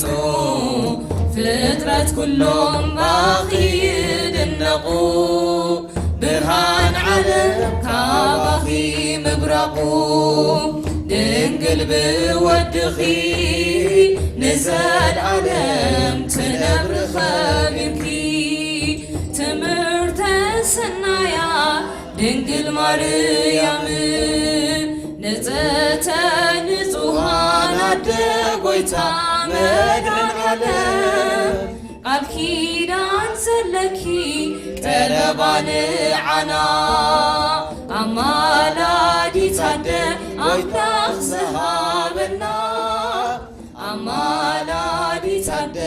ጾ ፍጥረት ኩሎም ባኺ ይድነቑ፣ ብርሃን ዓለም ካባኺ ምብራቑ። ድንግል ብወድኺ ንዘልኣለም ትነብሪ ኸቢርኪ፣ ትምህርተ ሰናያ ድንግል ማርያም፣ ንጽሕተ ንጹሃን ኣደ ጎይታ መድኃኔ ዓለም፣ ቃል ኪዳን ዘለኪ ጠለባ ንዓና፣ ኣማላዲት ኣደ ኣምላኽ ዝሃበና፣ ኣማላዲት ኣደ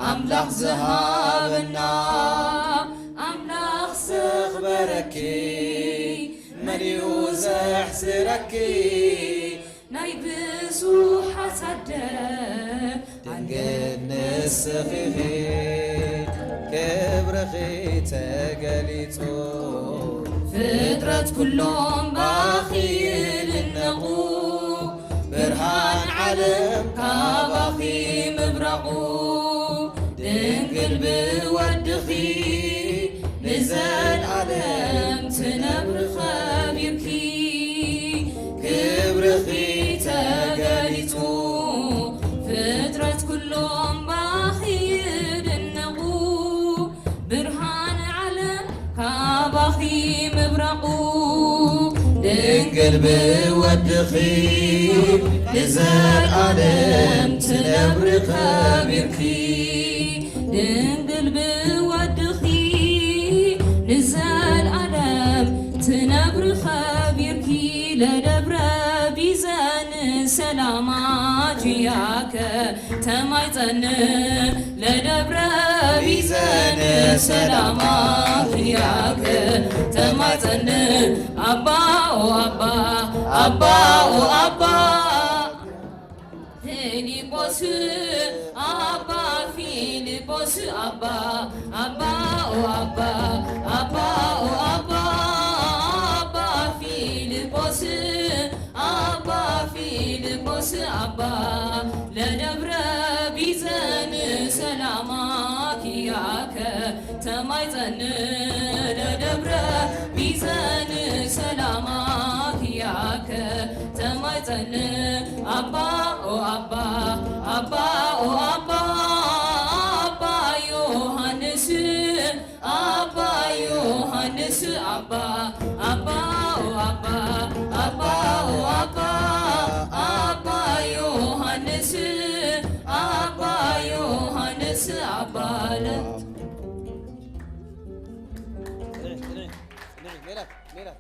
ኣምላኽ ዝሃበና። ኣምላኽ ዘኽበረኪ መን እዩ ዘሕስረኪ? ናይ ብዙሓት ኣደ ድንግል ንስኺ ኢኺ፣ ክብርኺ ተገሊጹ። ፍጥረት ኩሎም ባኺ ይድነቑ፣ ብርሃን ዓለም ካባኺ ምብራቑ። ድንግል ብወድኺ ንዘልኣለም ትነብሪ ኸቢርኪ፣ ክብርኺ ተገሊጹ። ፍጥረት ኩሎም ባኺ ይድነቑ፣ ብርሃን ዓለም ካባኺ ምብራቑ። ድንግል ብወድኺ ንዘልኣለም ትነብሪ ኸቢርኪ። ድንግል ብወድኺ ንዘልኣለም ትነብሪ ኸቢርኪ። ለደብረ ቢዘን ሰላማ ኪያከ ተማይጸን፣ ለደብረ ቢዘን ሰላማ ኪያከ ተማይጸን። ኣባ ኦ ኣባ፣ ኣባ ኦ ኣባ ፊልጶስ፣ ኣባ ፊልጶስ፣ ኣባ፣ ኣባ ኦ ኣባ፣ ኣባ ኦ ኣባ፣ ኣባ ፊልጶስ፣ ኣባ ፊልጶስ፣ ኣባ ለደብረ ቢዘን ሰላማ ኪያከ ተማይጸን፣ ለደብረ ቢዘን ሰላማ ኪያከ ተማይጸን። ኣባ ኦ ኣባ፣ ኣባ ኦ ኣባ፣ ኣባ ዮሃንስ፣ ኣባ ዮሃንስ፣ ኣባ፣ ኣባ ኦ ኣባ፣ ኣባ ኦ ኣባ፣ ኣባ ዮሃንስ፣ ኣባ ዮሃንስ፣ ኣባ ለ- ሜላት፣ ሜላት።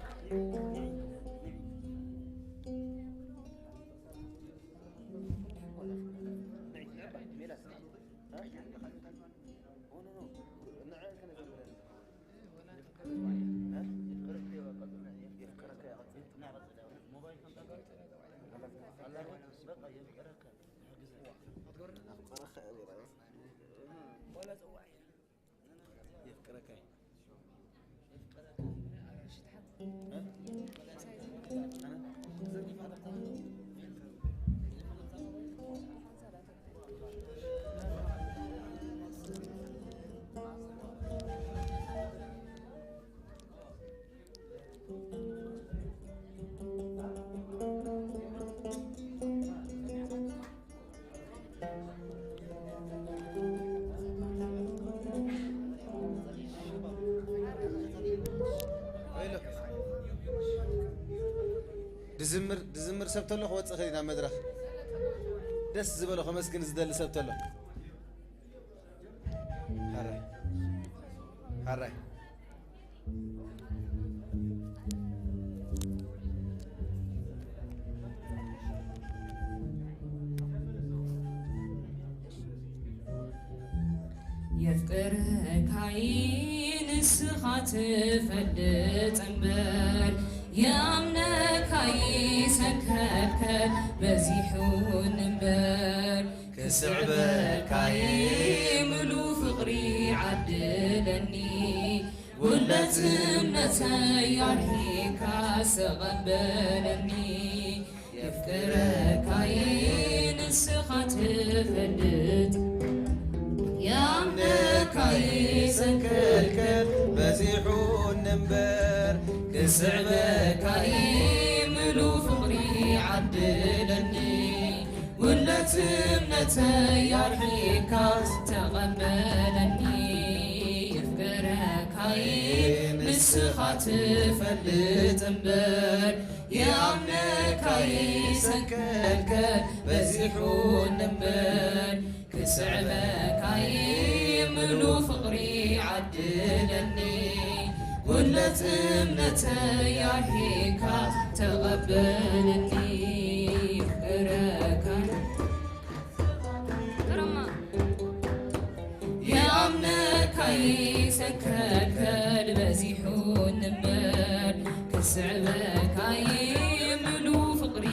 ድዝምር፣ ድዝምር ሰብ ተሎ ክወጽእ ክእል ናብ መድረኽ። ደስ ዝበሎ ከመስግን ዝደሊ ሰብ ተሎ። ሓራይ። ሓራይ። የፍቅረካይ ንስኻ ትፈልጥ እምበር፣ የኣምነካይ ሰንከልከል በዚሑን እምበር፣ ክስዕበካይ ምሉ ፍቕሪ ዓድለኒ። ጉድለት እምነተይ ኣርሒቕካ ተቐበለኒ። የፍቅረካይ ንስኻ ትፈልጥ። ያምነካ ይሰንከልከል በዚሑ እምበር፣ ክስዕበካ ምሉ ፍቕሪ ዓድለኒ። ጉድለት እምነተይ ኣርሒቕካ ተቐበለኒ። የፍቅረካይ ንስኻ ትፈልጥ እምበር፣ ይኣምነካይ ሰንከልከል በዚሑ እምበር፣ ክስዕበካይ ምሉ ፍቕሪ ዓድለኒ። ጉድለት እምነተይ ኣርሒቕካ ተቐበለኒ። የፍቅረካይ ግርማ። ይኣምነካይ ሰንከልከል በዚሑ እምበር፣ ክስዕበካይ ምሉ ፍቕሪ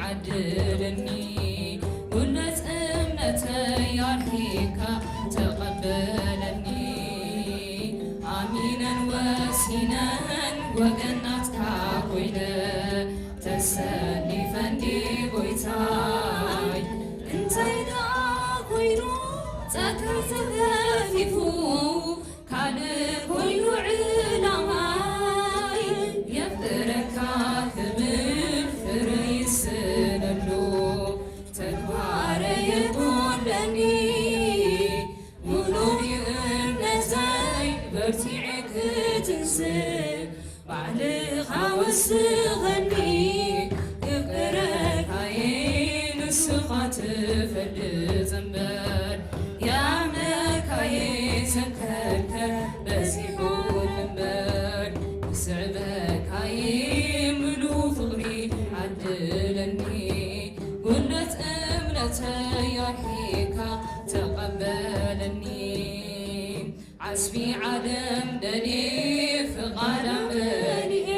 ዓድለኒ። ጉድለት እምነተይ ኣርሒቕካ ተቐበለኒ። ኣሚነን ወሲነን ወገን ናትካ ኮይነ፣ ተሰሊፈኒ ጎይታይ። እንታይ ደኣ ኮይኑ ጸጋ ተገፊፉ፣ ካልእ ኮይኑ ዕላማይ። የፍቅረካ ክብል ፍረ ይስእነሉ፣ ተግባረ የጎድለኒ። ሙሉእ እምነተይ በርቲዐ ክትንስእ፣ ባዕልኻ ወስኸኒ። የፍቅረካይ ንስኻ ትፈልጥ እምበር፣ ይኣምነካይ ሰንከልከል በዚሑ እምበር፣ ክስዕበካይ ምሉ ፍቕሪ ዓድለኒ። ጉድለት እምነተይ ኣርሒቕካ ተቐበለኒ። ዓስቢ ዓለም ደልየ ፍቓድ ኣምልኤ፣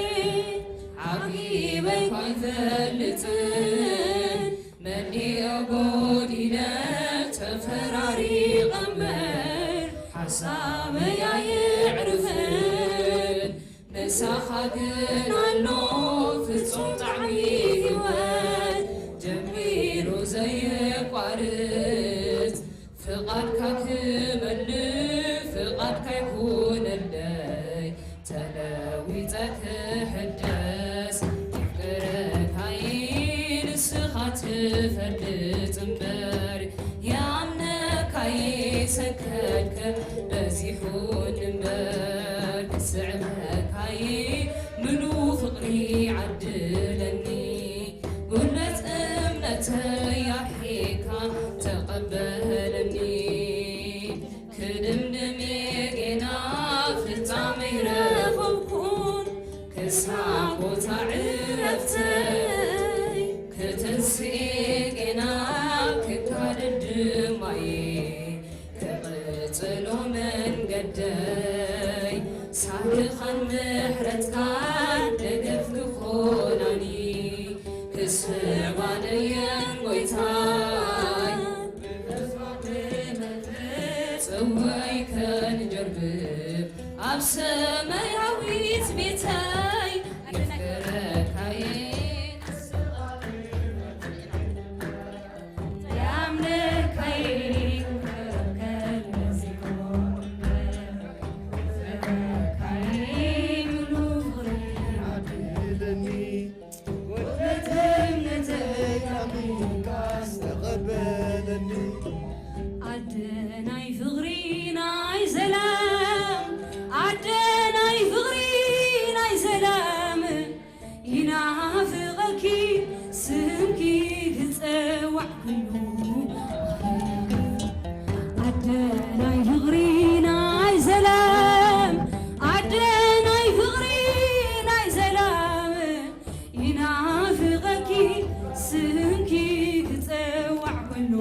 ዓቂበይ እኳ ኣይፈልጥን። መሊኦ ጎዲለ ተፈራሪቐ እምበር፣ ሓሳበይ ኣየዕርፍን። ምሳኻ ግን ኣሎ ፍጹም ጣዕሚ ህይወት፣ ጀሚሩ ዘየቋርጽ። ፍቓድካ ክመልእ ፍቓድካ ይኩነለይ፣ ተለዊጠ ክሕደስ። የፍቅረካይ ንስኻ ትፈልጥ እምበር፣ ይኣምነካይ ሰንከልከል በዚሑ እምበር፣ ክስዕበካይ ምሉ ፍቕሪ ዓድለኒ። ጉድለት እምነተይ ኣርሒቕካ ተቐበለኒ። ክድምድም እየ ጌና ፍጻመ ኣይረኸብኩን፣ ክሳብ ቦታ ዕረፍተይ። ክትንስእ እየ ጌና ክጋደል ድማ እየ፣ ክቕጽሎ መንገደይ። ሳልኻን ምሕረትካን ደገፍ ክኾናኒ፣ ክስዕባን እየን ጎይታይ። ጽዋይ ከንጀርብብ ኣብ ሰማያዊት ቤተይ፣ የፍቅረካይ ንስኻ ትፈልጥ እምበር፣ ያምነካይ ከልመዚኮ እምበር፣ የፍቅረካይ ምሉ ፍቕሪ ዓድለኒ። ወደት እምነተይ ኣሚንካስ ተቐበለኒ። ኣደ ናይ ፍቕሪ ናይ ሰላም፣ ኣደ ናይ ፍቕሪ ናይ ሰላም፣ ይናፍቐኪ ስምኪ ክጸዋዕ ኩሉ። ኣደ ናይ ፍቕሪ ናይ ሰላም፣ ኣደ ናይ ፍቕሪ ናይ ሰላም፣ ይናፍቐኪ ስምኪ ክጸዋዕ ኩሉ።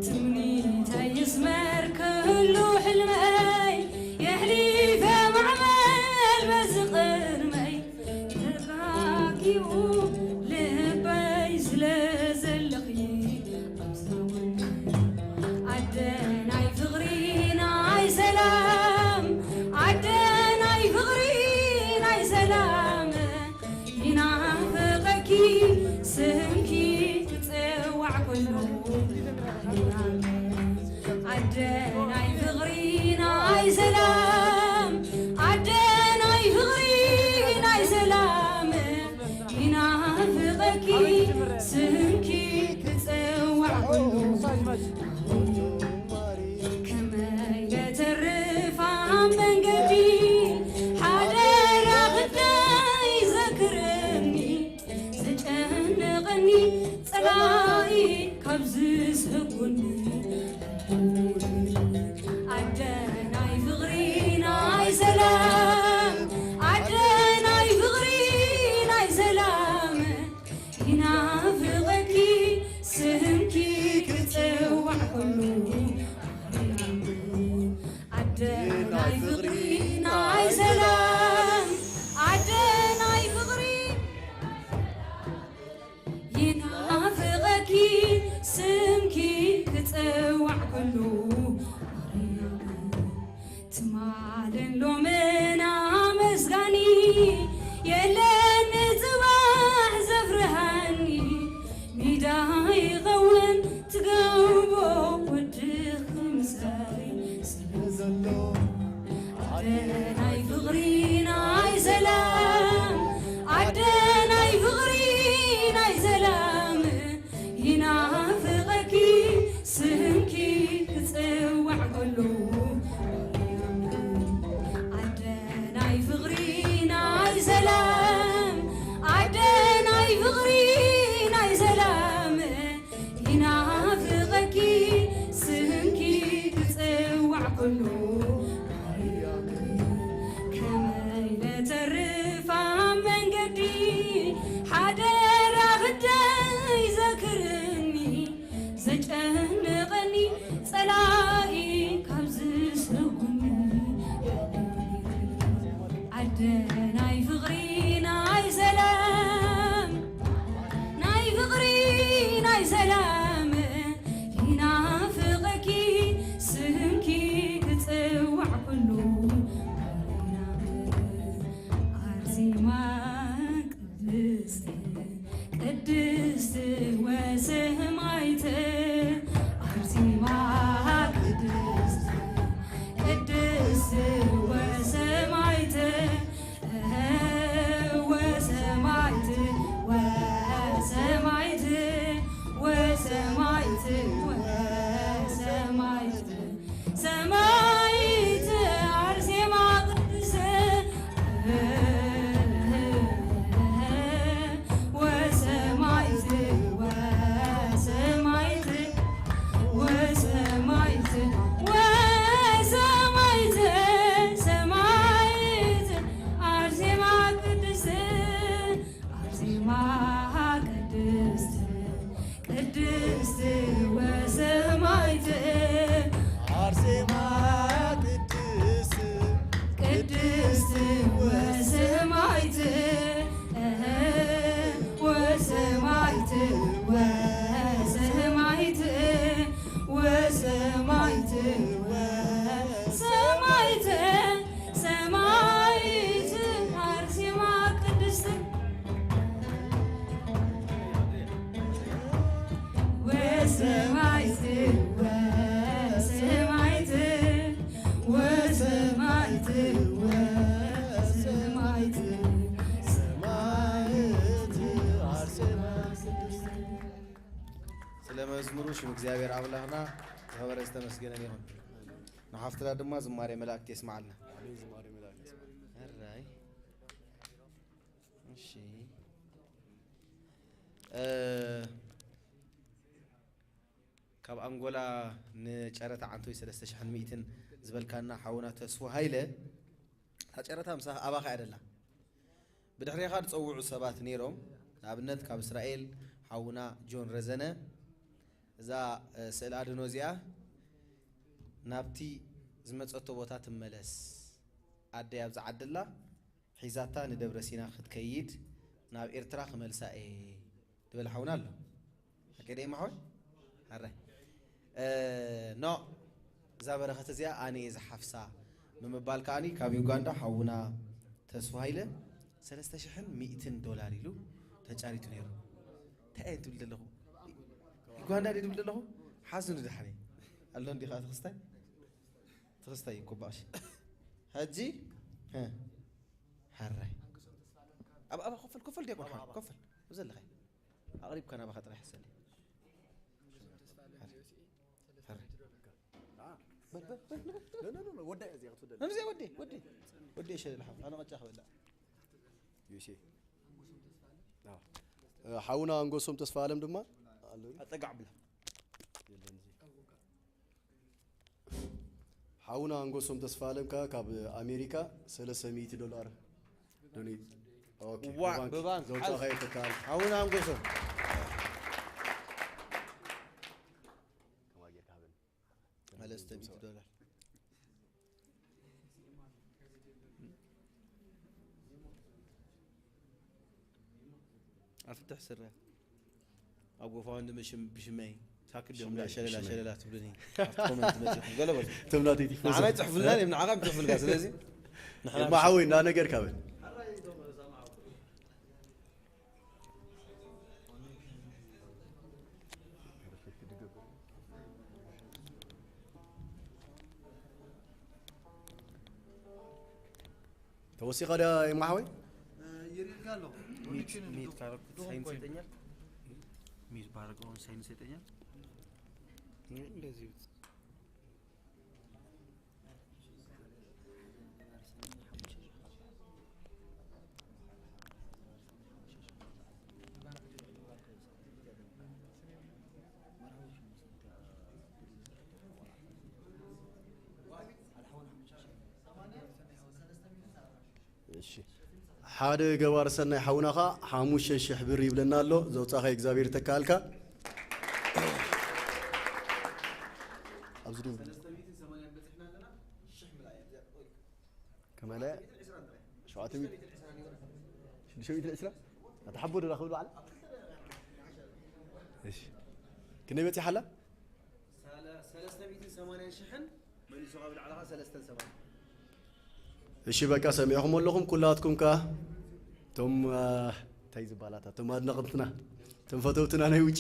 ትምኒተይ ይስመር ክህሉ ሕልመይ የሕሊፈ ማዕበል በዚ ቅድመይ ተጋጊኡ ልበይ ስለ ዘለኺ ኣብዚ ጎኒ ኣደ ናይ ፍቕሪ ናይ ሰላም ኣደ ናይ ፍቕሪ ናይ ሰላም ይናፍቐኪ ስምኪ ክጽዋዕ ከሎ ኣደ ናይ ፍቕሪ ናይ ሰላም ኣደ ናይ ፍቕሪ ናይ ሰላም ይናፍቐኪ ስምኪ ክጽዋዕ ከሎ ከመይ ለተርፍ ኣብ መንገዲ ሓደራ ክዳይ ዘክረኒ ዘጨነቐኒ ጸላኢ ካብ ዝስጉኒ ኣደ ናይ ፍቕሪ ናይ ሰላም ኣደ ናይ ፍቕሪ ናይ ሰላም ይናፍቐኪ ስምኪ ክጽዋዕ ከሎ ኣደ ናይ ፍቕሪ ናይ ሰላም ኣደ ናይ ፍቕሪ ይናፍቐኪ ስምኪ ክጽዋዕ ከሎ ትማልን ሎምን ኣመስጋኒ የለን ንጽባሕ ዘፍርሃኒ ሜዳ ይኸውን ትገብኦ ወድኺ ምሳይ ስለ ዘሎ ኣደ ናይ ፍቕሪ ናይ ሰላም ኣደ ናይ ፍቕሪ ናይ ሰላም ይናፍቐኪ ስምኪ ክጽዋዕ ከሎ ኣደ ናይ ፍቕሪ ናይ ሰላም ኣደ ናይ ፍቕሪ ናይ ሰላም ይናፍቐኪ ስምኪ ክጽዋዕ ከሎ ከመይ ለተርፍ ኣብ መንገዲ ሓደራ ክዳይ ዘክርኒ ዘጨንቐኒ ጸላኢ ካብ ዝሰጉኒ ኣደ ናይ ፍቕሪ ናይ ሰላም ናይ ፍቕሪ ናይ ሰላም ይናፍቐኪ ስምኪ ክጽዋዕ ኩሉ ኣርሴማ ቅድስት ቅድስት ወሰማይት ኣርሴማ ቅድስት ቅድስት ወሰማይት ወሰማይት ወሰማይት ወሰማይት ወሰማይት ሰማይት ኣርሴማ ቅድስት ወሰማይት ወሰማይት ወሰማይት ወሰማይት ሰማይት ኣርሴማ ቅድስት ኣርሴማ ቅድስት ቅድስት ወሰማይት ኣርሴማ ቅድስት ቅድስት ወሰማይት ወሰማይት ወሰማይት ወሰማይት ወሰማይት ሰማይት ኣርሴማ ቅድስት ወሰማይት ወሰማይት ወሰማይት ወሰማይት ሰማይት ኣርሴማ ቅድስት። ስለ መዝሙሩ ሽም እግዚኣብሔር ኣምላኽና ዝኸበረ ዝተመስገነን ይኹን። ንሓፍትና ድማ ዝማሬ መላእክት የስምዓልና። ኣሜን። ዝማሬ መላእክት። ሕራይ። እሺ። እ፣ ካብ ኣንጎላ ንጨረታ ዓንቶይ ሰለስተ ሽሕን ሚእትን ዝበልካና ሓውና ተስፉ ሃይለ፣ እታ ጨረታ ምሳኻ ኣባኻ እያ ደላ። ብድሕሬኻ ዝጸውዑ ሰባት ነይሮም። ንኣብነት ካብ እስራኤል ሓውና ጆን ረዘነ፣ እዛ፣ እ፣ ስእለ ኣድህኖ እዚኣ ናብቲ ዝመጸቶ ቦታ ትመለስ። ኣደይ ኣብዛ ዓዲ ኣላ፣ ሒዛታ ንደብረ ሲና ክትከይድ፣ ናብ ኤርትራ ክመልሳ እየ ዝበለ ሓውና ኣሎ። ሓቂ ደይ ማሕወይ? ሓራይ። እ፣ ኖ፣ እዛ በረኸት እዚኣ ኣነ እየ ዝሓፍሳ ብምባል ከኣኒ ካብ ዩጋንዳ ሓውና ተስፉ ሃይለ ሰለስተ ሽሕን ሚእትን ዶላር ኢሉ ተጫሪቱ ነይሩ። እንታይ እየ ትብል ዘለኹ? ዩጋንዳ ድየ ትብል ዘለኹ? ሓዙ ንድሓኒ። ኣሎ እንዲ ኸዓ ትኽስታይ? ትኽስታይ እኮ ባእሺ። ሕጂ፣ እ፣ ሓራይ። ኣብ፣ ኣብ፣ ኮፈል፣ ኮፈል ዲያቆን ሓራይ፣ ኮፈል። ኣብ ዘለኻይ። ኣቕሪብካ ናባኻ ጥራይ ሕሰኒ። ሓራይ። በል፣ በል፣ በል፣ በል። ኖ፣ ኖ፣ ኖ፣ ኖ፣ ወዳይ እዚኣ ክትወደል። መምዚያ ወዴ፣ ወዴ። ወዴ ሸለል ሓው፣ ኣነ ቐጫ ክበላ። ዩሲ። ኣዎ። እ፣ ሓውና ኣንጎሶም ተስፋ ኣለም ድማ ኣሎ። ኣጸጋዕ ብላ። የለን እዚ። ሓውና ኣንጎሶም ተስፋ ኣለም ከኣ ካብ ኣሜሪካ ሰለስተ ሚእቲ ዶላር ዶኔት። ኦኬ፣ ዋ፣ ብባንክ ብባንክ ዘውጻእካዮ ሓዝ። ትካል። ሓውና ኣንጎሶም። ሰለስተ ሚእቲ ዶላር። ኣፍትሕ ስረ። ኣብ ጎፋውንዲ ምሽም-፣ ብሽመይ ሳክት ዲኹም ሽመይ፣ ሸለላ፣ ሽመይ። ሸለላ ትብሉኒ። ኣብቲ ኮመንት መጺኹም ገለ በሉ። እቶም ናተይ ቲፎዞ። ንዓና ይጽሕፉልና እዮም፣ ንዓኻ እዮም ይጽሕፉልካ። ስለዚ ንሕና እማ ሓወይ፣ እንዳነገርካ በል። ተወሲኻ ድያ ይማሓወይ? ይርእልካ ኣለኹ። ሚት፣ ኮኔክሽን ሚት ድኹም፣ ካረኩት ድኹም ሳይን ኮይኑ። ይሰጠኛል። ሚት ባረገውን ሳይን ይሰጠኛል። እንደዚህ እሺ። ሓደ ገባር ሰናይ ሓውና ኸኣ ሓሙሽተ ሽሕ ብር ይብለና ኣሎ። ዘውጻእኻ እግዚኣብሔር ይተካልካ። ኣብዚ ደው። ከመለ ሸውዓተ ሚእቲ፣ ሽዱሽተ ሚእቲ ዕስራ ኣታ ሓቦ ደራ ክብል በዓል። እሺ። ክንደይ በጺሓ ኣላ? ሰለ-፣ ሰለስተ ሚእትን ሰማንያን ሽሕን መሊሱ ካብ ልዕለኻ ሰለስተን ሰማንያን። እሺ፣ በቃ ሰሚዕኹም ኣለኹም ኩላትኩም ከኣ። እቶም፣ አ፣ እንታይ ዝበሃላታ? እቶም ኣድነቕትና፣ እቶም ፈተውትና ናይ ውጪ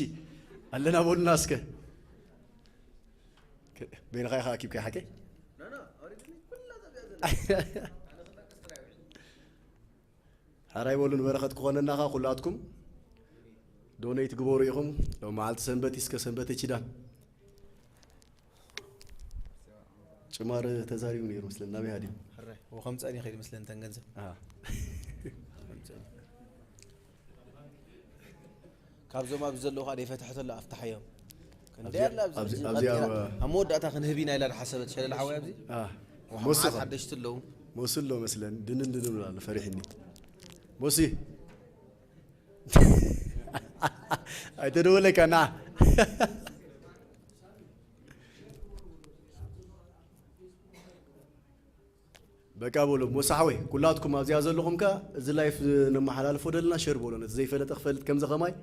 ኣለና በሉና እስከ። ከ-፣ በይንኻ ኢኻ ኣኪብካ ሓቀይ? ና፣ ና፣ ኣውሪድኒ፣ ኩላ ዘቢኣ ዘላ። ኣነ ክጠቅስ ጥራይ ውዒሉ። ሓራይ በሉ፣ ንበረኸት ክኾነና ኸኣ ኩላትኩም ዶኔት ግበሩ ኢኹም። ሎም መዓልቲ ሰንበት እዩ፣ እስከ ሰንበት ኪዳን። ጭማር ተዛሪቡ ነይሩ መስለኒ፣ ናበይ ሃዲሙ? ሕራይ፣ ወኸምፀኒ ይኸይድ መስለኒ፣ ተን ገንዘብ። ኣሃ። ካብዞም ኣብዚ ዘለዉ ከዓ ደይፈትሐቶ ኣሎ፣ ኣፍትሓዮም። ክንደይ ኣብዚኣ-፣ ኣላ ኣብዚ ኣብዚ-፣ ኣብዚ ኣብዚኣ ኣብ ቀጺላ፣ ኣብ መወዳእታ ክንህብ ኢና ኢላ ዝሓሰበት ሸለል ሓወይ ኣብዚ። ኣሃ። ወሓ-፣ መወስኻ። መዓት ሓደሽቲ ኣለዉ። መወስሎ መስለኒ፣ ድንን ድንን ኣሎ፣ ፈሪሕኒ። ሞሲ። ኣይተደወለካ፣ ና። በቃ በሎ፣ ሞሳ ሓወይ፣ ኩላትኩም ኣብዚኣ ዘለኹም ከ፣ እዚ ላይፍ ነመሓላልፎ ደለና፣ ሸር በሎ። ነቲ ዘይፈለጠ ክፈልጥ ከምዚ ኸማይ፣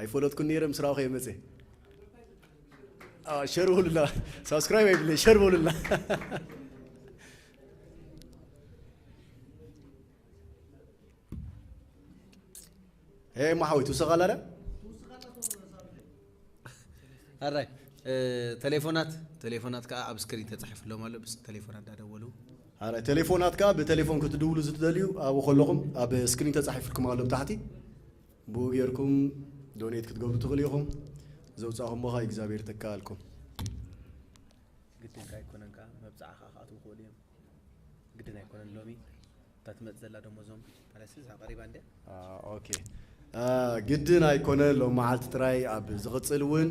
ኣይፈለጥኩን ነይረ፣ ምስ ረኣኹ እየ መጽየ። ኣዎ፣ ሸር በሉላ። ሳብስክራይብ ኣይብለይ፣ ሸር በሉላ። ሄ፣ ማሓወይ፣ ትውስኻ ኣላ ዶ? ኣራይ፣ እ፣ ቴሌፎናት፣ ቴሌፎናት ከኣ ኣብ ስክሪን ተጻሒፉሎም ኣሎ። ብስ-፣ ቴሌፎናት እንዳደወሉ። ኣራይ፣ ቴሌፎናት ከኣ ብቴሌፎን ክትድውሉ ዝትደልዩ፣ ኣብኡ ከለኹም ኣብ ስክሪን ተጻሒፉልኩም ኣሎ ብታሕቲ። ብኡ ጌርኩም ዶኔት ክትገብሩ ትኽእሉ ኢኹም። ዘውጻእኹሞ ከኣ እግዚኣብሔር ይተካልኩም። ግድን ከኣ ኣይኮነን ከኣ መብጽዓ ከኣ ክኣትዉ ይኽእሉ እዮም። ግድን ኣይኮነን ሎሚ። እታ ትመጽእ ዘላ ደሞዞም፣ ማለት እዛ ቀሪባ እንደ? አ፣ ኦኬ። አ፣ ግድን ኣይኮነ ሎም መዓልቲ ጥራይ፣ ኣብ ዝቕጽል እውን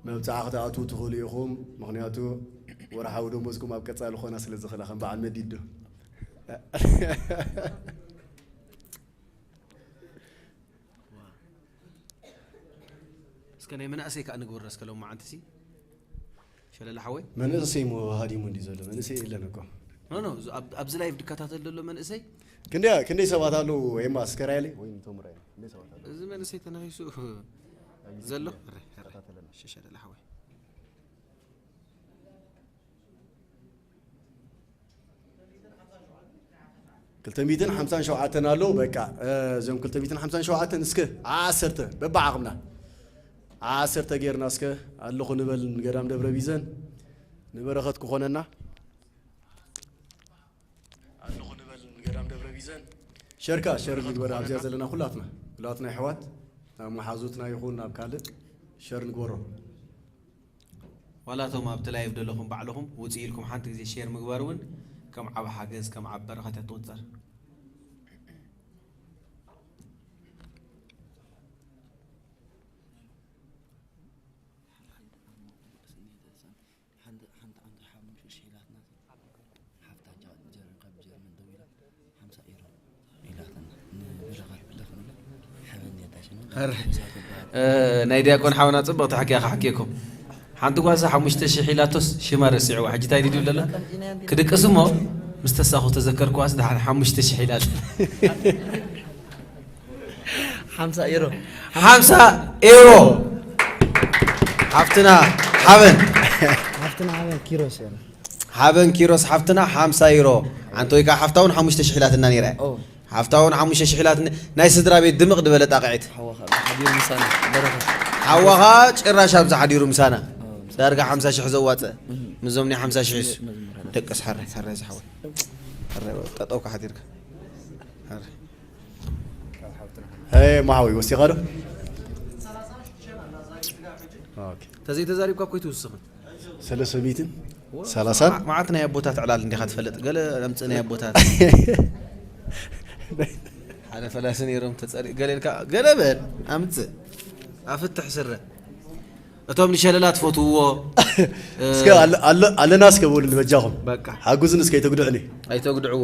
መብጽዓ ክትኣትዉ ትኽእሉ ኢኹም። ምኽንያቱ ወርሓዊ ደሞዝኩም ኣብ ቀጻሊ ክኾና ስለ ዝኽእላ፣ ከም በዓል መዲድ ዶ? ዋ። እስከ ናይ መናእሰይ ከኣ ንግበር እስከ ሎማዓንቲ ሲ ሸለለ ሓወይ። መንእሰይ ሞ ሃዲሙ እንዲ ዘሎ መንእሰይ የለን እኮ። ኖ ኖ፣ ኣብዚ- ኣብ- ኣብዚ ላይቭ ድከታተል ዘሎ መንእሰይ ክንደይ ክንደይ ሰባት ኣለዉ? ወይ ማስከራይሊ ወይ ንቶም ራይ ክንደይ ሰባት ኣለዉ? እዚ መንእሰይ ተናሂሱ ዘሎ ረ- ረ- ሸ- ሸለለ ሓወይ። ክልተ ሚእትን ሓምሳን ሸውዓተን ኣለዉ። በቃ እዞም ክልተ ሚእትን ሓምሳን ሸውዓተን እስከ ዓሰርተ በብዓቕምና ዓሰርተ ጌርና እስከ ኣለኹ ንበል ንገዳም ደብረ ቢዘን ንበረኸት ክኾነና ኣለኹ ንበል ንገዳም ደብረ ቢዘን። ሸርካ ሸር ንግበር ኣብዚኣ ዘለና ኩላትና ኩላትና ኣሕዋት ናብ መሓዙትና ይኹን ናብ ካልእ ሸር ንግበሮ። ዋላ እቶም ኣብቲ ላይቭ ዘለኹም ባዕልኹም ውፅእ ኢልኩም ሓንቲ ግዜ ሼር ምግባር እውን ከም ዓብ ሓገዝ ከም ዓብ በረኸት እያ ትቑፀር። ናይ ዲያቆን ሓውና ፅብቕቲ ሓኪያ ክሓኪየኩም። ሓንቲ ጓሳ ሓሙሽተ ሽሕ ኢላቶስ ሽማ ረሲዕዋ። ሕጂ እንታይ ድዩ ደሎ ክድቅስ እሞ ምስ ተሳኹ ተዘከርኩዋስ ደሓን ሓሙሽተ ሽሕ ኢላት። ሓምሳ ኤሮ ሓምሳ ኤሮ ሓፍትና ሓበን ሓፍትና ሓበን ኪሮስ እዮም። ሓበን ኪሮስ ሓፍትና ሓምሳ ዩሮ። ሓንቲ ወይ ከዓ ሓፍታ እውን ሓሙሽተ ሽሕ ኢላትና ነይራ እያ። ሓፍታ እውን ሓሙሽተ ሽሕ ኢላትና። ናይ ስድራ ቤት ድምቕ ዝበለ ጣቕዒት። ሓዋ ከዓ ኣብዚ ሓዲሩ ምሳና። በረኸት። ሓዋ ከዓ ጭራሽ ኣብዚ ሓዲሩ ምሳና። ዳርጋ ሓምሳ ሽሕ ዘዋፅእ። ምዞም ናይ ሓምሳ ሽሕ እሱ። ደቅስ ሓራይ ሓራይ ዝሓወይ። ሓራይ ጠጠው ከዓ ሓዲርካ። ሓራይ። ሀይ ማሓወይ ወሲኻ ዶ? ኦኬ። ተዘይተዛሪብካ እኮ ኣይትውስኽን። ሰለስተ ሚእትን ሰላሳን መዓት ናይ ኣቦታት ዕላል እንዲኻ ትፈልጥ። ገለ ኣምፅእ ናይ ኣቦታት ሓደ ፈላሲ ነይሮም ተፀሪ ገለ ኢልካ ገለ በል ኣምፅእ ኣፍትሕ ስረ እቶም ንሸለላ ትፈትውዎ እስከ ኣለ- ኣለ- ኣለና እስከ በሉኒ በጃኹም በቃ ሓጉዝን እስከ ይተጉድዕኒ ኣይተጉድዕዎ።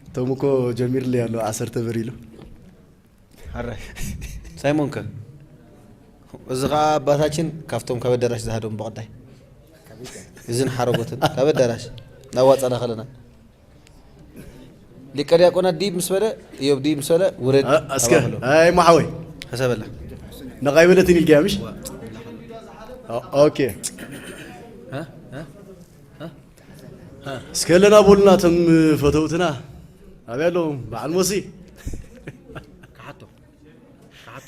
እቶም እኮ ጀሚርለይ ኣሎ ዓሰርተ ብር ኢሉ ሓራይ ሳይሞን ከ እዚ ኸዓ ኣባታችን ካብቶም ካብ ኣዳራሽ ዝሃደሙ ብቐዳይ እዝን ሓረጎትን ካብ ኣዳራሽ እናዋፀና ከለና ሊቀ ዲያቆናት ዲብ ምስ በለ እዮብ ዲብ ምስ በለ ውረድ እስከ ኣይ ማሓወይ ሕሰበላ ነቓይ በለትን ኢልካ ምሽ ኦኬ እስከ ኣለና በሉና እቶም ፈተውትና ኣበይ ኣለዎም በዓል ሞሲ ክሓቶ ክሓቶ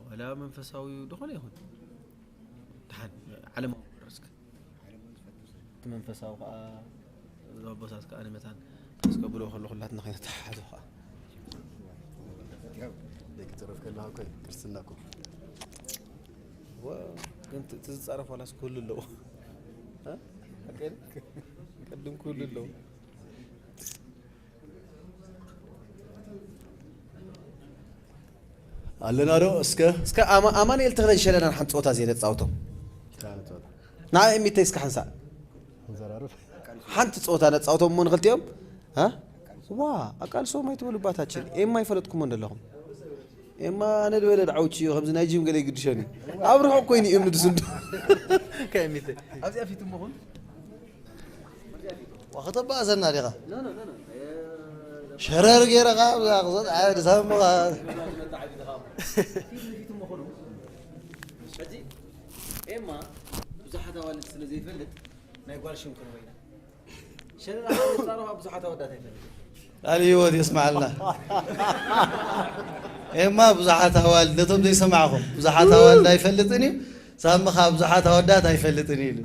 ወላ መንፈሳዊ ዝኾነ ይኹን ድሓን ዓለማዊ ወረስክ እቲ መንፈሳዊ ከዓ ኣቦታት ከዓ ንመታን ኣስቀብሎ ከሎ ኩላትና ከይነተሓሓዞ ከዓ ደቂ ተረፍ ከለካ እኮ እዩ ክርስትና እኮ ግን ትዝፃረፍ ዋላስ ክህሉ ኣለዎ ቅድም ክህሉ ኣለዎ ኣለና ዶ እስከ እስከ ኣማንኤል ተኽለን ሸለናን ሓንቲ ፀወታ እዚአ ነፃውቶም ንዓ ኤሚተይ እስከ ሓንሳእ ሓንቲ ፀወታ ነፃውቶም እሞ ንክልቲኦም ዋ ኣቃልሶም ኣይትበሉ ባታችን ኤማ ይፈለጥኩሞ እንደለኹም ኤማ ኣነ ድበለ ድዓውች እዩ ከምዚ ናይ ጂም ገለ ይግድሸኒ ኣብ ርሑቕ ኮይኑ እዮም ንድስንዱ ከሚተ ኣብዚኣ ፊት እሞ ኹን ከተባእሰና ዲኻ ሸረር ገይረኻ ብዛ ክዞት ዓዲ ሳብ እሞ ኤማ ብዙሓት ኣዋልድ ስለ ዘይፈልጥ ናይ ጓል ሽም ክንበይና ሸረራ ፃረኻ ብዙሓት ኣወዳት ኣይፈልጥ ቃል ህይወት የስማዓልና። ኤማ ብዙሓት ኣዋልድ ነቶም ዘይሰማዕኹም ብዙሓት ኣዋልድ ኣይፈልጥን እዩ ሳሚ ከዓ ብዙሓት ኣወዳት ኣይፈልጥን እዩ ኢሉ።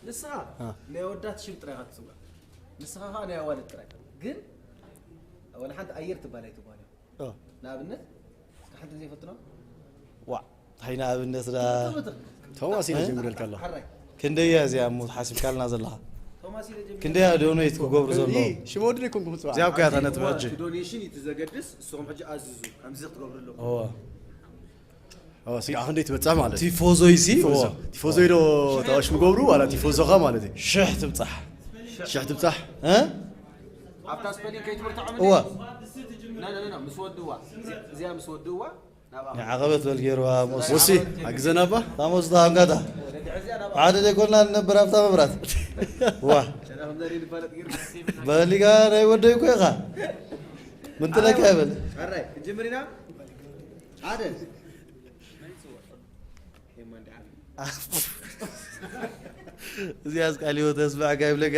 ንስኻ ናይ ኣወዳት ሽም ጥራይ ኢኻ ትፅዋዕ ንስኻ ከዓ ናይ ኣዋልድ ጥራይ ግን ወላ ሓንቲ ኣየር ትባል ኣይትባል ንኣብነት እስከ ሓንቲ ግዜ ፈትኖ ዋ እንታይ ንኣብነት ዳ ቶማስ ኢለ ጀምረልካ ኣለኹ ክንደያ እዚኣ እሞ ሓሲብካልና ዘለኻ ክንደያ ዶኔት ክገብሩ ዘለዉ ሽመ ወዲ ዘይኮንኩ ምፅዋዕ እዚኣ እኮ እያ እታ ነጥቢ ሕጂ ዶኔሽን እዩ ዘገድስ ንስኹም ሕጂ ኣዝዙ ከምዚ ክትገብሩ ኣለኹም እዋ ስጋዕ ክንደይ ትበፅሕ ማለት እዩ ቲፎዞይ ሲ ቲፎዞ። ቲፎዞይ ዶ ታዋሽ ምገብሩ ዋላ ቲፎዞኻ ማለት እዩ ሽሕ ትብፃሕ ሽሕ ትብፃሕ እ? ኣብታ ስፐሊንግ ከይትምርትዖም እዋ ና ና ና ምስ ወድዋ እዚኣ ምስ ወድዋ ናብኣ ዓቐበት በል ገይርዋ ሞሲ ሞሲ ኣግዘና እባ ታሞስ ተሃንጋታ ሓደ ዘይኮንና ንነብር ኣብታ መብራት ዋ ሸዳ ከም ዘርኢ ንፋለጥ ጌርና በሊጋ ናይ ወደይ እኮ ኢኻ ምን ትለካ ይበል ኣራይ ክንጅምር ኢና ሓደ እዚኣስ ቃል ህይወት ተስማዕካ ይብለካ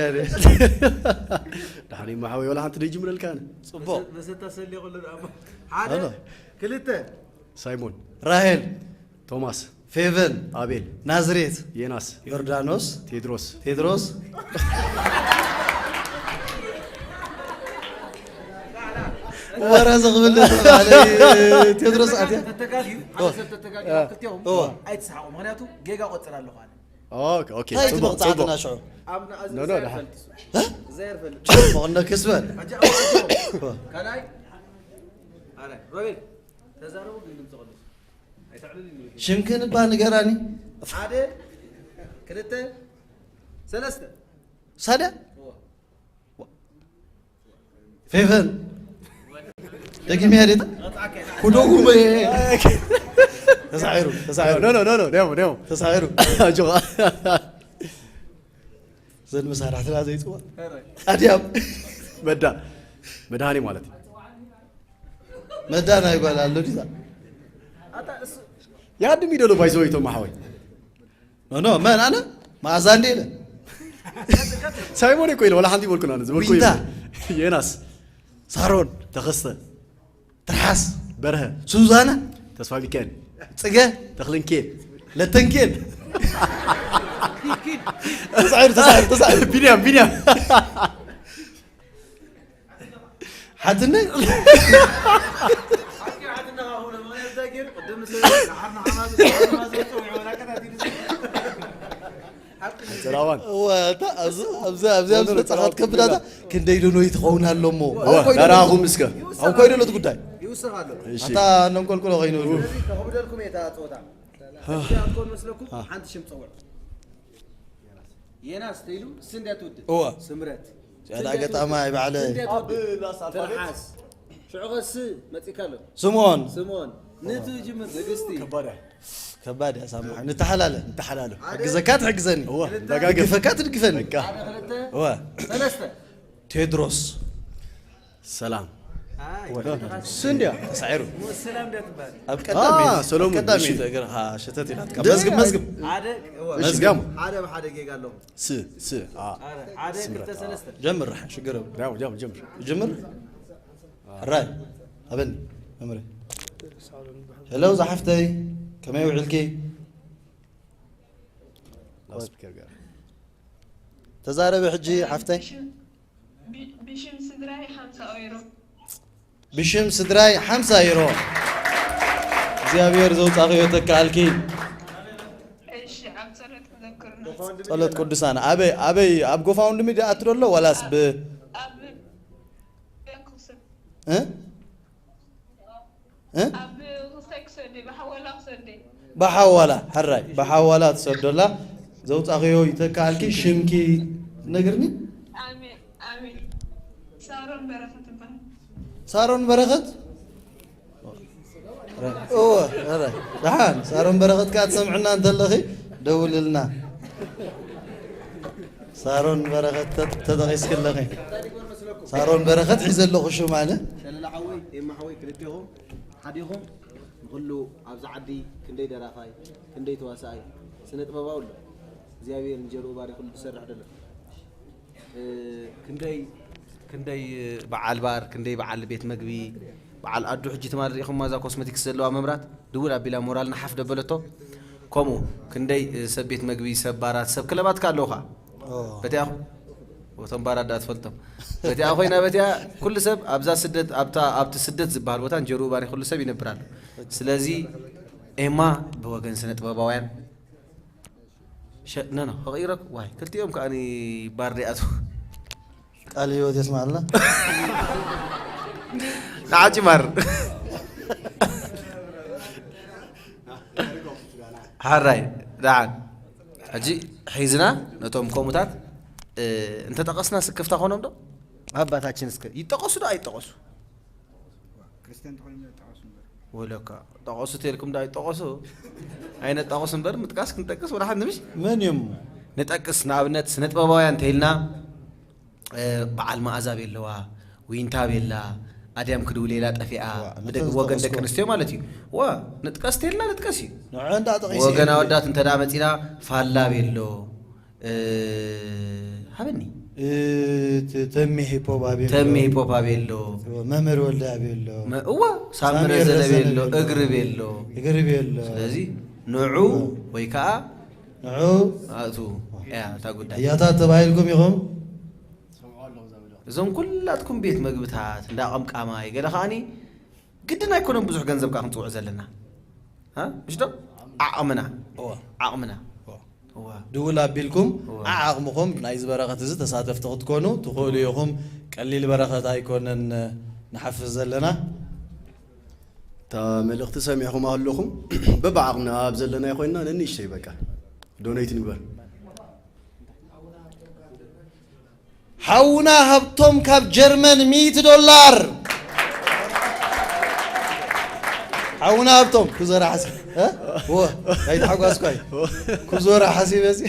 ዳሕኒ ማሓወይ ወላ ሓንቲ ደይጅምረልካ ኣነ ፅቡቅ መሰታ ሰልየ ከሎ ሓደ ክልተ ሳይሞን ራሄል ቶማስ ፌቨን ኣቤል ናዝሬት ዮናስ ዮርዳኖስ ቴድሮስ ቴድሮስ ወረ ዝኽብል ተባለ ቴድሮስ ኣትያ ተተጋግዩ ሓደ ሰብ ተተጋግዩ ክልቲኦም እዋ ኣይትስሓቁ ምክንያቱ ጌጋ ቆፅር ኣለኹ ኣነ ኦኬ ኦኬ እንታይ ጽቡቅ ትመቕጻዕትና ጽቡቅ ሽዑ ኣብ ንኣዝ ኖ፣ ኖ፣ ዘየር ደሓን። ፈልጥ እሱ ዘየር ፈልጥ መቕነ ክስበል ሕጂ ኣብ ኣጆ ካልኣይ ኣረ ሮቤል ተዛረቡ ግን ድምፂ ቅዱስ ኣይተዕልሉ ሽምክን እባ ንገራኒ ሓደ ክልተ ሰለስተ ሳድያ ፌቨን ደግሜ ያዴታ ኩዶጉመ ተሳዒሩ ተሳዒሩ ኖ ኖ ኖ ኖ ደሞ ደሞ ተሳዒሩ ኣጆኻ ዘን መሳርሕትና ዘይፅዋ ኣድያም መዳ መድሃኒ ማለት እዩ መዳ ናይ ጓል ኣሎ ዲዛ ያድም ይደሎ ባይዘወይቶም ማሓወይ ኖ ኖ መን ኣነ መኣዛ እንደ ኢለ ሳይሞን እኮ ኢለ ወላ ሓንቲ ይበልኩና ዝበልኩ ዊንታ። የናስ ሳሮን ተኸስተ ትርሓስ በርሀ ሱዛና ተስፋ ሚካኤል ፅገ ተኽልንኬል ለተንኬል ተሳዒሩ ተሳዒሩ ተሳዒሩ ቢንያም ቢንያም ሓትነ ሰላማን እወ፣ እታ ኣብዚ ኣብዚ ኣብዚ መጽሓፍ ከብዳታ ክንደይ ደኖ ይትኸውን ኣሎ እሞ ደራኹም እስከ ኣብ ኮይደለት ጉዳይ ይውስኽ ኣሎ እሺ ኣታ ነንቆልቁሎ ከይንብል ስለዚ ከኽብደልኩም እየ እታ ፀወታ እዚኣ ክትኮን መስለኩም ሓንቲ ሽም ፀውዕ የናስ ተይሉ ስ እንድያ ትውድእ እወ ስምረት ያዳ ገጣማይ ባዕለ እንድያ ትውድእ ትርሓስ ሽዑ ኸስ መፂካ ኣሎ ስምኦን ስምኦን ንትጅምር ንግስቲ ከባድ እያ ሳምሓ ንተሓላለ ተሓላለ ሕግዘካ ትሕግዘኒ እወ ደጋግፍ ትድግፈካ ትድግፈኒ በቃ ሓደ ክልተ እወ ሰለስተ ሰላም ኣይ ስንድያ ተሳዒሩ ሰላም እንድያ ትበሃል ኣብ ቀዳሚ አ፣ ሰሎሙን፣ ቀዳሚ እሺ። እግርኻ ሸተት ኢላትካ መዝግብ መዝግብ ሓደ እወ እሺ ጋሞ ሓደ ብሓደ ጌጋ ኣለኹ ስ ስ አ ሓደ ክልተ ሰለስተ ጀምር ሽግር ያው ያው ጀምር ጀምር ራይ ኣበኒ መምረ ሄሎ ዝሓፍተይ ከመይ ውዕልኪ ላውድስፒከር ገራ ተዛረቢ ሕጂ ሓፍተይ ብሽም ስድራይ ሓምሳ ኦይሮ ብሽም ስድራይ ሓምሳ ዩሮ እግዚኣብሔር ዘውፃኽዮ ተካኣልኪ እሺ ኣብ ጸሎት ክዘክርና ጸሎት ቅዱሳን ኣበይ ኣበይ ኣብ ጎፋውንድሚ ድኣ ትደሎ ዋላስ ብ ኣብ ቤንኩስን እ? እ? ኣብ ክሳይ ክሰዲ ብሓወላ ክሰዲ ብሓዋላ ሕራይ ብሓዋላ ትሰዶላ ዘውፃኽዮ ይተካኣልኪ ሽምኪ ነግርኒ ኣሜን ኣሜን ሳሮን በረኸት ትበሃል ሳሮን በረኸት እወ ኧረ ደሓን ሳሮን በረኸት ከዓ ትሰምዕና እንተለኺ ደውልልና ሳሮን በረኸት ተ- ተጠቒስኪ ኣለኺ ሳሮን በረኸት ሒዘ ኣለኹ ሽም ኣነ ሸለላ ሓወይ ኤማ ሓወይ ክልቴኹም ሓዲኹም ንኩሉ ኣብዚ ዓዲ ክንደይ ደራፋይ ክንደይ ተዋሳኣይ ስነ ጥበባዊ ኣሎ እግዚኣብሔር እንጀርኡ ባሪኹሉ ዝሰርሕ ደሎ ክንደይ ክንደይ በዓል ባር ክንደይ በዓል ቤት መግቢ በዓል ኣዱ ሕጂ ትማል ሪኢኹም ማዛ ኮስሜቲክስ ዘለዋ መምራት ድውል ኣቢላ ሞራልና ሓፍ ደበለቶ ከምኡ ክንደይ ሰብ ቤት መግቢ ሰብ ባራት ሰብ ክለባት ከ ኣለውካ በቲኣኹ እቶም ባራት ዳ ትፈልጦም በቲኣ ኮይና በቲኣ ኩሉ ሰብ ኣብዛ ስደት ኣብታ ኣብቲ ስደት ዝበሃል ቦታ እንጀርኡ ባሪ ኩሉ ሰብ ይነብር ኣሎ ስለዚ ኤማ ብወገን ስነ ጥበባውያን ሸ- ነ ነ ከቕይረክ ዋይ ክልቲኦም ከኣ ባር ዲኣቱ ቃል ህይወት የስማዕልና ንዓጭ ማር ሓራይ ደሓን ሕጂ ሒዝና ነቶም ከምኡታት እ፣ እንተጠቐስና ስክፍታ ኮኖም ዶ ኣባታችን እስከ ይጠቐሱ ዶ ኣይጠቐሱ? ክርስቲያን ተኾይኑ ጠቐሱ እምበር። ወለካ ጠቐሱ ተልኩም ዶ ኣይጠቐሱ? ኣይነጣቐሱ እምበር ምጥቃስ ክንጠቅስ ወደ ሓደ ምሽ መን እዮም? ንጠቅስ። ንኣብነት ስነ ጥበባውያን እንተኢልና፣ እ፣ በዓል መኣዛ ቤለዋ፣ ዊንታ ቤላ፣ ኣድያም ክድውሌላ ጠፊኣ፣ ዋ፣ ብደቂ ነተን ወገን ደቂ ዝጠቐስኩም። ኣንስትዮ ማለት እዩ። ዋ፣ ንጥቀስ ተልና ንጥቀስ እዩ። ንዑ እንዳ ጠቒሱ ወገን እዩ። ኣወዳት እንተ ደኣ መጺና፣ ፋላ ቤሎ፣ እ፣ ሃበኒ። እ፣ ተ-፣ ተሚ ሂፖፕ ኣቤሎ። ተሚ ሂፖፕ ኣቤሎ። መምህር ወልደ ኣቤሎ። መ-፣ እዋ፣ ሳሚ ሳሚ ረዘነ ረዘነ ቤሎ፣ ቤሎ። እግሪ ቤሎ። እግሪ ቤሎ። ስለዚ ንዑ ወይ ከኣ ንዑ ኣእቱ እያ እታ ጉዳይ። እያታት ተባሂልኩም ኢኹም። እዞም ኩላትኩም ቤት መግብታት፣ እንዳ ቀምቃማይ፣ ገለ ከኣኒ ግድን ኣይኮነን ብዙሕ ገንዘብ ከኣ ክንጽውዕ ዘለና። ሃ? ምሽ ዶ? ዓቕምና። እዋ። ዓቕምና። እዋ። እዋ። ድውል ኣቢልኩም እዋ። ዓዓቕምኹም ናይዚ በረኸት እዚ ተሳተፍቲ ክትኮኑ ትኽእሉ ኢኹም። ቀሊል በረኸት ኣይኮነን ንሓፍስ ዘለና። እታ መልእኽቲ ሰሚዕኹም ኣለኹም። በብዓቕምና ኣብ ዘለናዮ ኮይንና ነንእሽተይ በቃ ዶኔት ንግበር። ሓውና ሃብቶም ካብ ጀርመን ሚእቲ ዶላር። ሓውና ሃብቶም ኩዞራ ሓሲ-፣ እ? ወ፣ ኣይተሓጓስኳይ። ኩዞራ ሓሲበ እዚ።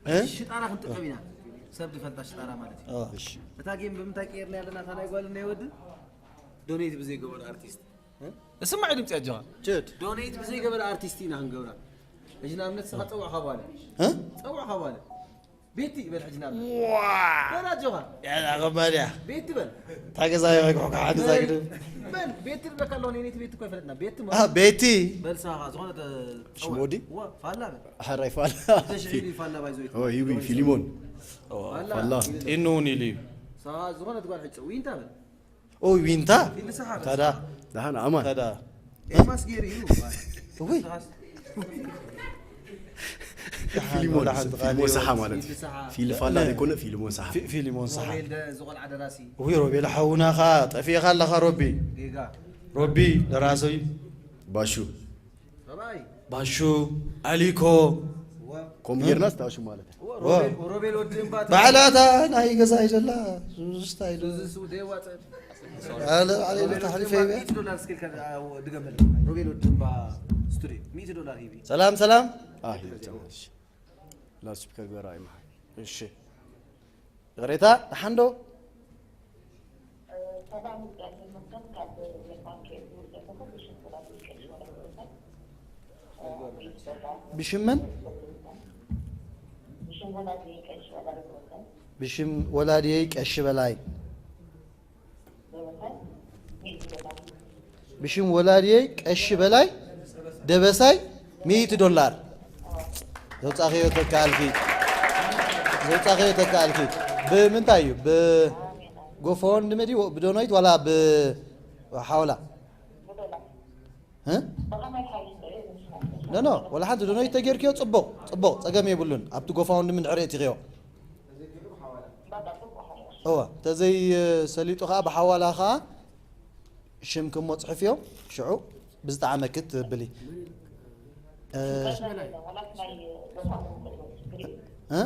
እ? ሽጣራ ክንጥቀም ኢና። ሰብ ዝፈልጣ ሽጣራ ማለት እዩ። ኦ። እታ ጌም ብምንታይ ቀይርና ያለና፣ እታ ናይ ጓልን ናይ ወድን? ዶኔት ብዘይገበሩ ኣርቲስት። እ? እስማዕ ድምፂ ኣጆኻ። ችድ። ዶኔት ብዘይገበረ ኣርቲስት ኢና ክንገብራ። ሕጂ ንኣብነት ንስኻ ጸውዕኻ በለ። እ? ጸውዕኻ በለ። ቤቲ በል ሕጂ ንኣብነት። ዋ! በል ኣጆኻ። ያላ ከባድ እያ። ቤቲ በል። እታ ገዛ ይበግሑካ ሓደ በል። ዛግድም። በል፣ ቤቲ ትብለካ ኣለኹ፣ ነይቲ ቤቲ እኮ ኣይፈለጥና። ቤቲ ማለት አ፣ ቤቲ። በል ንስኻ ዝኾነ ተ-፣ ሽም ጸውዕ። ወዲ? ዋ፣ ፋላ በል። ሕራይ ፋላ። ክልተ ሽሕ ኢሉ ፋላ ባይዞ ይትብል። ኦ፣ ይዊ፣ ፊሊሞን። ፋላ። ፋላ። ጢኑ እውን ኢሉ እዩ። ንስኻ ዝኾነት ጓል ሕጂ ዊንታ በል። ኦ፣ ዊንታ? ፊልሳሓ ታዳ? ደሓን፣ ኣማን። ታዳ? ኤርማስ ገይሩ እዩ። እውይ። ፊልሞን፣ ደሓን፣ ፊልሞን ደሓን፣ ሰሓ ማለት እዩ። ፊልሳሓ። ፊልፋላ እ። ዘይኮነ ፊልሞን ሰሓ። ፊ-፣ ፊልሞን ሰሓ። ሮቤል ደ-፣ ዝቖልዓ ደራሲ። እውይ፣ ሮቤል ሓውና ኸኣ ጠፊእኻ ኣለኻ፣ ሮቢ። ጌጋ። ሮቢ ደራሲ። ባሹ። ሰብኣይ። ባሹ፣ ኣሊኮ። ከምኡ ጌርና ስታሹ ማለት እዩ። ሮቤል፣ ሮቤል ወዲ እምባ። ባዕላታ ናይ ገዛ ኣይደላ፣ ሱስታ ኣይደላ። ሱስ፣ ሱስ፣ ደዋፀ። ኣለ፣ ኣለ፣ ኢሉ ተሕሊፈ ይበ። ሚእቲ ዶላር እስኪ ኢልካ፣ አ፣ ድገመልና። ሮቤል ወዲ እምባ ስቱዲዮ፣ ሚእቲ ዶላር ሂቢ። ሰላም፣ ሰላም። አ፣ ሂቢ፣ እሺ። ላውድ ስፒከር ግበራ፣ ኣይመሓል። እሺ። ይቕሬታ፣ ደሓን ዶ? ብሽም መን? ብሽም ወላዲየይ ቀሺ በላይ። ብሽም ወላዲየይ ቀሺ በላይ ደበሳይ ሚእቲ ዶላር። ዘውጻኽዮ ተካልኪ። ዘውጻኽዮ ተካልኪ። ብምንታይ እዩ? ብጎፈንድሚ ድዩ? ብዶኖይት ዋላ ብሓወላ? እ? ኖ፣ ኖ፣ ዋላ ሓንቲ ዶኖይት ተጌርክዮ ጽቡቕ፣ ጽቡቕ፣ ጸገም የብሉን። ኣብቲ ጎፋውንድሚ እንድሕር የእቲኽዮ። እወ፣ እንተዘይ ሰሊጡ ኸኣ ብሓዋላ ኸኣ ሽምኪ እሞ ጽሕፍዮ፣ ሽዑ ብዝጠዓመኪ ትብሊ። እ፣ እ?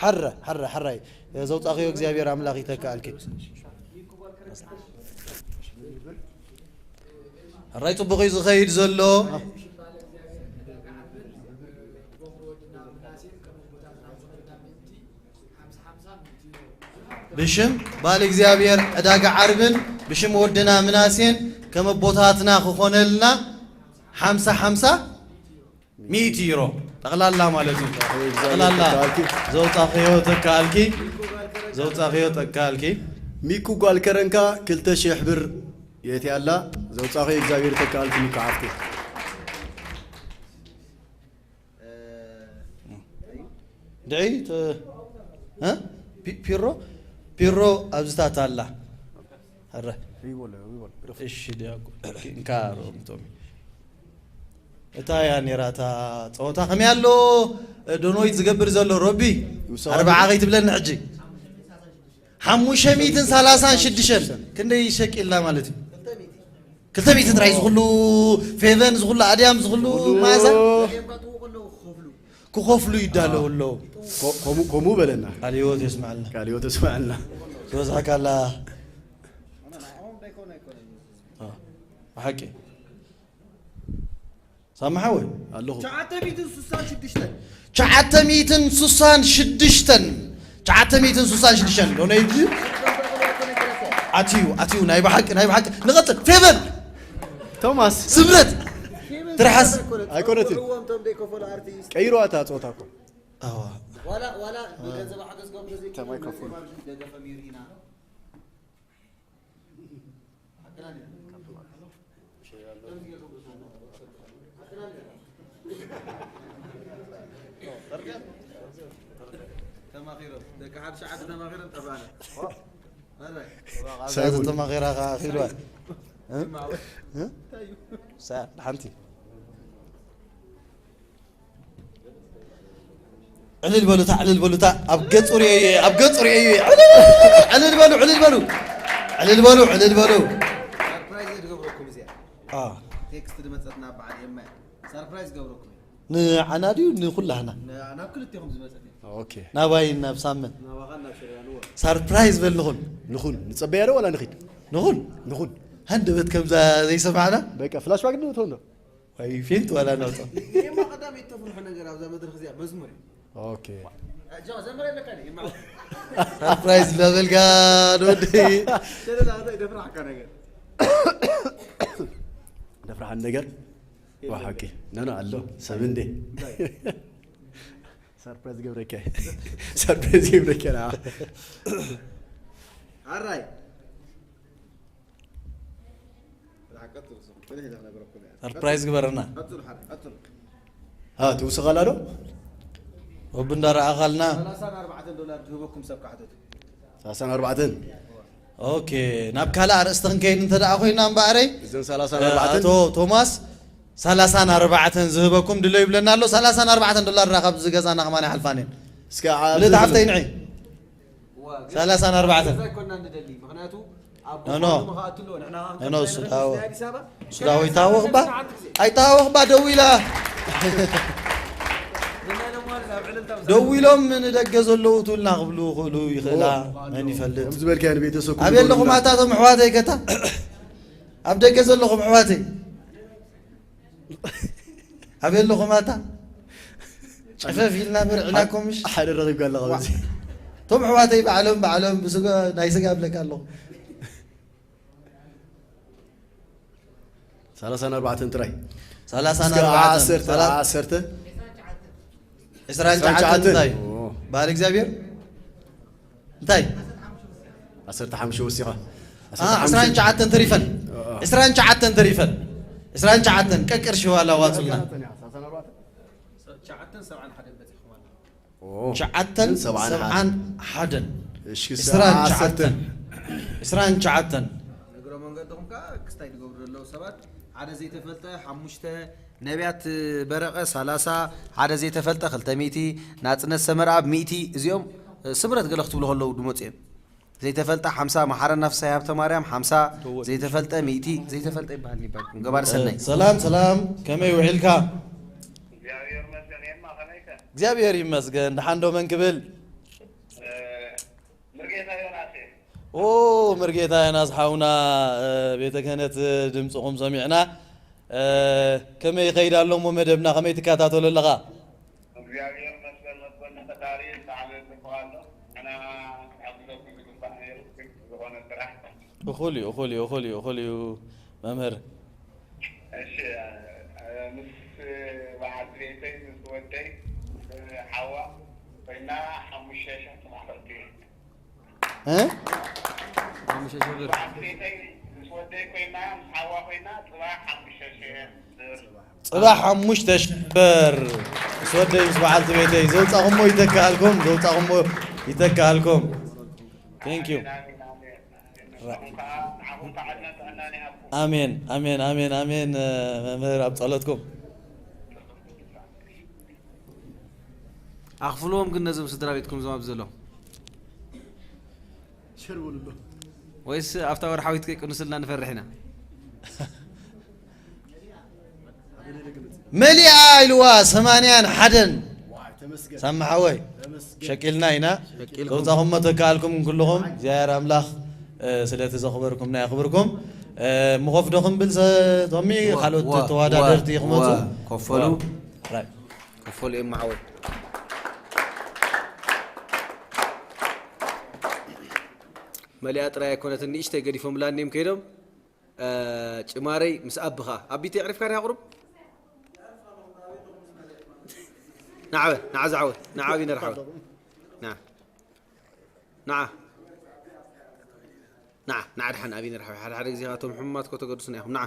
ሕረ፣ ሕረ፣ ሕራይ ዘውጻኽዮ እግዚኣብሔር ኣምላኽ ይተካእልኪ። ሕራይ ጽቡቕ እዩ ዝኸይድ ዘሎ። ብሽም ባል እግዚኣብሔር ዕዳጋ ዓርብን ብሽም ወድና ምናሴን ከም ኣቦታትና ክኾነልና ሓምሳ ሓምሳ ሚእቲ ዩሮ ጠቕላላ ማለት እዩ። ጠቕላላ ዘውጻኽዮ ተካኣልኪ፣ ዘውጻኽዮ ተካኣልኪ። ሚኩ ጓል ከረንካ ክልተ ሽሕ ብር የእትያ ኣላ። ዘውጻኽዮ እግዚኣብሔር ተካኣልኪ ሚኩ ሓፍቲ። ድዒ ተ-፣ እ? ፒ-፣ ፒሮ? ፒሮ ኣብዚታት ኣላ። ኣረ። ይበሎ፣ ይበሎ። እሺ፣ ዲያቆን። እንካ ሮም ቶሚ። እታ እያ ነይራ እታ ጸወታ። ከመይ ኣሎ ዶኖይት ዝገብር ዘሎ ሮቢ? ይውሰኸሉ። ኣርብዓ ከይትብለኒ ሕጂ። ሓሙሽተ ሚእትን ሰላሳን ሽዱሽተን። ክንደይ ሸቂልና ማለት እዩ? ክልተ ሚእቲ ጥራይ ዝኹሉ ፌቨን፣ ዝኹሉ ኣድያም፣ ዝኹሉ ማዛ። ክኸፍሉ ይዳለዉ ኣለዉ። ኮ- ኮሙ- ኮሙ በለና። ቃል ህይወት የስማዕልና። ቃል ህይወት የስማዕልና። ዝበዝሐካ ኣላ። አ፣ ብሓቂ ሳምሓ ወይ ኣለኹ። ትሽዓተ ሚእትን ስሳን ሽዱሽተን ትሽዓተ ሚእትን ስሳን ሽዱሽተን ትሽዓተ ሚእትን ስሳን ሽዱሽተን ዶነይት ኣትዩ ኣትዩ ናይ ብሓቂ ናይ ብሓቂ ንቐጽል ፌቨን ቶማስ ስብረት ትርሓስ ኣይኮነትን። ቀይሮ ኣታ ጾታ እኮ ኣዋ ዋላ ዋላ ብገንዘብ ሓገዝ ከም ተዘይ ከማይ ከፍሉ። ደገፈ ሚሪና ተማኺሮም ደቂ ሓደ ሸዓተ ተማኺሮም ጠባና ሳይቡን ተማኺራ ከዓ ኺልዋ ሳ ሓንቲ ዕልል በሉታ ዕልል በሉታ ኣብ ገጹ ርእየዩ ኣብ ገጹ ርእየዩ ዕልል በሉ ዕልል በሉ ዕልል በሉ ዕልል በሉ ሳርፕራይዝ ትገብረኩም እዚኣ አ፣ ቴክስት ዝመፀትና በዓል የማይ ሳርፕራይዝ ገብረኩም ንዓና ድዩ ንኹላህና ናብ ክልቴኹም ዝመፀት እያ ኦኬ ናባይ ናብ ሳመን ናባኻን ናብ ሸሪያንዎ ሳርፕራይዝ በልኹን ንኹን ንጸበያ ዶ ዋላ ንኺድ ንኹን ንኹን ሃንደበት ከምዛ ዘይሰማዕና በቃ ፍላሽ ባክ ንእቶ እንዶ ወይ ፊንት ዋላ ነውጦ ይሄማ ቀዳም የተፍልሑ ነገር ኣብዛ መድረክ እዚኣ መዝሙር እዩ ኦኬ ጃ ዘምር ኣለካ ደ ይማ ሳርፕራይዝ እንዳበልካ ንወደይ ሸለላ እንታይ ደፍራሕካ ነገር ደፍራሓን ነገር ዋሓቂ ነነ ኣሎ ሰብ እንዴ ሰርፕራይዝ ገብረከ ሰርፕራይዝ ገብረከ ና ኣራይ ሰርፕራይዝ ግበረና ትውስኸላ ዶ ወብ እንዳረኣኻልና ሰላሳን ኣርባዕተን ዶላር ዝህበኩም ሰብ ካሕተቱ ሰላሳን ኣርባዕተን ኦኬ ናብ ካልእ ኣርእስቲ ክንከይድ እንተ ደኣ ኮይና እምበኣረይ እዘን ሰላሳን ኣርባዕተን ኣቶ ቶማስ ሰላሳን ኣርባዕተን ዝህበኩም ድሎ ይብለና ኣሎ ሰላሳን ኣርባዕተን ዶላር ዳ ካብዚ ገዛና ከማን ይሓልፋን እየን እስከ ልእቲ ሓፍተይ ንዒ ሰላሳን ኣርባዕተን ይኮና ንደሊ ምክንያቱ ኣብ ኖ፣ ኖ። መኻእትሎ ንሕና ኖ፣ ኖ፣ እሱ ዳወ- እሱ ዳወ ይታወቕባ ኣይታወቕባ ደዊላ ደዊሎም ንደገ ዘለዉ ትብልና ክብሉ ክእሉ ይኽእላ መን ይፈልጥ ከም ዝበልካዮ ንቤተሰብ ኣብ የለኹም ኣታ እቶም ኣሕዋተይ ከታ ኣብ ደገ ዘለኹም ኣሕዋተይ ኣብ የለኹም ኣታ ጨፈፍ ኢልና ብርዕናኩም ምሽ ሓደ ረኺብካ ኣለኻ በዚ እቶም ኣሕዋተይ ባዕሎም ባዕሎም ብስጋ ናይ ስጋ ኣብለካ ኣለኹ ሰላሳን ኣርባዕተን ጥራይ ሰላሳን እስከ ኣርባዕተን ዓሰርተ ሰላ- ዓሰርተ ዕስራን ትሽዓተን እንታይ በዓል እግዚኣብሔር እንታይ ዓሰርተ ሓሙሽተ ወሲኻ ዓ፣ ዕስራን ትሽዓተን ተሪፈን ዕስራን ትሽዓተን ተሪፈን ዕስራን ትሽዓተን ቀቅርሺ ዋላ ዋፅልና ትሽዓተን ሰብዓን ሓደን በፂኹም ኣለኹ ትሽዓተን ሰብዓን ሰብዓን ሓደን እሺ ዕስራን ዓሰርተ ትሽዓተን ዕስራን ትሽዓተን እግረ መንገድኹም ከዓ ክስታይ ዝገብሩ ዘለዉ ሰባት ሓደ ዘይተፈልጠ ሓሙሽተ ነቢያት በረቐ ሰላሳ ሓደ ዘይተፈልጠ ክልተ ሚእቲ ናፅነት ሰመርኣብ ሚእቲ እዚኦም ስምረት ገለ ክትብሉ ከለዉ ድመፁ እዮም ዘይተፈልጠ ሓምሳ መሓረና ፍሳይ ሃብተ ማርያም ሓምሳ ዘይተፈልጠ ሚእቲ ዘይተፈልጠ ይበሃል ይባል ገባር ሰናይ ሰላም ሰላም ከመይ ውዒልካ እግዚኣብሔር ይመስገን። የማ ከመይከ? እግዚኣብሔር ይመስገን ደሓን ዶ መን ክብል ምርጌታ ዮናስ እየ። ኦ ምርጌታ ዮናስ ሓውና እ፣ ቤተ ክህነት ድምፅኹም ሰሚዕና እ፣ ከመይ ይኸይድ ኣሎ እሞ መደብና ከመይ ትከታተሎ ኣለኻ እግዚኣብሔር ይመስገን። መኮንን ፈጣሪ ብጣዕሚ ጽቡቕ ኣሎ። ኣና ክሕግዘኩም ዝግባእ ነይሩ፣ ግን ዝኾነ ስራሕ እኹል እዩ እኹል እዩ እኹል እዩ እኹል እዩ መምህር እሺ፣ እ፣ ምስ በዓልቲ ቤተይ ምስ ወደይ ምስ ሓዋ ኮይና ሓሙሽተ ሽሕ ጥራሕ ከእቱ እየ። እ? በዓልቲ ቤተይ ምስ ወደይ ኮይና ምስ ሓዋ ኮይና ጽባሕ ሓሙሽተ ሽሕ ብር። ፅባሕ ሓሙሽተ ሽሕ ብር ምስ ወደይ ምስ በዓልቲ ቤተይ ዘውፃኹሞ ይተካኣልኩም ዘውፃኹሞ ይተካኣልኩም thank you ኣሜን፣ ኣሜን፣ ኣሜን። ንስኹም ከዓ ንዓኹም ከዓ ዕድመን ጥዕናን ይሃብኩም። ኣሜን ኣሜን ኣሜን ኣሜን እ፣ መምህር ኣብ ጸሎትኩም ኣኽፍልዎም ግን ነዞም ስድራ ቤትኩም ዞም ኣብዚ ዘለዉ ሸር በሉሎ ወይስ ኣብታ ወርሓዊት ከይቅንስልና ንፈርሕ ኢና መሊኣ ኢልዋ ሰማንያን ሓደን ሳሚ ሓወይ፣ ሸቂልና ኢና። ተውፃኹሞ ተከኣልኩም ኩልኹም እግዚኣብሔር ኣምላኽ፣ እ፣ ስለቲ ዘኽበርኩምና የኽብርኩም። እ፣ ምኾፍ ዶ ክንብል፣ ሰ-፣ ቶሚ፣ ዋ፣ ካልኦት ዋ፣ ተወዳደርቲ ዋ፣ ክመፁ። ዋ፣ ኮፈሉ። ዋ። ራይ። ኮፈሉ እዮም ሓወይ። መሊኣ ጥራይ ኣይኮነትን፣ ንእሽተይ ገዲፎምላ እኒኦም ከይዶም። እ፣ ጭማረይ ምስ ኣብኻ። ኣቢቲ የዕሪፍካ ዲኻ ቁሩብ? ንዓ በል፣ ንዓ ዝዓወት፣ ንዓ ኣቢነር ሓወይ። ንዓ። ንዓ። ንዓ፣ ንዓ ደሓን ኣቢነር ሓወይ። ሓደ ሓደ ግዜ እቶም ሕሙማት እኮ ተገድሱና ኢኹም። ንዓ።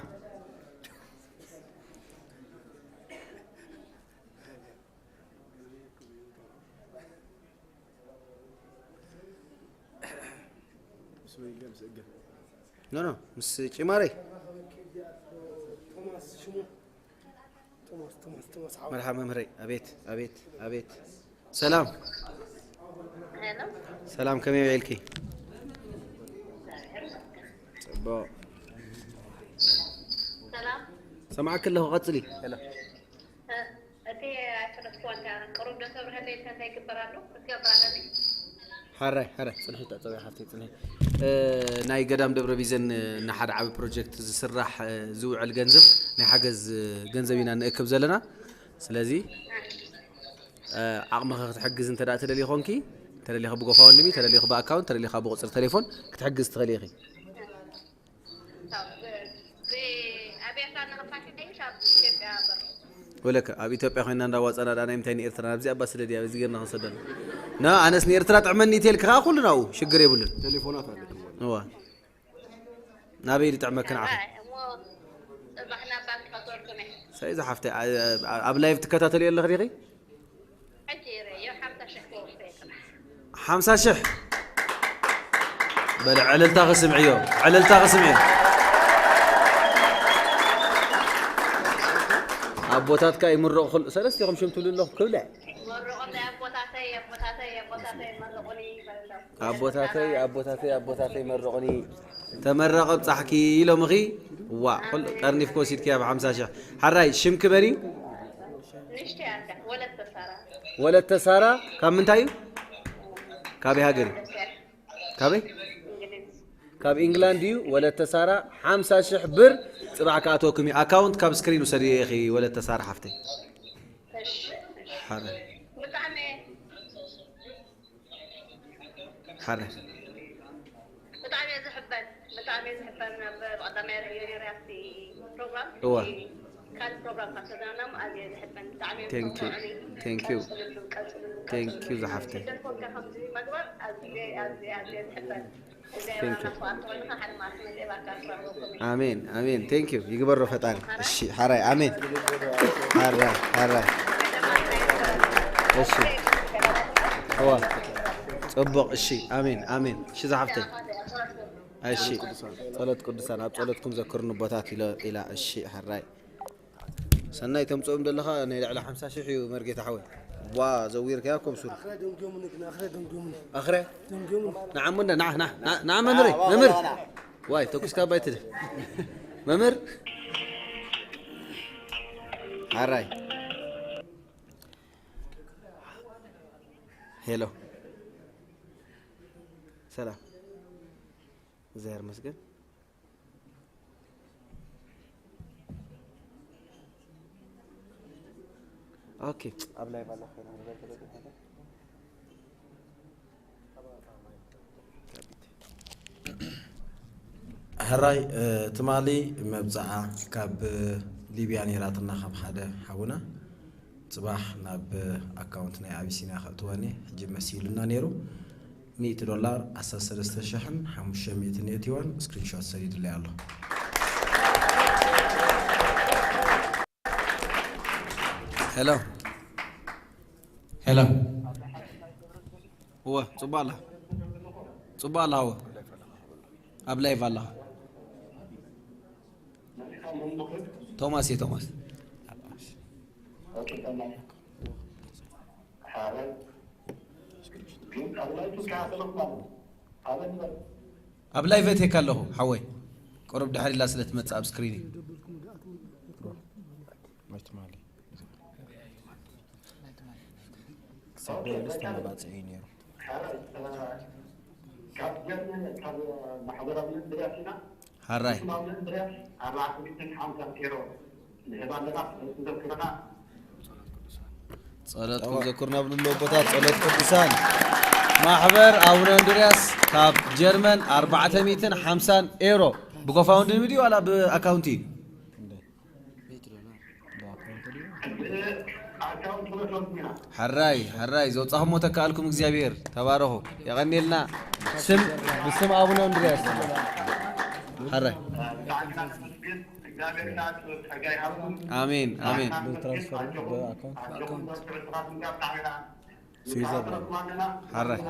ኖ፣ ኖ፣ ምስ ጭማረይ። ቶማስ፣ ሽሙ ቶማስ፣ ቶማስ፣ ቶማስ፣ ዓወት። መርሓባ መምህረይ። ኣቤት፣ ኣቤት፣ ኣቤት። ሰላም። ሄሎ። ሰላም፣ ከመይ ውዒልኪ? ጽቡቕ። ሰላም። ሰማዕኪ ኣለኹ፣ ቀጽሊ። ሄሎ። እ፣ እቲ ኣይፈለጥኩዋን እያ። ቅሩብ ዶ ተብርሀለይ፣ እንታይ ይግበር ኣሎ? ክትገብር ኣለኒ። ሓራይ፣ ሓራይ፣ ጽንሒ፣ ጠጠው ሓፍተይ፣ ጽንሒ። እ፣ ናይ ገዳም ደብረ ቢዘን፣ እ፣ ንሓደ ዓቢ ፕሮጀክት ዝስራሕ፣ እ፣ ዝውዕል ገንዘብ፣ ናይ ሓገዝ፣ እ፣ ገንዘብ ኢና ንእክብ ዘለና። ስለዚ፣ እ፣ ዓቕምኺ ክትሕግዝ እንተ ደኣ ትደልዪ ኾንኪ፣ ተደሊኺ ብጎፋወንድሚ፣ ተደሊኺ ብኣካውንት፣ ተደሊኻ ብቁጽሪ ቴሌፎን ክትሕግዝ ትኽእሊ ኢኺ። ብ-፣ ብ-፣ ኣብ ኤርትራ ንኽፋሽ ደይሽ ኣብ ኢትዮጵያ በር። ወለከ ኣብ ኢትዮጵያ ኮይና እንዳዋጻና ዳና ምንታይ ንኤርትራ ናብዚ ኣባ ስደድ እያ በዚ ገርና ክንሰደና። ና ኣነስ ንኤርትራ ጥዕመኒ ኢተልክ ከኣ ኩሉ ናው ሽግር የብሉን። ቴሌፎናት ኣለክዎ። እዋ። ናበይ ድጥዕመክን ዓኺ? ኣይ፣ እሞ ጽባሕ ናብ ባንክ ከዞርኩም እየ። ሰይ ዝሓፍተይ፣ ኣ-፣ ኣ-፣ ኣብ ላይቭ ትከታተልዮ ኣለኽ ዲኺ? ሕጂ ይረዮ፣ ሓምሳ ሽሕ ክወስዶ እየ ጽባሕ። ሓምሳ ሽሕ? በለ፣ ዕልልታ ክስምዕዮ፣ ዕልልታ ክስምዕዮ። ኣቦታትካ ይምረቑ፣ ኩሉ፣ ሰለስቲኹም ሽም ትብሉ ኣለኹም፣ ክብለ። መርቑኒ ኣቦታተይ፣ ኣቦታተይ፣ ኣቦታተይ መርቑኒ ይበል ኣሎ። ኣቦታተይ፣ ኣቦታተይ፣ ኣቦታተይ መርቑኒ። ተመረቐ ብጻሕኪ ኢሎምኺ። ዋ፣ ኩሉ ጠርኒፍኪ ወሲድኪያ ብ ሓምሳ ሽሕ። ሓራይ፣ ሽምኪ መን እዩ? ንእሽተይ ኣደ፣ ወለተ ሳራ። ወለተ ሳራ፣ ካብ ምንታይ እዩ? ካበይ ሃገር እዩ? ካበይ? እንግሊዝ። ካብ ኢንግላንድ እዩ። ወለተ ሳራ፣ ሓምሳ ሽሕ ብር ጽባሕ ክኣትወኩም እዩ። ኣካውንት ካብ ስክሪን ውሰድዮ ኢኺ፣ ወለተ ሳራ ሓፍተይ። እሺ፣ እሺ። ሓራይ። ብጣዕሚ ሓረ። ብጣዕሚ እየ ዝሕበን፣ ብጣዕሚ እየ ዝሕበን። ኣብ ብቐዳማይ ርእዮ ነይረ ኣብቲ ፕሮግራም፣ እወ። ካልእ ፕሮግራም ካብ ተዝናና እሞ ኣዝየ ዝሕበን። ብጣዕሚ እዮም Thank you። ዘኹርዑኒ። Thank you። ቀጽልሉ፣ ቀጽልሉ፣ Thank you ቀጽልሉ። ዝሓፍተይ። ስደት ኮንካ ከምዚ ምግባር ኣዝየ፣ ኣዝየ፣ ኣዝየ ዝሕበን። እግዚኣብሔር Thank you። ኣምላኽ ሰዓት ተኾይንካ ሓደ መዓልቲ መጺአ ባካ ክረኽበኩም እየ። ኣሜን፣ ኣሜን። Thank you። ይግበሮ ፈጣሪ። እሺ፣ ሓራይ፣ ኣሜን። ሓራይ፣ ሓራይ። እሺ። እዋ። ጽቡቕ፣ እሺ፣ ኣሜን፣ ኣሜን። እሺ፣ ዝሓፍተይ። እሺ። ጸሎት ቅዱሳን፣ ኣብ ጸሎትኩም ዘክሩኒ ኣቦታት ኢለ፣ ኢላ። እሺ፣ ሓራይ። ሰናይ ተምጽኦም ዘለኻ ናይ ልዕሊ ሓምሳ ሽሕ እዩ መርጌታ ሓወይ። ዋ፣ ዘዊርካያ ኮም ሱር። ኣኽረ ደንጉዮምኒ ግን፣ ኣኽረ ደንጉዮምኒ። ኣኽረ? ደንጉዮምኒ። ንዓ እሞ እንዳ፣ ንዓ፣ ንዓ፣ ንዓ፣ ንዓ መምህረይ፣ ኣዋ፣ መምህር። ኣዋ፣ ኣዋ። ዋይ፣ ተኩስካ ባይ ትደ። መምህር። ሓራይ። ሄሎ። ሰላም። እግዚኣብሔር ይመስገን። ኦኬ፣ ኣብ ላይቭ ኣለኹ። ሕራይ፣ እ፣ ትማሊ መብጽዓ ካብ ሊብያ ነይራትና፣ ካብ ሓደ ሓውና። ጽባሕ ናብ ኣካውንት ናይ ኣቢሲንያ ከእትወኒ ሕጂ መሲሉና ነይሩ። ሚእቲ ዶላር፣ ዓሰርተ ሰለስተ ሽሕን ሓሙሽተ ሚእትን የእትወን፣ ስክሪንሾት ሰዲዱለይ ኣሎ። ሄሎ። ሄሎ። እወ፣ ጽቡቕ ኣላ። ጽቡቕ ኣላ፣ እወ። ኣብ ላይቭ ኣላ። ቶማስ እየ፣ ቶማስ። ኣብ ላይቭ እቴካ ኣለኹ፣ ሓወይ። ቁሩብ ድሕር ኢላ ስለ ትመጽእ ኣብ ስክሪን እዩ። ናይ ትማሊ። ተበልስ ተመባፅዒ እዩ ነይሩ። ካብ ጀርመን ካብ ማሕበራዊ እንድርያስ ኢና። ሓራይ ማሕበራዊ እንድርያስ ኣርባዕተ ሚእትን ሓምሳን ኤሮ ንህብ ኣለና። ስለዚ ዘክረና። ጸሎትኩም ዘኩርና ብሉ ኣለዉ ኣቦታት። ጸሎት ቅዱሳን ማሕበር ኣቡነ እንድርያስ ካብ ጀርመን ኣርባዕተ ሚእትን ሓምሳን ኤሮ ብጎፋውንድሚ ድዩ ዋላ ብኣካውንቲ እዩ? ሓራይ ሓራይ ዘውጻኹሞ ተካኣልኩም እግዚኣብሔር ተባረኹ። የቐኔልና ስም ብስም ኣቡነ እንድርያስ ሓራይ ኣሜን ኣሜን። ሓራይ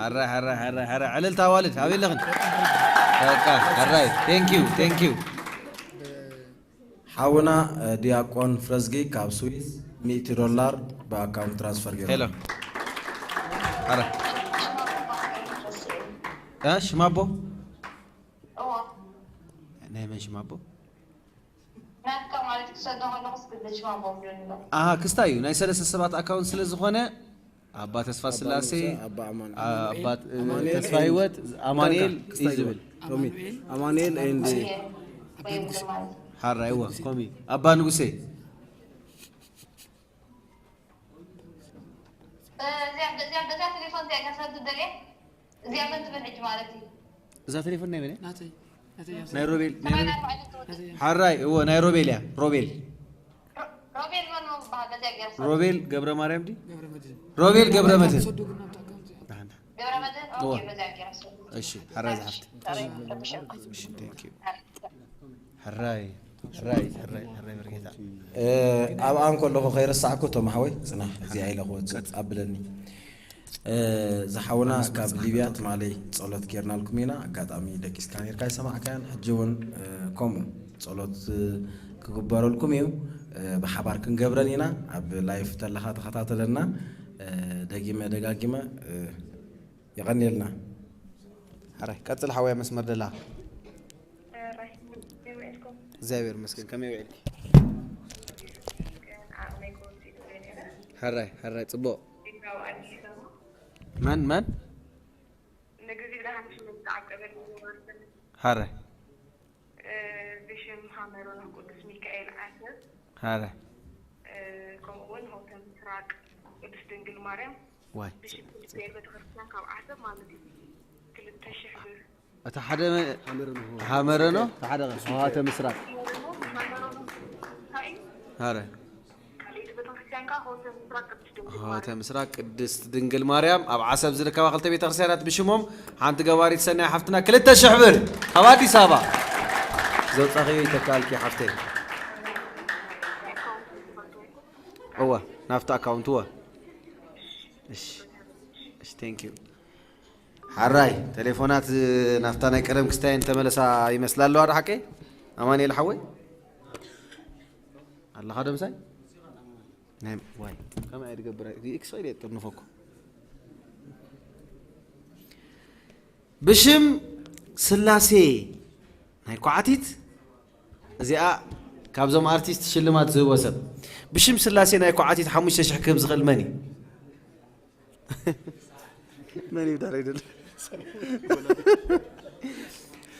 ሓራይ ሓራይ ሓራይ ሓራይ ዕልልታ ኣዋልድ ኣበይ ኣለኽን? በቃ ሓራይ thank you thank you። ሓውና ዲያቆን ፍረዝጊ ካብ ስዊስ ሚእቲ ዶላር ብኣካውንት ትራንስፈር ገይሩ። ሄሎ ሓራይ እ ሽማቦ ናይ መን ሽማቦ? ናትካ ማለት ክሰዶ ከለኹስ ግድን ሽማቦ ብሉኒ ኣሎ። ኣሃ ክስታይ እዩ ናይ ሰለስተ ሰባት ኣካውንት ስለ ዝኾነ ኣባ ተስፋ ስላሴ ኣባ ኣማኑኤል። ኣባ ተስፋ ህይወት ኣማኑኤል እዩ ዝብል። ሮሚ ኣማኑኤል ኤንድ ወይ ብሉኒ ማለት ሓራ ይዋ ኮሚ ኣባ ንጉሴ እዚኣ በዚኣ በዛ ቴሌፎን እዚኣ ከሰዱ ደልየ እዚኣ መን ትብል ሕጂ ማለት እዩ። እዛ ቴሌፎን ናይ መን እያ? ናተይ ናተይ እያ። ናይ ሮቤል ናይ ሰማንያ ሮቤል። ኣርባዕተ ትወድእ። ሓራይ እዎ ናይ ሮቤል እያ ሮቤል ሮ- ሮቤል መን ነው ዝበሃል በዚኣ ገይራ ሰዱ። ሮቤል ገብረ ማርያም ዲ ገብረ መድህን ሮቤል ገብረ መድህን ሰዱ ግን ናብታ ኣካውንቲ እያ። ገብረ መድህን እዎ። ኦኬ በዚኣ ገይራ ሰዱ። እሺ ሓራይ ዝሓፍት ጸረይ ረብሸ። thank you። ሕራይ ሕራይ ሕራይ ሕራይ መርጌታ ኣብኣ እንከለኹ ከይረሳዕኩ እቶም ኣሕወይ ፅናሕ እዚኣ ኢለ ክወፅእ ኣብለኒ። ዝሓውና ካብ ሊብያ ትማሊ ጸሎት ጌርናልኩም ኢና። ኣጋጣሚ ደቂስካ ኔርካ ኣይሰማዕካያን። ሕጂ እውን ከምኡ ጸሎት ክግበረልኩም እዩ። ብሓባር ክንገብረን ኢና። ኣብ ላይፍ ተለኻ ተኸታተለና። ደጊመ ደጋጊመ የቐንየልና። ሕራይ ቀጽል ሓወያ መስመር ደላ ራይ ይውዕልኩም እግዚኣብሔር ይመስገን። ከመይ ውዒልኪ? ዓቕመይ ክወፅእ ይደልየ ነይረ ሕራይ ሕራይ ጽቡቕ። ዲጋው ኣዲስ ኣበባ መን መን? ንግዜ ብርሃን ሽመት ዝዓቀበል ዝነበርትን ሕራይ ብሽም ሃመሮና ቅዱስ ሚካኤል ዓሰብ ሕራይ ከምኡ እውን ሆተ ምስራቅ ቅዱስ ድንግል ማርያም ዋይ ብሽም ሚካኤል ቤተክርስትያን ካብ ዓሰብ ማለት እዩ ክልተ ሽሕ ብር እቲ ሓደ መ- ሃመረ ነው እቲ ሓደ ኸ? ሆተ ምስራቅ እንታይ እዩ ሕራይ ካልኣይቲ ቤተክርስትያን ከዓ ሆተ ምስራቅ ቅዱስ ድንግል ሆተ ምስራቅ ቅድስት ድንግል ማርያም ኣብ ዓሰብ ዝርከባ ክልተ ቤተክርስትያናት ብሽሞም ሓንቲ ገባሪት ሰናይ ሓፍትና ክልተ ሽሕ ብር ካብ ኣዲስ ኣበባ ዘውፃኺ ይተካልኪ ሓፍተይ። እወ ናብቲ ኣካውንት እወ። እሺ እሺ thank you። ሓራይ ቴሌፎናት ናፍታ ናይ ቀደም ክስታየን ተመለሳ ይመስላ ኣለዋ። ዶ ሓቀይ ኣማኑኤል ሓወይ ኣለኻ ዶ ምሳይ? ናይ ዋይ ከመይ ኣይትገብር ኤክስሬ የጥርንፈኩ ብሽም ስላሴ ናይ ኳዕቲት እዚኣ ካብዞም ኣርቲስት ሽልማት ዝህቦ ሰብ ብሽም ስላሴ ናይ ኳዕቲት ሓሙሽተ ሽሕ ክህብ ዝኽእል መን እዩ? መን እዩ ዳይሬክተር?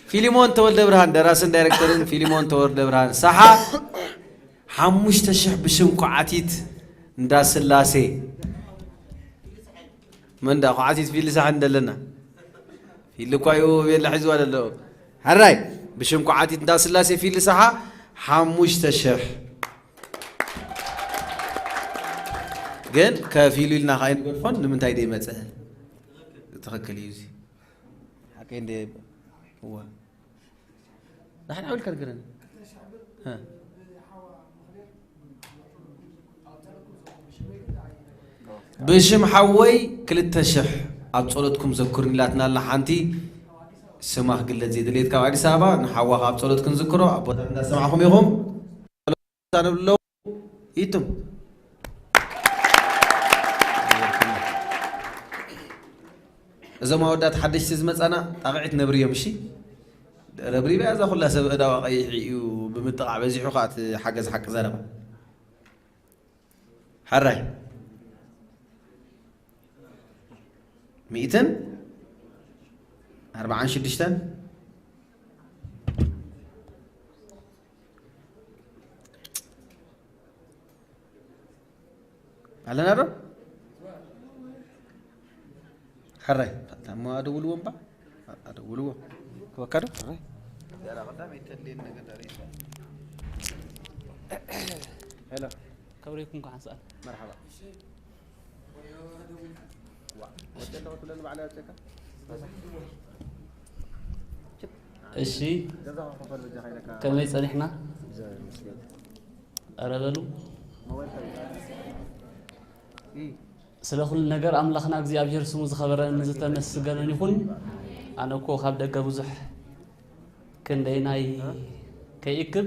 ፊሊሞን ተወልደ ብርሃን ደራስን ዳይሬክተርን ፊሊሞን ተወልደ ብርሃን ሳሓ ሓሙሽተ ሽሕ ብሽም ኳዓቲት እንዳ ስላሴ መንዳ ኳዓቲት ፊልሳሕ እንደለና ፊል እኳ እዩ ቤላ ሒዝዋ ዘሎ ሓራይ ብሽም ኳዓቲት እንዳ ስላሴ ፊልሳሓ ሓሙሽተ ሽሕ ግን ከፊሉ ኢልና ከኣ ንገድፎን ንምንታይ ደይ መጸ ትኽክል እዩ እዚ ሓቀይ እንደ እዋ ንሕና ሓውልካ ንገረኒ ብሽም ሓወይ ክልተ ሽሕ ኣብ ጸሎትኩም ዘኩርኒ ኢላትና ኣላ ሓንቲ ስማ ክግለጽ ዘይደለየት ካብ ኣዲስ ኣበባ ንሓዋ ኣብ ጸሎት ክንዝክሮ ኣብ ቦታ እንዳሰማዕኹም ኢኹም ጸሎት ንብሎ ይትም እዞም ኣወዳት ሓደሽቲ ዝመጻና ጣቕዒት ነብርዮም እሺ ረብሪባ እዛ ኩላ ሰብ እዳዋ ቀይሕ እዩ ብምጥቓዕ በዚሑ ከዓ እቲ ሓገዝ ሓቂ ዘረባ ሓራይ ሚእትን ኣርባዓን ሽዱሽተን። ኣለና ዶ? ሕራይ፣ እሞ ኣደውልዎ እምባ። ኣደውልዎ። ክበካ ዶ? ሕራይ። ሄሎ። ከብሬኩም ከሓንሳእ። መርሓባ። ዋ፣ ወደለኹ ትብለኒ ባዕላ ያውፅእካ። እሺ፣ ገዛኻ ክፈል በጃኻ ኢለካ። ከመይ ጸኒሕና? ኧረ በሉ። ሞባይል ከ-፣ ኢ። ስለ ኩሉ ነገር ኣምላኽና እግዚኣብሔር ስሙ ዝኸበረን ዝተመስገነን ይኹን። ኣነ እኮ ካብ ደገ ብዙሕ ክንደይ ናይ ከይእክብ፣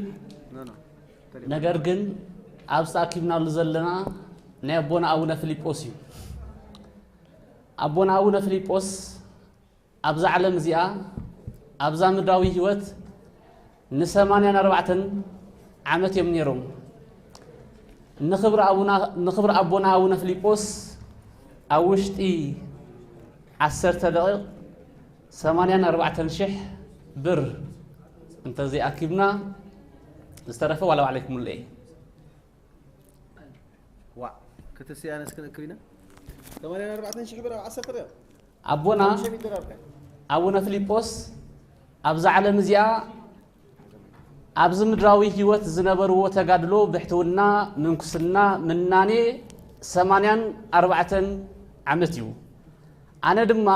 ኖ፣ ኖ። ነገር ግን ኣብዚ ተኣኪብናሉ ዘለና ናይ ኣቦና ኣቡነ ፊልጶስ እዩ። ኣቦና ኣቡነ ፊልጶስ ኣብዛ ዓለም እዚኣ፣ ኣብዛ ምድራዊ ህይወት ንሰማንያን ኣርባዕተን ዓመት እዮም ነይሮም። ንኽብሪ ኣቡና-፣ ንኽብሪ ኣቦና ኣቡነ ፊልጶስ ኣብ ውሽጢ ዓሰርተ ደቂቕ ሰማንያን ኣርባዕተን ሽሕ ብር እንተዘይኣኪብና፣ ዝተረፈ ዋላ ባዕለይ ክምልኦ እየ። ዋ፣ ክትስይ ኣነስ ክንእክብ ኢና። ሰማንያን ኣርባዕተን ሽሕ ብር ኣብ ዓሰርተ ደቂቕ። ኣቦና ሸሚት ዶላር ከ? ኣቡነ ፊልጶስ ኣብዛ ዓለም እዚኣ ኣብዚ ምድራዊ ህይወት ዝነበርዎ ተጋድሎ ብሕትውና፣ ምንኩስና፣ ምናኔ ሰማንያን ኣርባዕተን ዓመት እዩ። ኣነ ድማ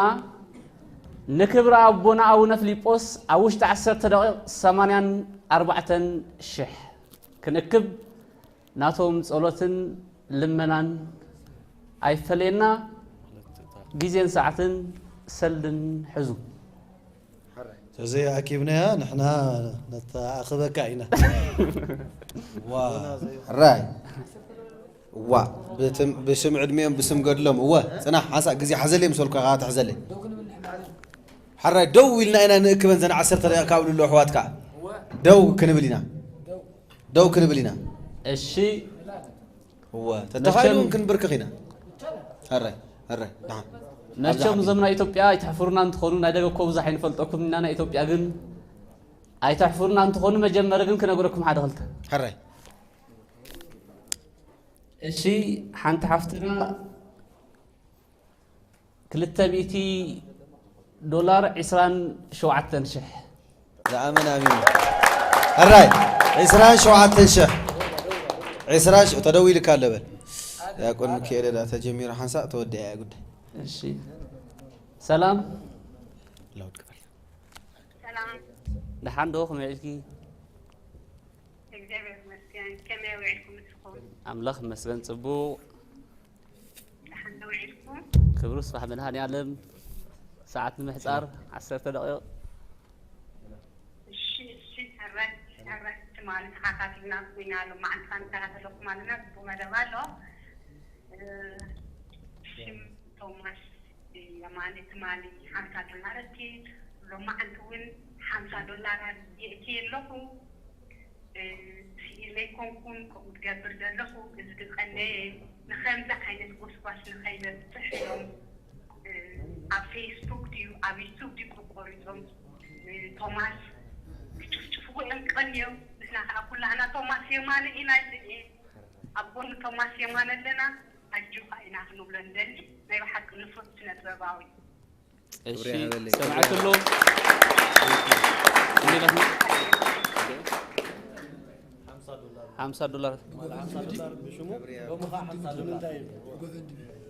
ንክብሪ ኣቦና ኣቡነ ፊልጶስ ኣብ ውሽጢ ዓሰርተ ደቂቕ ሰማንያን ኣርባዕተን ሽሕ ክንእክብ ናቶም ጸሎትን ልመናን ኣይፈለየና። ግዜን ሰዓትን ሰልድን ሕዙ። ተዘይ ኣኪብናያ ንሕና ነተኣኽበካ ኢና። ዋ። ሕራይ። ዋ። ብትም-፣ ብስም ዕድሜኦም ብስም ገድሎም። እወ፣ ጽናሕ፣ ሓንሳእ ግዜ ሓዘለይ ምስ በልኩ ኢኻ ትሕዘለይ። ሕራይ፣ ደው ኢልና ኢና ንእክበን ዘን ዓሰርተ ደቂቕ ካብ ልሎ ኣሕዋትካ። ደው ክንብል ኢና። ደው ክንብል ኢና። እሺ። እወ፣ ተተኻኢሉ መቸም እውን ክንብርክኽ ኢና። ሕራይ፣ ሕራይ፣ ደሓን። መቸም ኣብዛ እዞም ናይ ኢትዮጵያ ኣይተሕፍሩና እንትኾኑ፣ ናይ ደገ እኮ ብዙሕ ኣይንፈልጠኩም ኢና፣ ናይ ኢትዮጵያ ግን ኣይተሕፍሩና እንትኾኑ፣ መጀመሪ ግን ክነግረኩም ሓደ ክልተ። ሕራይ። እሺ፣ ሓንቲ ሓፍትና ክልተ ሚእቲ ዶላር ዒስራን ሸውዓተን ሽሕ። ዝኣምን ኣሚኑ። ሕራይ፣ ዒስራን ሸውዓተን ሽሕ። ዒስራን ሽ-፣ ተደዊልካ ኣሎ በል። ዲያቆን ሚካኤል እዳ ተጀሚሩ ሓንሳእ ተወዲኣ እያ ጉዳይ። እሺ። ሰላም። ላውድ ክፈል። ሰላም። ደሓን ዶ? ከመይ ውዒልኪ? እግዚኣብሔር ይመስገን። ከመይ ውዒልኩም ንስኹም? ኣምላኽ ይመስገን ጽቡቕ። ደሓን ዶ ውዒልኩም? ክብሩ ስራሕ መድሃኔ ዓለም። ሰዓት ንምሕጻር ዓሰርተ ደቂቕ። እሺ፣ እሺ፣ ሕራይ፣ ሕራይ። ትማሊ ተኸታቲልና ኮይና፣ ሎማዓንቲ ንከታተለኩም ኣለና። ጽቡቕ መደብ ኣሎ። እ፣ ሽም ቶማስ የማነ ትማሊ ሓምሳ ዶላር እቲ ሎማዓንቲ እውን ሓምሳ ዶላር የእትየ ኣለኹ። እ፣ ስኢለ ኣይኮንኩን ከምኡ ትገብር ዘለኹ፣ እዚ ግን ቀነየ ንኸምዚ ዓይነት ጎስጓስ ንኸይበፅሕ እዮም። እ፣ ኣብ ፌስቡክ ድዩ ኣብ ዩቱብ ድዩ ቆሪፆም፣ እ፣ ቶማስ ክጭፍጭፍዎ እዮም ቀንዮም። ንሕና ከዓ ኩላህና ቶማስ የማነ ኢና ይብል እየ። ኣብ ጎኒ ቶማስ የማነ ኣለና። ኣጆኻ ኢና ክንብሎ ንደሊ። ናይ ብሓቂ ንፉዕ ስነ ጥበባዊ። እሺ፣ ክብሪ ይሃበለይ። ሰማዕክሎ። እንዴት ነህ? ሓምሳ ዶላር።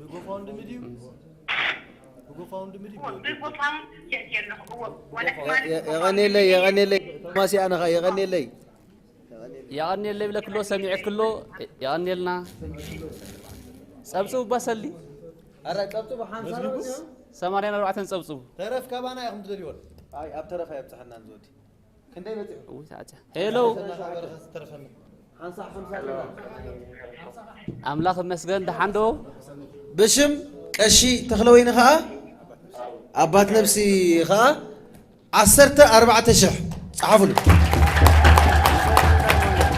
ብጎፋውንድሚ ድዩ? ብጎፋውንድሚ ድዩ? ብጎፋውንድሚ የእትየ ኣለኹ። እዎ፣ ዋላ ትማሊ የ-፣ የቐንየለይ፣ የቐንየለይ። ቶማስ ኣነኻ የቐንየለይ። የቐንየለይ ብለክሎ፣ ሰሚዐክሎ፣ የቐንየልና። ጸብጽቡ ባሰሊ። ኣረ ጸብጽቡ ሓምሳ ዶ? ሰማንያን ኣርባዕተን ጸብጽቡ። ተረፍ ካባና ኢኹም ትደልይዎ። ኣይ፣ ኣብ ተረፍ ኣየብጽሐናን ዝወዲ። ክንደይ በጺሑ? እውይ፣ ተዓጨ። ሄሎ። ተረፈና። ሓንሳ፣ ሓንሳ ዶ? ኣምላኽ ይመስገን፣ ደሓን ዶ? ብሽም ቀሺ ተኽለወይኒ ኸኣ፣ ኣባት ነብሲ ኸኣ፣ ዓሰርተ ኣርባዕተ ሽሕ ጸሓፉሉ።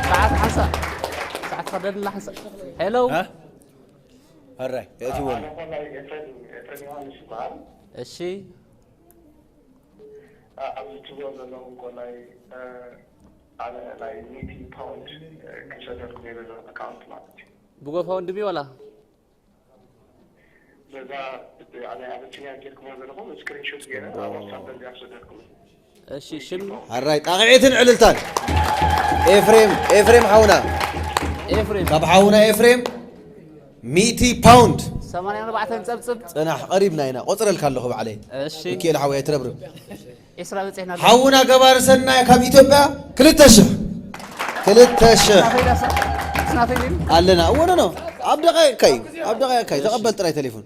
ሰዓት ሓንሳእ። ሰዓት ኸደንላ ሓንሳእ። ሄሎ። እ? ሕራይ የእትዎ። ኣነ ኮላይ ኤፍሬም ኤፍሬም ዮሃንስ ይበሃል። እሺ ኣብዚ ትብሎ ዘለኹም ኮላይ ኣነ ናይ ሚቲ ፓውንድ ክሰደልኩም እየ በዛ ኣካውንት ማለት እዩ። ብጎፋ ወንድሚ ዋላ በዛ ኣብ ኣበሲኒያ ጌርኩሞ ዘለኹም ስክሪንሾት ገይረ ኣብ ዋትሳፕ በዚኣ ክሰደልኩም እየ። እሺ ሽም ሕራይ ጣቕዒትን ዕልልታን ኤፍሬም ኤፍሬም ሓውና ኤፍሬም ካብ ሓውና ኤፍሬም ሚእቲ ፓውንድ ሰማንያ ኣርባዕተ ጸብጽብ ጽናሕ ቀሪብና ኢና ቆጽረልካ ኣለኹ ባዕለይ እሺ ሚኪኤል ሓወይ ኣይትረብርብ ዒስራ በጺሕና ኣሎ ሓውና ገባር ሰናይ ካብ ኢትዮጵያ ክልተ ሽሕ ክልተ ሽሕ ናተይ ዳሳ ናተይ ድዩ ኣለና እወ ኖ ኣብ ደቃይቅካ እዩ ኣብ ደቃይቅካ እዩ ተቐበል ጥራይ ቴሌፎን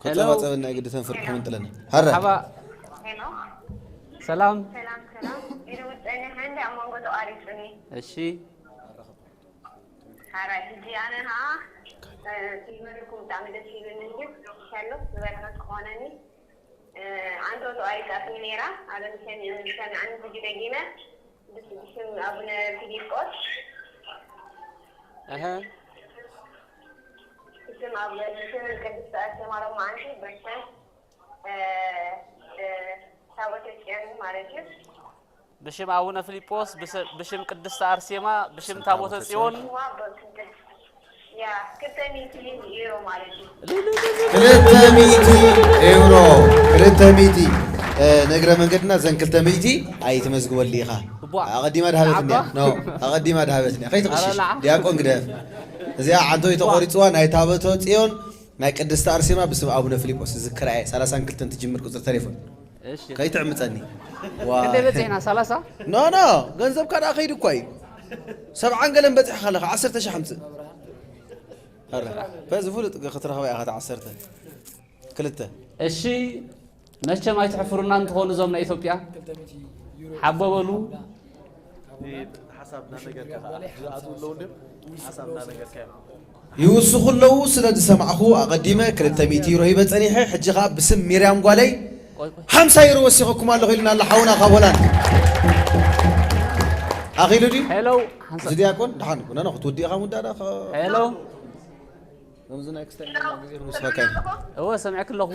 ሄሎ ከተማፀበና የግዲ ተንፍር ክምንጥለና ሀረ ሓባ ሄሎ ሰላም ሰላም ሰላም። ኢሉ ውፀኒ ሓንቲ ኣብ መንጎ ተቋሪፁኒ። እሺ ሓራይ ሕጂ ኣነ ኸዓ እ፣ ክጅመረልኩም ብጣዕሚ ደስ ይብለኒ። እንግዲህ ተሻሎ ዝበረኸት ክኾነኒ እ፣ ዓንቶ ተቋሪፃትኒ ነይራ። ኣነ ሰሚዐ ሰሚዐኒ ሕጂ ደጊመ ብስ- ብስም ኣቡነ ፊሊጶስ እህ ብስም ኣብ ብስም ቅድስት ኣርሴማ ሎማዓንቲ ብስም እ፣ እ፣ ታቦተ ጽዮን ማለት እዩ። ብሽም ኣቡነ ፊልጶስ ብስ- ብሽም ቅድስት ኣርሴማ ብሽም ታቦተ ጽዮን ዋ በክንተ ያ ክልተ ሚእቲ ዩሮ ማለት እዩ። ክልተ ሚእቲ ኤውሮ ክልተ ሚእቲ እ፣ ንእግረ መንገድና ዘን ክልተ ሚእቲ ኣይትመዝግበሉ ኢኻ እቧ። ኣቐዲማ ድሃበት እንድያ ኣባ። ኖ ኣቐዲማ ድሃበት እንድያ ከይትቕሽሽ ኣረ፣ ንዓ። ዲያቆን ግደፍ እዚኣ ዓንተወይ ተቖሪፅዋ ናይ ታቦተ ጽዮን ናይ ቅድስቲ ኣርሴማ ብስም ኣቡነ ፊልጶስ ዝዝክራ እየ ሰላሳን ክልተን ትጅምር ቁፅሪ ተሌፎን እሺ ከይትዕምፀኒ ዋ ክንደይ በፂሕና ሰላሳ ኖ ኖ ገንዘብካ ደኣ ከይዱ እኳ እዩ ሰብዓን ገለን በፂሕካ ኣለኻ ዓሰርተ ሺሕ ኣምፅእ ኧረ፣ በዚ ፍሉጥ ክትረኽባ ኢኻ ተዓሰርተ ክልተ እሺ መቸም ኣይትሕፍሩና እንትኾኑ እዞም ናይ ኢትዮጵያ ሓቦ በሉ ሓሳብ እናነገርካ ከዓ ዝኣትዉ ኣለዉ እንድዮም ሓሳብ እናነገርካ እዮም ይውስኹ ኣለዉ ስለ ዝሰማዕኹ ኣቐዲመ ክልተ ሚእቲ ዩሮ ሂበ ጸኒሐ ሕጂ ኸዓ ብስም ሚርያም ጓለይ ሓምሳ ዩሮ ወሲኸኩም ኣለኹ ኢልና ኣሎ ሓውና ካብ ሆላንድ ኣኺሉ ድዩ ሄሎ እዚ ዲያቆን ደሓን ኩነነ ክትውዲእኻ ሙዳዳ ሄሎ ከምዚ ናይ ክስታይ ግዜ ክንወስኸካ እወ ሰሚዕክ ኣለኹ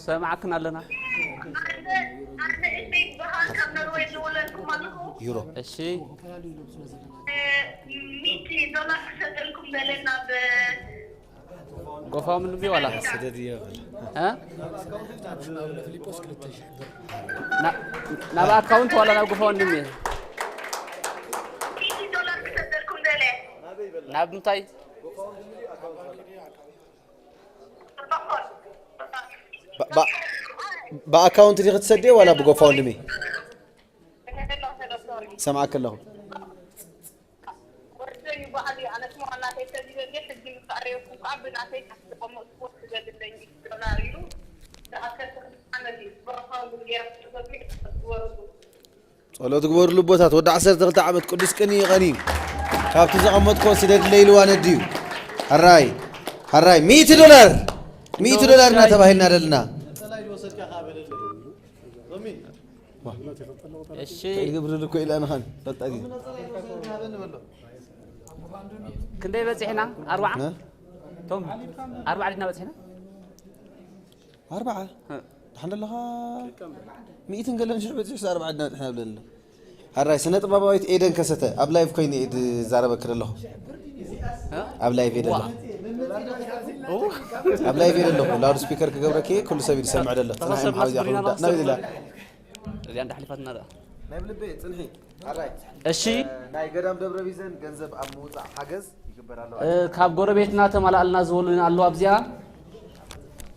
ሰማዕክን ኣለና ኣነ እሰይ ዝበሃል ካብ ኖርወይ ዝውለድኩም ኣለኹ። ዩሮ እሺ ሚእቲ ዶላር ክሰደልኩም ደለ ናብ ጎፋምድሚ ዋላ ስደድዮ እ? ና- ናብ ኣካውንት ዋላ ናብ ጎፋምድሚ ሚእቲ ዶላር ክሰደልኩም ደለ። ናብ ምንታይ ብኣካውንት ዲ ክትሰድዮ ዋላ ብጎፋውንድሚ ሰምዓክ ኣለኹ ጸሎት ግበሩሉ ኣቦታት ወዲ ዓሰርተ ክልተ ዓመት ቅዱስ ቅኒ ይቐኒ ካብቲ ዘቐመጥኮ ስደድለይ ኢልዋ ነድዩ ሕራይ ሕራይ ሚእቲ ዶላር ሚእቲ ዶላር እናተባሂልና ደልና እሺ ግብርል እኮ ኢላ ንኻን ፈልጣ ግዜ ክንደይ በፂሕና ኣርባዓ ቶም ኣርባዓ ድና በፂሕና ኣርባዓ ድሓን ደለኻ ሚእትን ገለን ሽሕ በፂሑ ኣርባዓ ድና በፂሕና ብለለ ኣራይ ስነ ጥበባዊት ኤደን ከሰተ ኣብ ላይቭ ኮይነ እየ ዝዛረበክ ዘለኹ ኣብ ላይቭ እየ ዘለኹ ኣብ ላይቭ እየ ዘለኹ ላውድ ስፒከር ክገብረክ እየ ኩሉ ሰብ እዩ ዝሰምዕ ዘሎ ፅናሕ እዮም ሓውዚ ኣኽሉ ዳ ናብ ኢላ እዚኣ እንዳሕሊፋትና ደኣ ናይ ብልበይ ፅንሒ ኣራይ እሺ ናይ ገዳም ደብረ ቢዘን ገንዘብ ኣብ ምውፃእ ሓገዝ ይግበር ኣሎ እ፣ ካብ ጎረቤትና ተማላኣልና ዝበሉና ኣለዉ ኣብዚኣ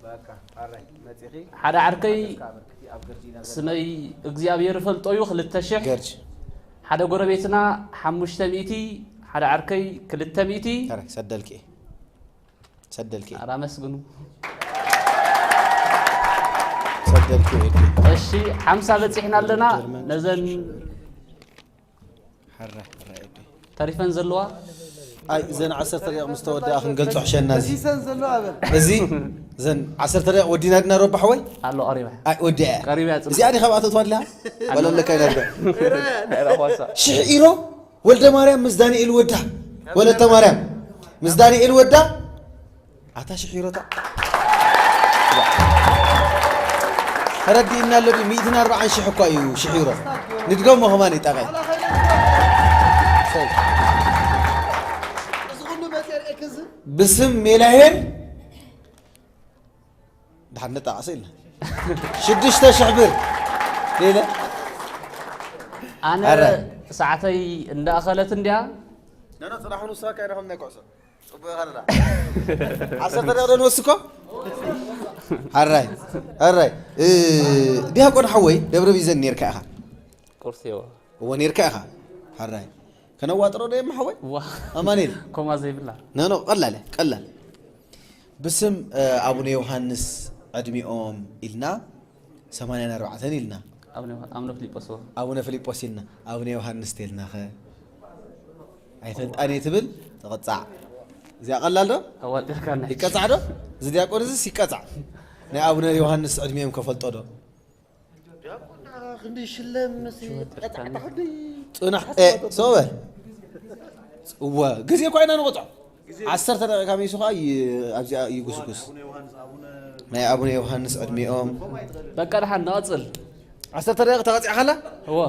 በቃ ኣራይ መፂኺ ሓደ ዓርከይ ካበርክቲ ኣብ ገርጂ ኢና ዘለና ስመይ እግዚኣብሔር ፈልጦ እዩ ክልተ ሽሕ ገርጂ ሓደ ጎረቤትና ሓሙሽተ ሚእቲ ሓደ ዓርከይ ክልተ ሚእቲ ኣራይ ሰደልኪ ሰደልኪ ኣራ መስግኑ ሰደልኪ ኤዲ እሺ ሓምሳ በፂሕና ኣለና ነዘን ሓራ ሓራ ኤዲ ተሪፈን ዘለዋ ኣይ ዘን ዓሰርተ ደቂቕ ምስ ተወደኣ ክንገልጾ ሕሸና እዚ መሲሰን ዘሎ ኣበል እዚ ዘን ዓሰርተ ደቂቕ ወዲና ድና ረባሕ ወይ ኣሎ ቀሪባ ኣይ ወዲኣ እያ ቀሪባ እያ፣ ጽቡቕ። እዚኣ ዲኻ ብኣተት ዋላ ወላ ኣለካ ኢና ርዶ ረኾሳ ሽሕ ኢሮ ወልደ ማርያም ምስ ዳንኤል ወዳ ወለተ ማርያም ምስ ዳንኤል ወዳ ኣታ ሽሕ ዩሮታ ተረዲእና ኣሎ ድዩ? ሚእትን ኣርባዓን ሽሕ እኳ እዩ ሽሕ ዩሮ። ንድገሞ ከማን ይጠቐ። ብስም ሜላሄር ድሓን ንጣቐስ ኢልና ሽዱሽተ ሽሕ ብር ኢለ። ኣነ ኣረ። ሰዓተይ እንዳኣኸለት እንድያ። ነነ ጽናሕ ንስኻ ካይረኸም ናይ ኩዕሶ። ጽቡቕ ኢኻ ደላ። ዓሰርተ ደቂቕ ዶ ንወስኮ? ሓራይ፣ ሓራይ። እ፣ ዲያቆን ሓወይ፣ ደብረ ቢዘን ኔርካ ኢኻ። ቁርሲ እዎ። እዎ፣ ኔርካ ኢኻ። ሓራይ። ከነዋጥሮ ዶ የማ ሓወይ? ዋ። ኣማኑኤል። ኮማ ዘይብላ። ኖ፣ ኖ፣ ቀላል እያ፣ ቀላል። ብስም፣ እ፣ ኣቡነ ዮሃንስ ዕድሚኦም ኢልና ሰማንያን ኣርባዕተን ኢልና። ኣቡነ ዮሃ-፣ ኣቡነ ፊልጶስ እዎ። ኣቡነ ፊልጶስ ኢልና። ኣቡነ ዮሃንስ ተልናኸ? ኣይፈልጣን እየ ትብል፣ ትቕጻዕ። እዚኣ ቀላል ዶ? ኣዋጢርካና። ይቀጻዕ ዶ? እዚ ዲያቆን እዚስ ይቀጻዕ። ናይ ኣቡነ ዮሃንስ ዕድሚኦም ከፈልጦ ዶ? ዲያቆን ንዓኻ ክንደይ ሽለም ምስ ቀጻዕካ ክንደይ ጽናሕ፣ እ፣ ሰው በል። እወ፣ ግዜ እኳ ኢና ንቆጽዖ። ዓሰርተ ደቂቃ ሚሱ ኸዓ ይ-፣ ኣብዚኣ ይጉስጉስ። ናይ ኣቡነ ዮሃንስ ዕድሚኦም። በቃ ደሓን ንቐጽል። ዓሰርተ ደቂቕ ተቐጺዕካላ? እወ።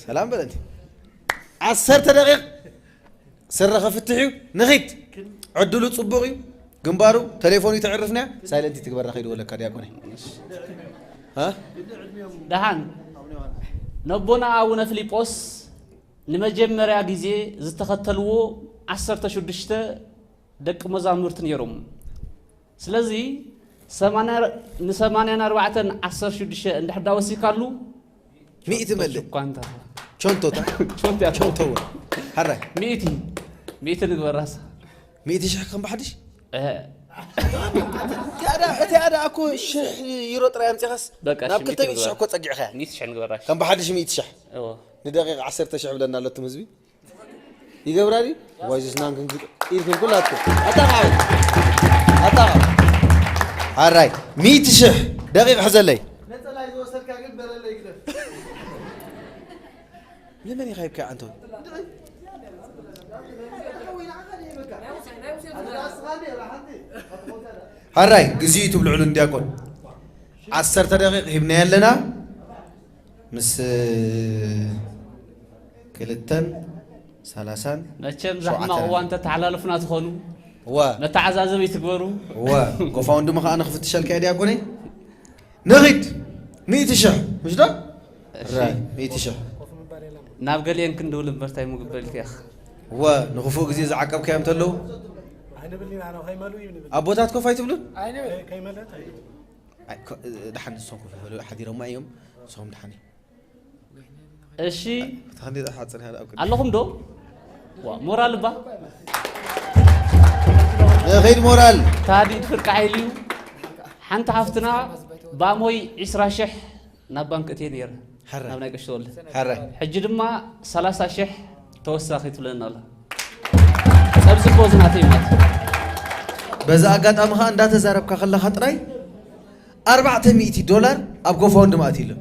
ሰላም በለኒ። ዓሰርተ ደቂቕ ስረ ከፍትሕ እዩ። ንኺድ። ዕድሉ ጽቡቕ እዩ። ግንባሩ ተሌፎን እዩ ተዕርፍና። ሳይለንት ትግበራ ከይዱ ወለካ ዲያቆን። ሃ? ደሓን። ነቦና ኣቡነ ፊልጶስ ንመጀመርያ ግዜ ዝተኸተልዎ ዓሰርተ ሽዱሽተ ደቂ መዛሙርቲ ነይሮም። ስለዚ ሰማንያ፣ ንሰማንያን ኣርባዕተን ዓሰርተ ሽዱሽተ እንድሕር ዳ ወሲድካሉ፣ ሚእቲ መልእ። እኳ እንተ ቾንቶታ። ቾንቶ እያ። ቾንቶ እውን። ሓራይ። ሚእቲ። ሚእቲ ንግበራስ። ሚእቲ ሽሕ ከም ብሓድሽ? እ። እቲ ኣዳ፣ እቲ ኣዳ እኮ ሽሕ ዩሮ ጥራይ ኣምጺኻስ በቃ፣ ናብ እሺ፣ ክልተ ሚእቲ ሚእቲ ሽሕ ንግበራ። እኮ ጸጊዕኻያ። ሚእቲ ሽሕ ንግበራሽ። ከም ብሓድሽ ሚእቲ ሽሕ። እዎ። ንደቂቕ ዓሰርተ ሽሕ ብለና ኣለቱም ህዝቢ። ይገብራ ድዩ? ዋይ ዝስናን ክንግጥ ኢልኩም ኩላትኩም። ኣጣቓ። ኣጣቓ። ሓራይ። ሚእቲ ሽሕ ደቂቕ ሕዘለይ። ነጸላይ ዝወሰድካ ግን በረለይ ግደፍ። ንመን ኢኻ ሂብካ ኣንቶን? ሓራይ፣ ግዜ እዩ ትብልዕሉ ዲያቆን። ዓሰርተ ደቂቕ ሂብናዮ ኣለና። ምስ ክልተን ሰላሳን መቸም ዛሕማ ሸውዓተን። እዋን ተተሓላልፉና ትኾኑ። እወ። መተዓዛዘቢ ትግበሩ። እወ። ጎፋውንድሚ ኸዓ ንኽፍትሸልካ እየ ዲያቆነይ። ንኺድ። ሚእቲ ሽሕ፣ ምሽ ዶ? እሺ። ራይ፣ ሚእቲ ሽሕ። ናብ ገሊኤን ክንድውል እምበር ታይ ምግበር ኢልካ ኢኻ። እወ፣ ንኽፉእ ግዜ ዝዓቀብካዮም ተለዉ። ኣይንብልን ኢና፣ ከይመሉ እዩ ንብል። ኣቦታት ኮፍ ኣይትብሉን? ከይመለት ኣይንብል። ኣይ፣ ኮ-፣ ደሓን ንሶም ኮፍ ይበሉ፣ ሓዲሮማ እዮም። ንሶም ደሓን እዩ። እሺ። እታ ክንደይ ዝሓጽር ያህል ኣብ ቅድሚ ኣለኹም ዶ? ዋ፣ ሞራል እባ። ንኺድ ሞራል። ታዲድ ፍርቂ ሓይሊ እዩ። ሓንቲ ሓፍትና ባሞይ ዒስራ ሽሕ ናብ ባንክ እትየ ነይረ። ሓረ። ናብ ናይ ቀሺ ተወልደ። ሓረ። ሕጂ ድማ ሰላሳ ሽሕ ተወሳኺ ትብለና ኣላ። ጸብጺ እኮ እዚ ናተይ ማለት እዩ። በዚ ኣጋጣሚ ኸኣ እንዳተዛረብካ ከለኻ ጥራይ ኣርባዕተ ሚእቲ ዶላር ኣብ ጎፋውንድሚ ኣትዩ ኣሎ።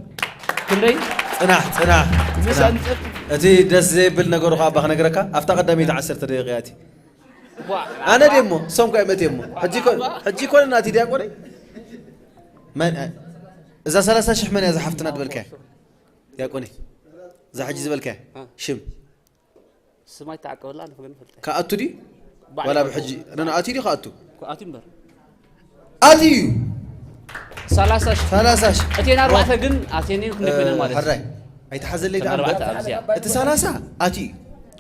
ክንደይ? ጽናሕ፣ ጽናሕ፣ ምስ ጽናሕ። ኣንጽፍ። እቲ ደስ ዘይብል ነገሩ ኸኣ እባ ክነግረካ፣ ኣብታ ቀዳመይቲ ዓሰርተ ደቂቕ እያ ኣትዩ። ዋ። ኣነ ድየ እሞ፣ እሶም እኮ እዮም ኣትዮም እሞ። ሕጂ እኮ፣ ሕጂ እኮ ናቲ ዲያቆነይ። መን፣ እዛ ሰላሳ ሽሕ መን እያ እዛ ሓፍትና ዝበልካያ? ዲያቆነይ። እዛ ሕጂ ዝበልካያ? እ። ሽም? ስም ኣይተዓቀበላ፣ ኣነ ግን እፈልጥ። ክኣቱ ድዩ? ባዕሉ ዋላ ይፈልጦ። ብሕጂ? ነን ኣትዩ ድዩ ክኣቱ? ክኣቱ እምበር። ኣትዩ እዩ። ሰላሳ ሺህ። ሰላሳ ሺህ። እተን ኣርባዕተ ዋ። ግን ኣትየን እየን ክንደይ ኮይነን ማለት እዩ? ሕራይ። ኣይተሓዘለይ እተን ደኣ ኣርባዕተ እምበር። ኣብዚኣ። እቲ ሰላሳ ኣትዩ እዩ።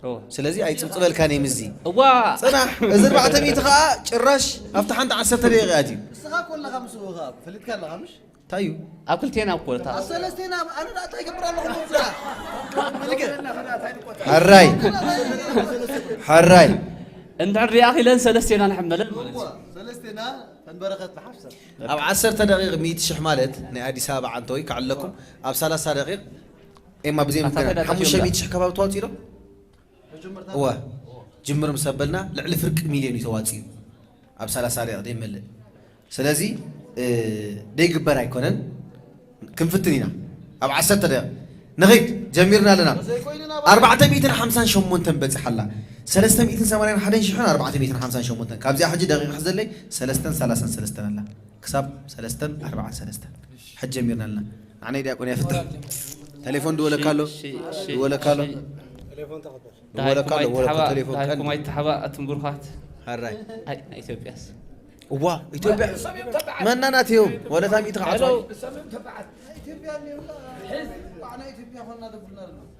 ኦ። ስለዚ ኣይጽብጽበልካን እየ ምስዚ። እዋ። ጽናሕ። እዚ ኣርባዕተ ሚእቲ ከኣ ጭራሽ ኣብታ ሓንቲ ዓሰርተ ደቂቕ ኣትዩ። ንስኻ እኮ ኣለኻ ምስኡ ኸኣ፣ ፈሊጥካ ኣለኻ ምሽ? እንታይ እዩ? ኣብ ክልቴና እኮ እታ ኣብ ሰለስቴና ኣነ ደኣ እንታይ ይገብር ኣለኹ? ሕራይ። ሕራይ። እንድሕር ሪኣ ኺለን ሰለስቴና ንሕመለን ማለት እዩ። ሰለስቴና ተንበረኸት ንሓፍሳ። ኣብ ዓሰርተ ደቂቕ ሚእቲ ሽሕ ማለት ናይ ኣዲስ ኣበባ ዓንተወይ ከዕለኩም ኣብ ሰላሳ ደቂቕ ኤማ ብዘይ ኣታ ምክንያት ተዳታ ሓሙሽተ ሚእቲ ሽሕ ከባቢ ተዋፂኡ ዶ? እወ። ጅምር ምስ ኣበልና ልዕሊ ፍርቂ ሚልዮን እዩ ተዋፂኡ። ኣብ ሰላሳ ደቂቕ ደይመልእ። ስለዚ፣ እ፣ ደይግበር ኣይኮነን። ክንፍትን ኢና። ኣብ ዓሰርተ ደቂቕ ንኺድ፣ ጀሚርና ኣለና። ኣርባዕተ ሚእትን ሓምሳን ሸሞንተን በጺሓ ኣላ። ሰለስተ ሚእትን ሰማንያን ሓደን ሽሕን ኣርባዕተ ሚእትን ሓምሳን ሸሞንተን። ካብዚኣ ሕጂ ደቂቕ ዘለይ ሰለስተን ሰላሳን ሰለስተን ኣላ። ክሳብ ሰለስተን ኣርባዓን ሰለስተን። ሕጂ ጀሚርና ኣለና። ንዓነይ ዲያቆን የፍትሕ። ቴሌፎን ድወለካ ኣሎ። ድወለካ ኣሎ። ድወለካ ኣሎ። ወለካ ቴሌፎን ቀንዲ። ኣይተሓባእ ኣቱም ብሩኻት። ሃራይ። ኣይ ናይ ኢትዮጵያስ እዋ ኢትዮጵያ መናናት እዮም። ወለታ ሚእቲ ከዓጽዋ።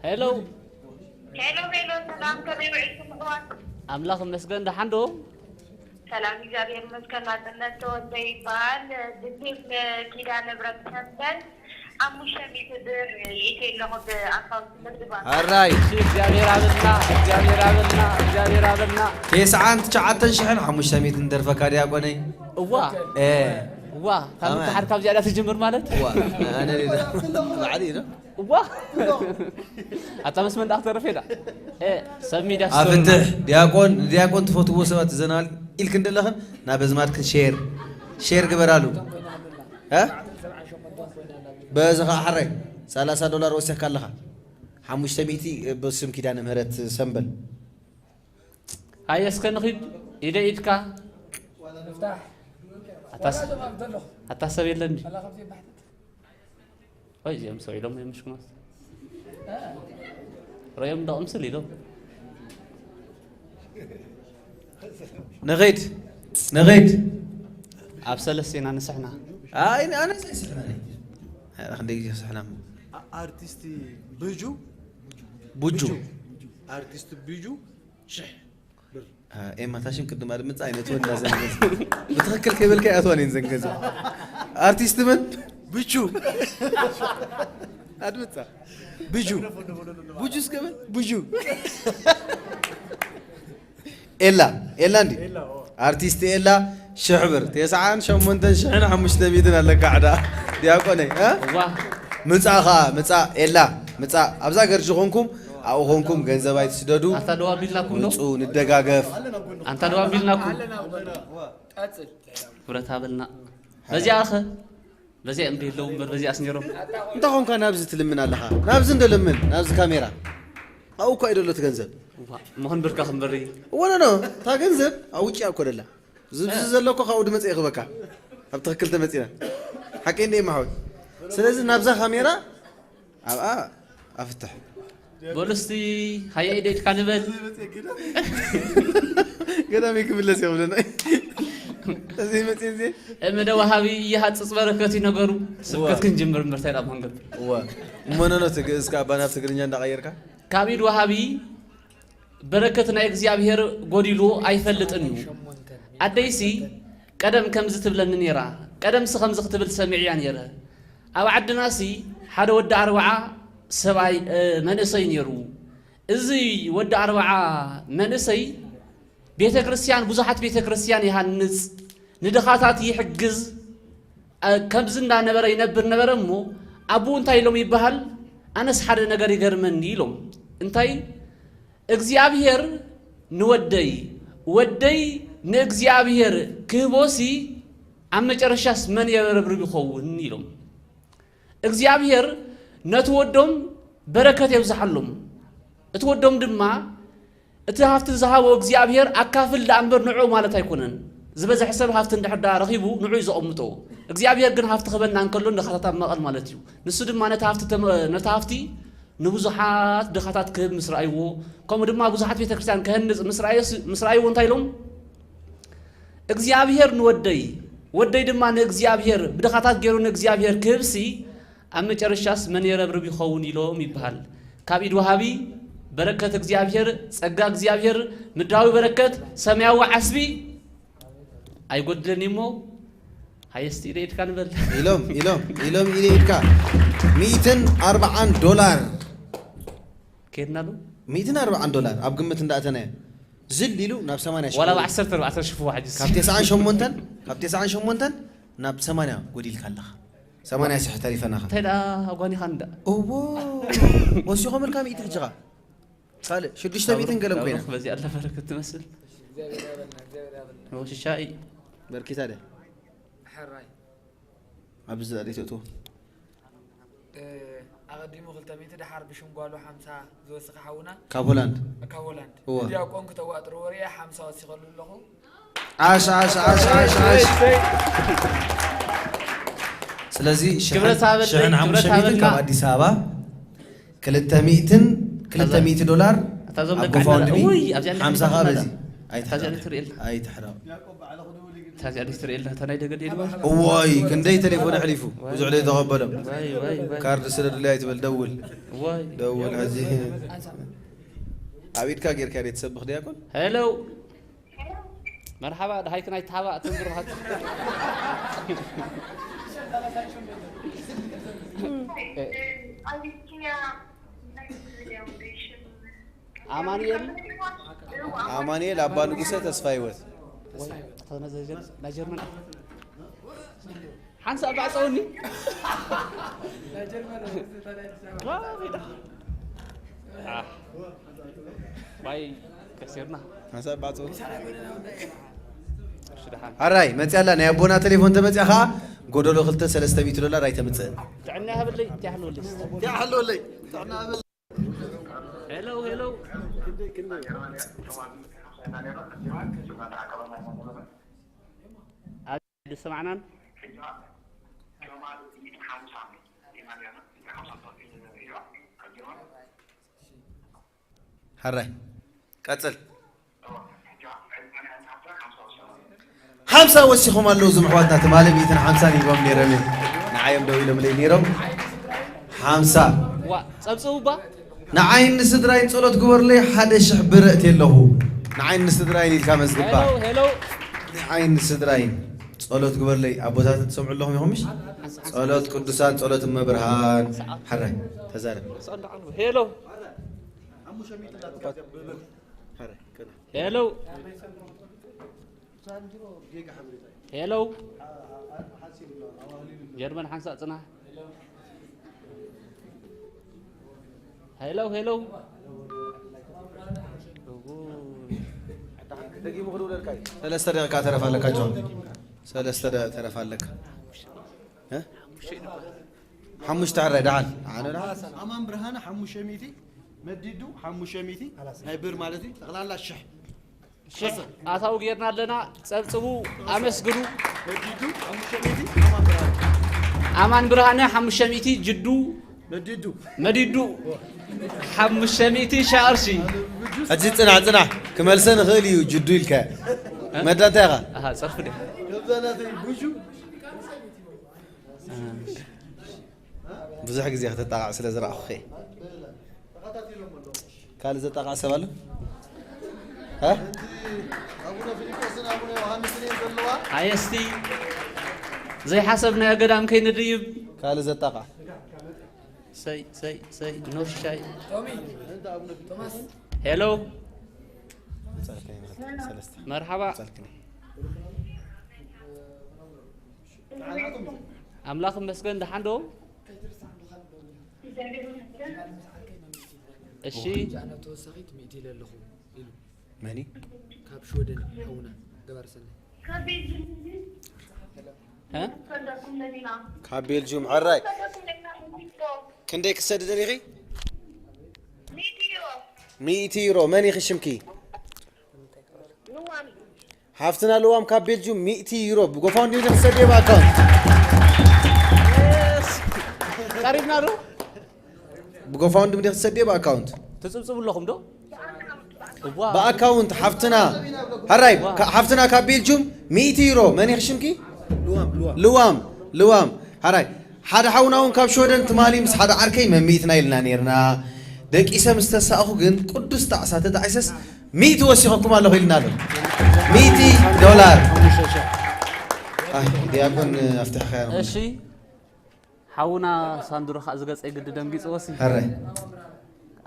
ሄሎ ሄሎ ሰላም ከመይ ውዒልኩም ኣሕዋት? ኣምላኽ ይመስገን ደሓን ዶ? ሰላም እግዚኣብሔር ይመስገን። ናጽነት ተወልደ ይበሃል። ብስም ኪዳነ ምሕረት ሰንበል ሓሙሽተ ሚእቲ ብር ይእቲ ኣለኹ ብኣካውንት ንግዲ ባንክ። ኣራይ እሺ እግዚኣብሔር ኣበልና እግዚኣብሔር ኣበልና እግዚኣብሔር ኣበልና። ቴስዓን ትሽዓተን ሽሕን ሓሙሽተ ሚእትን ደርፈካ ዲያቆነይ። እዋ ኤ እዋ ካብ ምትሓድ ካብ ዝያዳ ትጅምር ማለት ዋ ኣነ ባዕሊ ዶ እዋ ኣታ መስመን ዳክተር ፌዳ ሰብ ሚድያ ኣፍትሕ ዲያቆን ንዲያቆን ትፈትዎ ሰባት ትዘናል ኢልክን ደለኽን ናብ ኣዝማድክን ሼር ሼር ግበራሉ እ በዚ ኸዓ ሕራይ ሰላሳ ዶላር ወሲኽካ ኣለኻ ሓሙሽተ ሚእቲ በስም ኪዳነ ምህረት ሰንበል ሃየ እስከ ንኺድ ኢደ ኢድካ ኣታ ሰብ የለን ድዩ? ቆይ እዚኦም ሰው ኢሎም እዮም ምሽኩናት ረዮም ዶ ቅምስል ኢሎም ንኺድ ንኺድ ኣብ ሰለስቴና ንስሕና ኣይ ኣነ ዘይስሕና ነኝ ኧረ ክንደይ ግዜ ስሕና እሞ ኣርቲስት ብጁ ቡጁ ኣርቲስት ብጁ ሽሕ ኤማ ታሽም ቅድም ኣድምፃ ኣይነትወን እናዘንገዝ ብትኽክል ከይበልካ ኣትዋን እየን ዘንገዘ ኣርቲስት መን ብቹ ኣድምፃ ብጁ ቡጁ እስከ በል ብጁ ኤላ ኤላ እንዲ ኣርቲስት ኤላ ሽሕ ብር ቴስዓን ሸሞንተን ሽሕን ሓሙሽተ ሚእትን ኣለካ ዕዳ ዲያቆነይ እ? ዋ ምጻእ ኸዓ ምጻእ ኤላ ምጻእ ኣብዛ ገርጂ ኾንኩም ኣብኡ ኾንኩም ገንዘብ ኣይትስደዱ ኣንታ ደው ኣቢልናኩም ዶ ምጹ ንደጋገፍ ኣንታ ደው ኣቢልናኩም ክብረት ሃበልና በዚኣ ኸ በዚኣ እንዲ የለው እምበር በዚኣስ ነይሮም እንታይ ኾንካ ናብዚ ትልምን ኣለኻ ናብዚ እንደ ልምን ናብዚ ካሜራ ኣብኡ እኳ እዩ ደሎ እቲ ገንዘብ እሞ ክንብርካ ክንበሪ ወለኖ እታ ገንዘብ ኣብ ውጭ እኮ ደላ ዝብዚ ዘሎ እኮ ካብኡ ድመፀ ይኽበካ ኣብ ትኽክል ተመፂና ሓቂ እንደ ማሓወይ ስለዚ ናብዛ ካሜራ ኣብኣ ኣፍትሕ በሉ እስቲ ሃየ ኢደ ኢድካ ንበል ገዳመይ ክምለስ እየ ክብለና እዚ መፅእ እዚ እምደ ወሃቢ ይሃፅፅ በረከት እዩ ነገሩ ስብከት ክንጅምር እምበር እንታይ ዳሞ ክንገብር እወ እሞ ነኖ እቲ ግእዝ ካብ ናብ ትግርኛ እንዳቐየርካ ካብ ኢድ ወሃቢ በረከት ናይ እግዚኣብሔር ጎዲሉ ኣይፈልጥን እዩ ኣደይሲ ቀደም ከምዚ ትብለኒ ነይራ ቀደምሲ ከምዚ ክትብል ሰሚዕያ ነይረ ኣብ ዓድናሲ ሓደ ወዲ ኣርብዓ ሰብኣይ መንእሰይ ነይሩ እዚ ወዲ ኣርብዓ መንእሰይ ቤተ ክርስቲያን ብዙሓት ቤተ ክርስቲያን ይሃንጽ ንድኻታት ይሕግዝ ከምዚ እንዳነበረ ይነብር ነበረ እሞ ኣቦኡ እንታይ ኢሎም ይበሃል ኣነስ ሓደ ነገር ይገርመኒ ኢሎም እንታይ እግዚኣብሔር ንወደይ ወደይ ንእግዚኣብሔር ክህቦሲ ኣብ መጨረሻስ መን የረብርብ ይኸውን ኢሎም እግዚኣብሔር ነቲ ወዶም በረከት የብዝሓሎም እቲ ወዶም ድማ እቲ ሃፍቲ ዝሃቦ እግዚኣብሔር ኣካፍል ደኣ እምበር ንዑ ማለት ኣይኮነን ዝበዝሐ ሰብ ሃፍቲ እንድሕር ደኣ ረኺቡ ንዑ እዩ ዘቐምጦ እግዚኣብሔር ግን ሃፍቲ ክበና እንከሎ ንድኻታት ኣብ መቐል ማለት እዩ ንሱ ድማ ነቲ ሃፍቲ ተመ- ነቲ ሃፍቲ ንብዙሓት ድኻታት ክህብ ምስ ረኣይዎ ከምኡ ድማ ብዙሓት ቤተክርስትያን ክህንፅ ምስ ረኣዮ- ምስ ረኣይዎ እንታይ ኢሎም እግዚኣብሔር ንወደይ ወደይ ድማ ንእግዚኣብሔር ብድኻታት ገይሩ ንእግዚኣብሔር ክህብሲ ኣብ መጨረሻስ መን የረብርብ ይኸውን ኢሎም ይበሃል ካብ ኢድ ወሃቢ በረከት እግዚኣብሔር ጸጋ እግዚኣብሔር ምድራዊ በረከት ሰማያዊ ዓስቢ ኣይጎድልን እሞ ሃየስቲ ኢደ ኢድካ ንበል ኢሎም ኢሎም ኢሎም ኢደ ኢድካ ሚእትን ኣርባዓን ዶላር ከድናሉ ሚእትን ኣርባዓን ዶላር ኣብ ግምት እንዳእተነ ዝል ኢሉ ናብ ሰማንያ ሺሕ ዋላ ብ ዓሰርተ ኣርባዕተ ሽፍዋ ሕጂ ካብ ቴስዓን ሸሞንተን ካብ ቴስዓን ሸሞንተን ናብ ሰማንያ ጎዲልካ ኣለኻ ሰማንያ ሽሕ ተሪፈና ኸ እንታይ ደኣ ኣጓኒኻ እንዳ እዎ ወሲኾምልካ ሚእቲ ሕጂ ኸ ካልእ ሽዱሽተ ሚእትን ገለን ኮይና በዚኣ ኣለፈረ ክትመስል ወሽሻይ በርኪታ ደ ሕራይ ኣብዚ ዘርኢ ትእትዎ ኣቐዲሙ ክልተ ሚእቲ፣ ደሓር ብሽም ጓሉ ሓምሳ ዝወሰኸ ሓውና ካብ ሆላንድ። ካብ ሆላንድ እወ። ዲያቆን ክተዋጥርዎ ርየ ሓምሳ ወሲኸሉ ኣለኹ። ዓሽ ዓሽ ዓሽ ዓሽ ዓሽ። ስለዚ ሽሕን ክብረት ሃበለይ፣ ሽሕን ሓሙሽተ ክብረት ሚእትን ሃበልና። ካብ ኣዲስ ኣበባ ክልተ ሚእትን ክልተ ሚእቲ ዶላር እታ ዞም ኣብ ደቂ ጎፋውንድሚ ዓድና፣ ውይ፣ ኣብዚኣ ሓምሳ ንሕና ከዓ ኣለና። በዚ እታ ዚኣ ትርእየልና። ኣይትሕረቕ። እታ ዚኣ ትርእየልና፣ እታ ናይ ደገ ድየ ድዋ? እዋይ ክንደይ ቴሌፎን ኣሕሊፉ ብዙሕ ዘይተቐበሎም ዋይ፣ ዋይ፣ ዋይ። ካርድ ስደዱለይ ኣይትበል ደውል ዋይ። ደውል ሕዚ ኣብ ኢድካ ጌርካ ደ ትሰብኽ ዲያቆን ሄሎ። መርሓባ፣ ደሃይክን ኣይተሓባእትን ብሩኻት። ኣማኑኤል። ኣማኑኤል ኣባ ንጉሰ ተስፋ ህይወት ተነዘጀ ናይ ጀርመን ሓንሳእ ባዕፀውኒ። ባይ ከሲርና። ሓንሳእ ባዕፀው እሺ፣ ደሓን። ኣራይ መፅያላ ናይ ኣቦና ቴሌፎን ተመፅያ ከዓ ጎደሎ ክልተ ሰለስተ ሚእቲ ዶላር ኣይተምፅእን ጥዕና ይሃበለይ። እንታይ ሓለወለይ? ሓለወለይ ሄሎ፣ ሄሎ። ዝሰማዕናን ሕራይ ቀፅል ሓምሳ ወሲኾም ኣለዉ እዞም ኣሕዋትና ትማሊ ሚእትን ሓምሳን ሂቦም ነይሮም እዮም ንዓዮም ደው ኢሎምለይ ነይሮም ሓምሳ ዋ ጸብጽቡ እባ ንዓይን ንስድራይን ጸሎት ግበሩለይ ሓደ ሽሕ ብር እእትየ ኣለኹ ንዓይን ንስድራይን ኢልካ መዝግባ ሄሎ ሄሎ ንዓይን ንስድራይን ጸሎት ግበሩለይ ኣቦታት ትሰምዑ ኣለኹም ኢኹምሽ ጸሎት ቅዱሳን ጸሎት እመብርሃን ሕራይ ተዛረብ ሄሎ ሄሎ ሄሎ ጀርመን ሓንሳእ ጽናሕ ሄሎ ሄሎ ሰለስተ ደቂቃ ተረፍ ኣለካ ጆን ሰለስተ ደቂቃ ተረፍ ኣለካ እ? ሓሙሽተ ሕራይ ደሓን ዓነ ደሓን ኣማን ብርሃነ ሓሙሽተ ሚእቲ መዲዱ ሓሙሽተ ሚእቲ ናይ ብር ማለት እዩ ጠቕላላ ሽሕ ሽሕ ኣታዊ ጌርና ኣለና ጸብጽቡ ኣመስግኑ መዲዱ ሓሙሽተ ሚእቲ ኣማን ብርሃነ ኣማን ብርሃነ ሓሙሽተ ሚእቲ ጅዱ መዲዱ መዲዱ ሓሙሽተ ሚእቲ ሻቕርሺ ሕጂ ጽናሕ ጽናሕ ክመልሰ ንኽእል እዩ ጅዱ ኢልካ መዳ እንታይ ኢኻ ኣሃ ጸርፊ ዲ ከብዛ ናተይ ቡሹ ብዙሕ ግዜ ክትጣቃዕ ስለ ዝረኣኹ እየ ካልእ ዘጣቃዕ ሰብ ኣሎ እ? ኣቡነ ፊሊጶስን ኣቡነ ዮሃንስን እዮም ዘለዋ ኣየስቲ ዘይሓሰብናዮ ገዳም ከይንድይብ ካልእ ዘጣቃዕ ሰይ ሰይ ሰይ ኖሻይ ሄሎ ሰለስተ መርሓባ ኣምላኽ መስገን ደሓን ዶ እሺ ተወሳኺት ሚእቲ ኢለ ኣለኹ ኢሉ መኒ ካብ ሽወደን ሓውና ገባር ሰናይ እ? ካብ ቤልጅዩም ሕራይ ክንደይ ክሰዲ ደሊኺ ሚእቲ ዩሮ መን ኢኺ ሽምኪ ሓፍትና ልዋም ካብ ቤልጅዩም ሚእቲ ዩሮ ብጎፋውንድሚ ክሰድዮ ብኣካውንት ቀሪብና ዶ ብጎፋውንድሚ ክሰድዮ ብኣካውንት ትጽብጽቡ ኣለኹም ዶ እዋ ብኣካውንት ሓፍትና ሕራይ ሓፍትና ካብ ቤልጅዩም ሚእቲ ዩሮ መን ኢኺ ሽምኪ ልዋም ልዋም ሕራይ ሓደ ሓውና እውን ካብ ሽወደን ትማሊ ምስ ሓደ ዓርከይ መሚእትና ኢልና ነርና ደቂሰ ምስ ተሳእኹ ግን ቅዱስ ጣዕሳ ተጣዒሰስ ሚእቲ ወሲኸኩም ኣለኹ ኢልና ኣሎ ሚእቲ ዶላር ኣይ ዲያቆን ኣፍትሕኻያ እሺ ሓውና ሳንድሮ ከዓ ዝገፀ ግዲ ደንጊፅዎሲ ሕራይ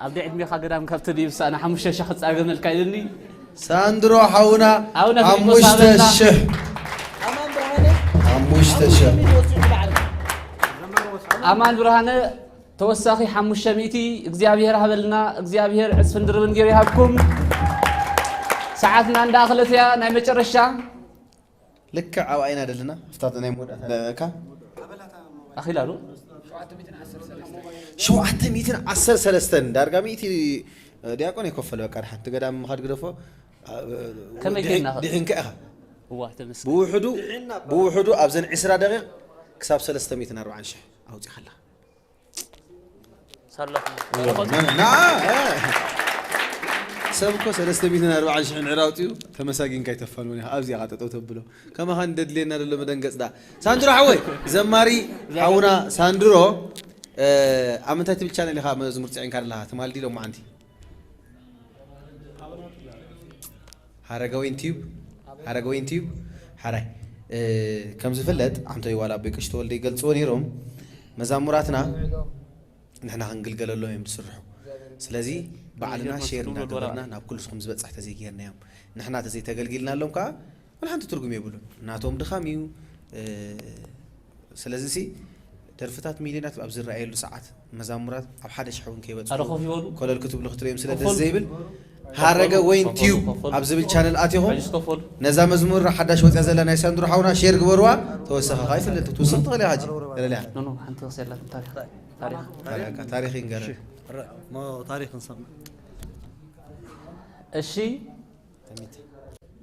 ኣብ ደይ ዕድሜኻ ገዳም ካብ ተድይብ ሳና ሓሙሽተ ሺሕ ክፃገመልካ ኢልኒ ሳንድሮ ሓውና ኣቡነ ፊልጶስ ሓሙሽተ ሃበና። ሽሕ ሓሙሽተ ሽሕ ኣማን ብርሃነ ተወሳኺ ሓሙሽተ ሚእቲ እግዚኣብሔር ሃበልና እግዚኣብሔር ዕፅፍን ድርብን ገይሩ ይሃብኩም ሰዓትና እንዳኣኽለት እያ ናይ መጨረሻ ልክዕ ኣብኣ ኢና ዘለና ፍታት ናይ መወዳእታ ለእካ ኣኺላ ዶ ሸውዓተ ሚእትን ዓሰርተ ሰለስተን ዳርጋ ሚእቲ ዲያቆን የኮፈለ በቃ ድሓን እቲ ገዳም ምኻድ ግደፎ። ከመይ ጌርና ከ? ድሒንካ ኢኻ እዋ ተመስገን። ብውሕዱ ብውሕዱ ኣብዘን ዕስራ ደቂቕ ክሳብ ሰለስተ ሚእትን ኣርባዓን ሽሕ ኣውፂኻ ኣለኻ። ሳላኹም ና ሰብ እኮ ሰለስተ ሚእትን ኣርባዓን ሽሕ ንዕራውፂኡ ተመሳጊንካ ይተፋንወን ኢኻ ኣብዚኣ ጠጠው ተብሎ። ከማኻ ንደድልየና ዘሎ መደንገጽ ዳ ሳንድሮ ሓወይ ዘማሪ ሓውና ሳንድሮ። ኣብ ምንታይ ትብል ቻነል ኢኻ መዝሙር ፅዒንካ ኣለኻ ትማል ዲ ሎማዓንቲ? ሃረገወይን ቲዩብ። ሃረገወይን ቲዩብ። ሓራይ። ከም ዝፍለጥ ዓንቶይ ዋላ ኣቦይ ቀሺ ተወልደ ይገልፅዎ ነይሮም። መዛሙራትና ንሕና ክንግልገለሎም እዮም ዝስርሑ። ስለዚ ባዕልና ሼር እናገበርና ናብ ኩሉ ስኹም ዝበፅሕ ተዘይገርና እዮም። ንሕና ተዘይተገልጊልናሎም ከዓ ወላ ሓንቲ ትርጉም የብሉን። ናቶም ድኻም እዩ። ስለዚ ሲ ደርፍታት ሚልዮናት ኣብ ዝረኣየሉ ሰዓት መዛሙራት ኣብ ሓደ ሽሕ እውን ከይበፅሑ ኮለል ክትብሉ ክትርእዮም ስለ ደስ ዘይብል ሃረገ ወይን ቲዩብ ኣብ ዝብል ቻነል ኣቲኹም ነዛ መዝሙር ሓዳሽ ወፅያ ዘላ ናይ ሳንድሮ ሓውና ሼር ግበርዋ። ተወሰኸ ከዓ ይፍለጥ ክትውስኽ ትኽእል ኢኻ። ገለልያ ኖ ኖ ሓንቲ ተወሰላ ታሪኽ ታሪኽ ታሪኽ ይንገረ ታሪክ ንሰምዕ። እሺ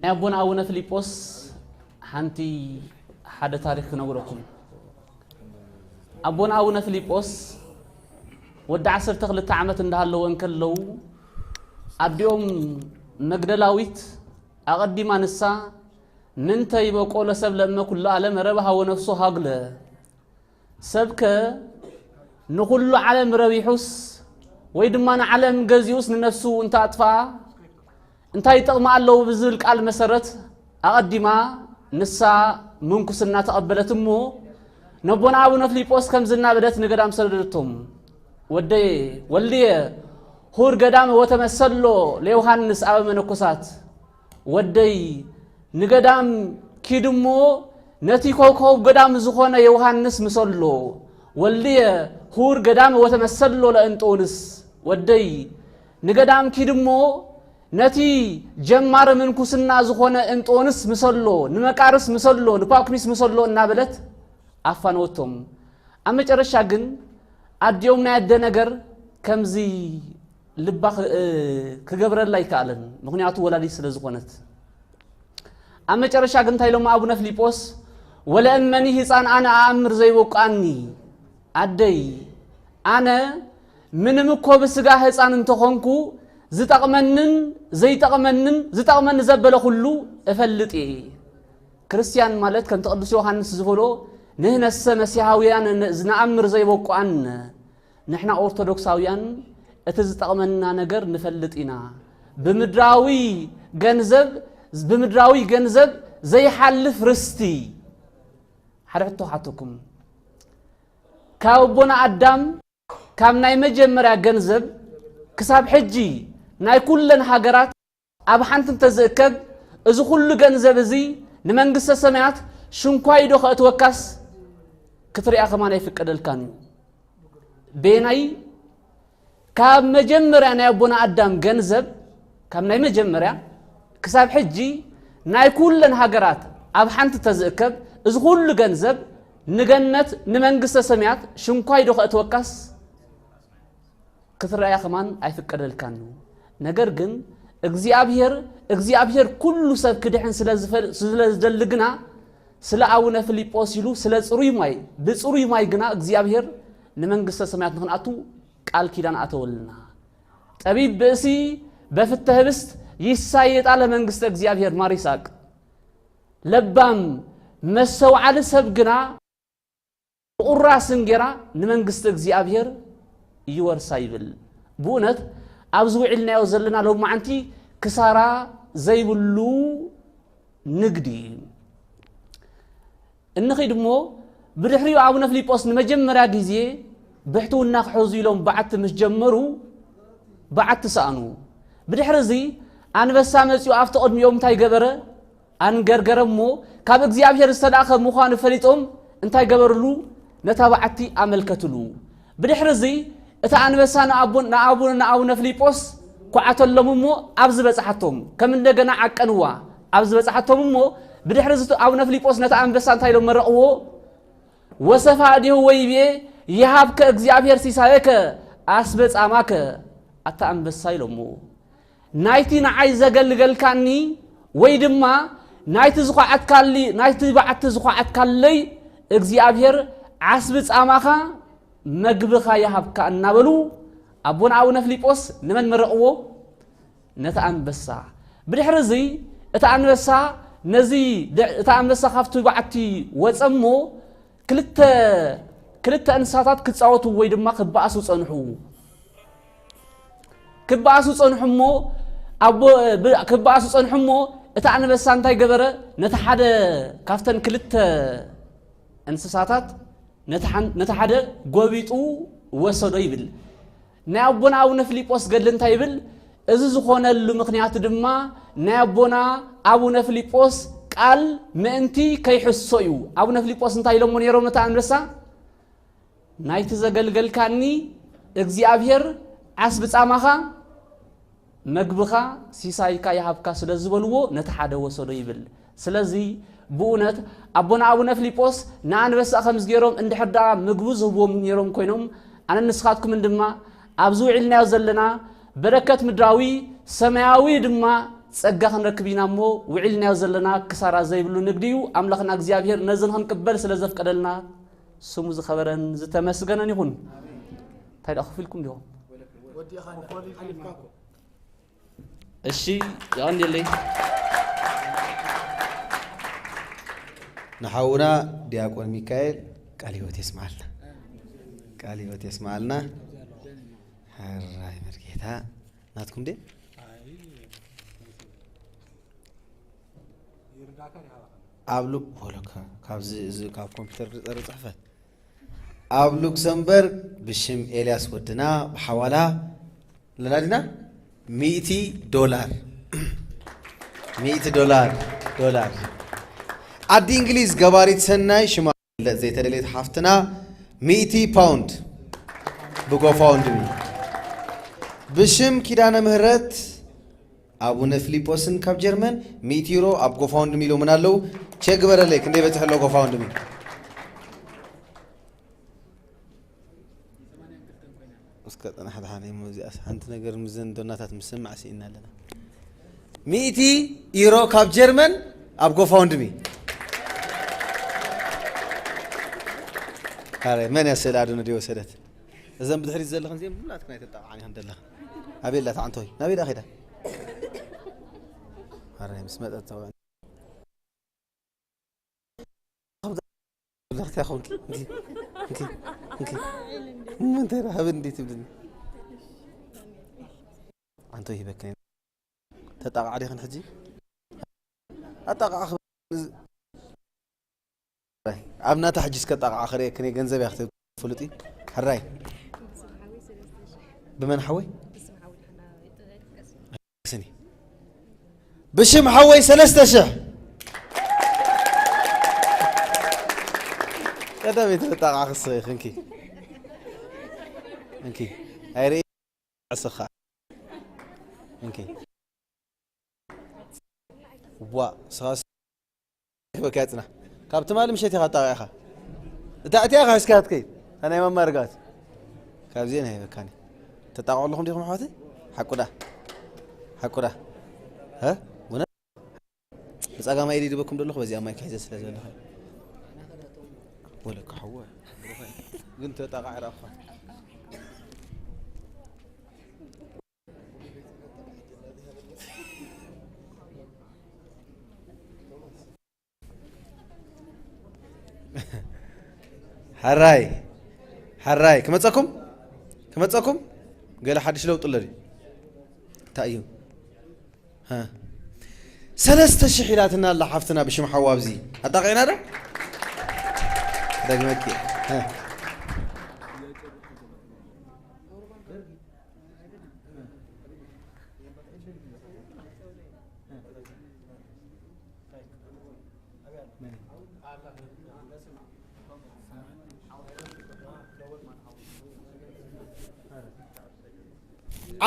ናይ ኣቦና ኣቡነ ፊሊጶስ ሓንቲ ሓደ ታሪክ ክነግረኩም። ኣቦና ኣቡነ ፊሊጶስ ወዲ ዓሰርተ ክልተ ዓመት እንዳሃለወ እንከለዉ ኣዲኦም መግደላዊት ኣቐዲማ ንሳ ምንተ ይበቆ ለሰብ ለእመ ኩሉ ዓለም ረብሃ ወነፍሶ ሃግለ ሰብከ ንኹሉ ዓለም ረቢሑስ ወይ ድማ ንዓለም ገዚኡስ ንነፍሱ እንተ ኣጥፍኣ እንታይ ጥቕሚ ኣለዎ ብዝብል ቃል መሰረት ኣቐዲማ ንሳ ምንኩስና ተቐበለት እሞ ነቦና ኣቡነ ፍሊጶስ ከምዚ እናበለት ንገዳም ሰደደቶም። ወደየ ወልድየ ሁር ገዳም ወተመሰሎ ለዮሃንስ ኣበ መነኮሳት ወደይ ንገዳም ኪድ እሞ ነቲ ኮከብ ገዳም ዝኾነ ዮሃንስ ምሰሎ። ወልድየ ሁር ገዳም ወተመሰሎ ለእንጦንስ ወደይ ንገዳም ኪድ እሞ ነቲ ጀማሪ ምንኩስና ዝኾነ እንጦንስ ምሰሎ፣ ንመቃርስ ምሰሎ፣ ንፓኩሚስ ምሰሎ እናበለት ኣፋነወቶም። ኣብ መጨረሻ ግን ኣዲኦም ናይ ኣደ ነገር ከምዚ ልባ ክገብረላ ኣይከኣለን፣ ምኽንያቱ ወላዲት ስለ ዝኾነት። ኣብ መጨረሻ ግን እንታይ ኢሎማ ኣቡነ ፍሊጶስ? ወለእመኒ ህፃን ኣነ ኣኣምር ዘይበቋኒ ኣደይ ኣነ ምንም እኮ ብስጋ ህፃን እንተኾንኩ ዝጠቕመንን ዘይጠቕመንን ዝጠቕመኒ ዘበለ ኩሉ እፈልጥ እየ። ክርስትያን ማለት ከምቲ ቅዱስ ዮሃንስ ዝበሎ ንህነሰ መሲሃውያን ንኣምር ዘይበቋን ንሕና ኦርቶዶክሳውያን እቲ ዝጠቕመና ነገር ንፈልጥ ኢና። ብምድራዊ ገንዘብ ብምድራዊ ገንዘብ ዘይሓልፍ ርስቲ ሓደ ሕቶ ሓተኩም ካብ ኣቦና ኣዳም ካብ ናይ መጀመርያ ገንዘብ ክሳብ ሕጂ ናይ ኩለን ሃገራት ኣብ ሓንቲ እንተዝእከብ እዚ ኩሉ ገንዘብ እዚ ንመንግስተ ሰማያት ሽንኳይ ዶ ከእትወካስ ክትሪኣ ከማን ኣይፍቀደልካን እዩ። ቤናይ ካብ መጀመርያ ናይ ኣቦና ኣዳም ገንዘብ ካብ ናይ መጀመርያ ክሳብ ሕጂ ናይ ኩለን ሃገራት ኣብ ሓንቲ ተዝእከብ እዚ ኩሉ ገንዘብ ንገነት ንመንግስተ ሰማያት ሽንኳይ ዶ ከእትወካስ ክትረኣያ ከማን ኣይፍቀደልካን እዩ። ነገር ግን እግዚኣብሔር እግዚኣብሔር ኩሉ ሰብ ክድሕን ስለ ዝደሊ ግና ስለ ኣቡነ ፊልጶስ ኢሉ ስለ ፅሩይ ማይ ብፅሩይ ማይ ግና እግዚኣብሔር ንመንግስተ ሰማያት ንክንኣቱ ቃል ኪዳን ኣተወልና። ጠቢብ ብእሲ በፍተ ህብስት ይሳየጣ ለመንግስተ እግዚኣብሔር ማር ይስሐቅ። ለባም መስተውዓሊ ሰብ ግና ብቑራስ እንጌራ ንመንግስቲ እግዚኣብሔር ይወርሳ ይብል። ብእውነት ኣብዚ ውዒልናዮ ዘለና ሎማዓንቲ ክሳራ ዘይብሉ ንግዲ እዩ። እንኺድ እሞ ብድሕሪኡ ኣቡነ ፊልጶስ ንመጀመርያ ግዜ ብሕትውና ክሕዙ ኢሎም በዓቲ ምስ ጀመሩ በዓቲ ሰኣኑ። ብድሕሪ እዚ ኣንበሳ መጺኡ ኣብቲ ቅድሚኦም እንታይ ገበረ? ኣንገርገረ እሞ ካብ እግዚኣብሔር ዝተላእኸ ምዃኑ ፈሊጦም እንታይ ገበርሉ? ነታ በዓቲ ኣመልከትሉ። ብድሕሪ እዚ እቲ ኣንበሳ ንኣቡን ንኣቡን ንኣቡነ ፊልጶስ ኳዓተሎም እሞ ኣብዚ በጽሓቶም ከም እንደገና ዓቀንዋ ኣብዚ በጽሓቶም እሞ ብድሕሪ እዚ ኣቡነ ፊልጶስ ነቲ ኣንበሳ እንታይ ኢሎም መረቕዎ? ወሰፋ እዴሁ ወይቤ ይሃብከ እግዚኣብሔር ሲሳየከ ኣስበ ጻማከ ኣታ ኣንበሳ ኢሎሞ። ናይቲ ንዓይ ዘገልገልካኒ ወይ ድማ ናይቲ ዝኳዓትካሊ ናይቲ በዓቲ ዝኳዓትካለይ እግዚኣብሔር ዓስቢ ጻማኻ መግብኻ ይሃብካ እናበሉ ኣቦና ኣቡነ ፊልጶስ ንመን መረቕዎ? ነቲ ኣንበሳ። ብድሕሪ እዚ እቲ ኣንበሳ ነዚ ደ- እቲ ኣንበሳ ካብቲ በዓቲ ወፀ እሞ ክልተ ክልተ እንስሳታት ክፃወቱ ወይ ድማ ክበኣሱ ፀንሑ። ክበኣሱ ጸንሑ እሞ ኣቦ ብ- ክበኣሱ ጸንሑ እሞ እቲ ኣንበሳ እንታይ ገበረ? ነቲ ሓደ ካብተን ክልተ እንስሳታት ነቲ ሓን- ነቲ ሓደ ጎቢጡ ወሰዶ ይብል። ናይ ኣቦና ኣቡነ ፊልጶስ ገድሊ እንታይ ይብል? እዚ ዝኾነሉ ምኽንያት ድማ ናይ ኣቦና ኣቡነ ፊልጶስ ቃል ምእንቲ ከይሕሶ እዩ። ኣቡነ ፊልጶስ እንታይ ኢሎሞ ነይሮም ነቲ ኣንበሳ? ናይቲ ዘገልገልካኒ እግዚኣብሔር ዓስቢ ጻማኻ መግብኻ ሲሳይካ ይሃብካ ስለ ዝበልዎ ነቲ ሓደ ወሰዶ ይብል። ስለዚ ብእውነት ኣቦና ኣቡነ ፊልጶስ ንኣንበሳ ከምዚ ገይሮም እንድሕር ደኣ ምግቡ ዝህብዎም ነይሮም ኮይኖም ኣነ ንስኻትኩምን ድማ ኣብዚ ውዒልናዮ ዘለና በረከት ምድራዊ ሰማያዊ ድማ ጸጋ ክንረክብ ኢና እሞ ውዒልናዮ ዘለና ክሳራ ዘይብሉ ንግዲ እዩ። ኣምላኽና እግዚኣብሔር ነዚ ንኽንቅበል ስለ ዘፍቀደልና ስሙ ዝኸበረን ዝተመስገነን ይኹን። እንታይ ደኣ ከፊልኩም ዲኹም? እሺ፣ የቐንየለይ። ንሓውና ዲያቆን ሚካኤል ቃል ህይወት የስምዓልና። ቃል ህይወት የስምዓልና። ሕራይ መርጌታ ናትኩም ድየ? ኣብ ሉ- ወለካ ካብዚ እዚ ካብ ኮምፒውተር ዝጸረ ጽሕፈት ኣብ ሉክሰምበርግ ብሽም ኤልያስ ወድና ብሓዋላ ለላዲና ሚእቲ ዶላር ሚእቲ ዶላር ዶላር ዓዲ እንግሊዝ ገባሪት ሰናይ ሽማ ፍለጥ ዘይተደልየት ሓፍትና ሚእቲ ፓውንድ ብጎፋውንድሚ ብሽም ኪዳነ ምህረት ኣቡነ ፊሊጶስን ካብ ጀርመን ሚእቲ ዩሮ ኣብ ጎፋውንድሚ ኢሎምን ኣለዉ። ቸክ ግበረለይ ክንደይ በፂሑ ኣሎ ጎፋውንድሚ። እስከ ፅናሕ ድሓን እሞ እዚኣስ ሓንቲ ነገር ምዘን ዶናታት ምስማዕ ስኢና ኣለና። ሚእቲ ዩሮ ካብ ጀርመን ኣብ ጎፋውንድሚ። ኣረ መን እያ ስእሊ ኣድኖ ድዮ ወሰደት? እዘን ብድሕሪት ዘለኽን እዚአን ብሙሉኣት ክናይ ተጣቕዓን ኢኽን ዘለኽን። ኣበይ ኣላ እታ ዓንቶይ? ናበይ ደኣ ኸይዳ? ኣረ ምስ መጠት ተውዕል። ብላኽቲ ያኹንኪ። እንኪ፣ እንኪ፣ እንኪ። ምንታይ ደኣ ሃበኒ እንዴ ትብልኒ? ዓንቶይ ሂበክን። ተጣቕዓ ዲኽን ሕጂ? ኣጣቕዓ ክብል ኣብ ናታ ሕጂ እስከ ኣጣቕዓ ክርእየክን እየ፣ ገንዘብ እያ ክትህብ ፍሉጥ እዩ። ሕራይ። ብመን ሓወይ? ስኒ። ብሽም ሓወይ ሰለስተ ሽሕ። ቀዳመይቲ ተጣቕዓ ክስኺ ክንኪ። እንኪ። ኣይርኢ ዕስኻ። እንኪ። ዋ፣ ስኻስ ክበክያ ጽና። ካብ ትማሊ ምሸት ኢኻ ኣጣቒዕኻ። እታ እቲኣ ኢኻ ሒዝካያ ትከይድ። እታ ናይ ማማ ርግኣት። ካብዚኤን ኣይህበካን እየ። ተጣቕዑ ኣለኹም ዲኹም ኣሕዋተይ? ሓቁዳ። ሓቁዳ። ሀ? እውነት? ብጸጋማይ ኢድ ይድበኩም ደለኹ፣ በዚኣ ማይክ ሒዘ ስለ ዘለኹ። ወለካ ሓወ። ግን ተጣቓዒ ረኣኹ። ሓራይ፣ ሓራይ፣ ክመጸኩም? ክመጸኩም? ገለ ሓድሽ ለውጢ ኣሎ ድዩ? እንታይ እዩ? ሃ። ሰለስተ ሽሕ ኢላትና ኣላ ሓፍትና ብሽም ሓዋ ኣብዚ። ኣጣቒዕና ዶ? ደግመኪ። ሃ።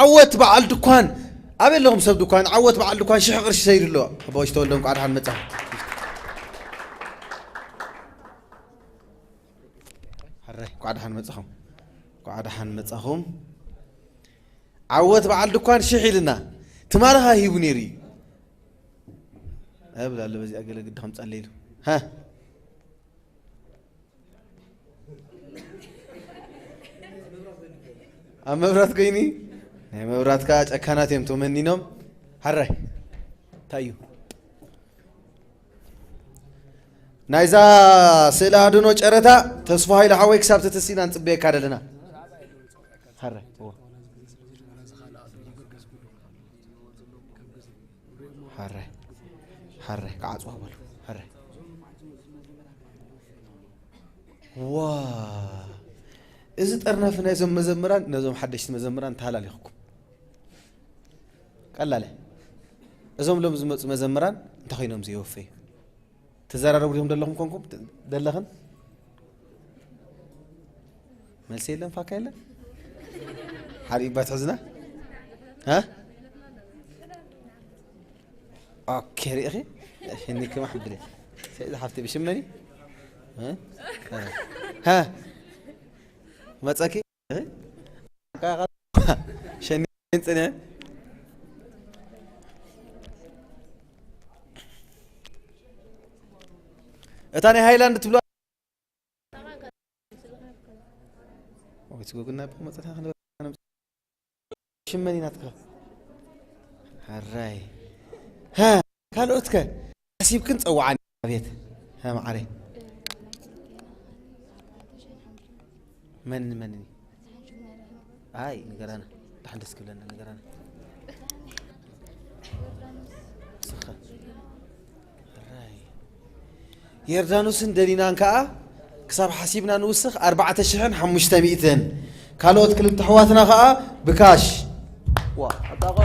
ዓወት በዓል ድኳን፣ ኣበይ ኣለኹም ሰብ ድኳን? ዓወት በዓል ድኳን ሽሕ ቅርሺ ሰይዱ ኣሎ። ኣቦይ ተወልደ እንኳዕ ደሓን መጻኻ። ሕራይ፣ እንኳዕ ደሓን መጻኹም። እንኳዕ ደሓን መጻኹም። ዓወት በዓል ድኳን ሽሕ ኢልና። ትማሊ ከኣ ሂቡ ነይሩ እዩ። እብል ኣሎ በዚኣ ገለ ግዲ ከምጻለይ ኢሉ። ሃ? ኣብ መብራት ኮይኒ? ናይ መብራት ከኣ ጨካናት እዮም ተመኒኖም። ሕራይ። እንታይ እዩ? ናይዛ ስእለ ኣድህኖ ጨረታ ተስፋ ሃይለ ሓወይ ክሳብ ትትስኢና ንጽበየካ ደለና። ሕራይ፣ እወ። ሕራይ፣ ሕራይ፣ ክዓጽዋ በሉ። ሕራይ። ዋ፣ እዚ ጠርናፊ ናይዞም መዘምራን፣ ነዞም ሓደሽቲ መዘምራን ተሃላሊኽኩም። ቀላለ። እዞም ሎም ዝመጹ መዘምራን እንታይ ኮይኖም ዘይወፈዩ? ትዘራረቡ ዲኹም ደለኹም ኮንኩም? ደለኽን? መልሲ የለን፣ ፋካ የለን? ሓደ ኢባ ትሕዝና? ሃ? ኦኬ፣ ርኢኺ? እሺ፣ እኒ ክማ ሓብለ። ሰይድ ሓፍቲ ብሽመኒ? ሃ? ሃ? መጸኪ? ሸኒ ጽንዐ። እታ ናይ ሃይላንድ ትብሎ ወይ ትጎግና መጸታ ክንበ ሽመኒ ናትካ። ሕራይ። ሃ፣ ካልኦትከ? ሓሲብክን ጸውዓኒ። ኣቤት። ሃ፣ መዓረይ። መን፣ መን? ኣይ፣ ንገራና። ደሓን ደስ ክብለና፣ ንገራና። ንስኻ። ሕራይ። የርዳኖስን ደሊናን ከኣ ክሳብ ሓሲብና ንውስኽ ኣርባዕተ ሽሕን ሓሙሽተ ሚእትን። ካልኦት ክልተ ኣሕዋትና ከኣ ብካሽ። ዋ፣ ኣጣቆ።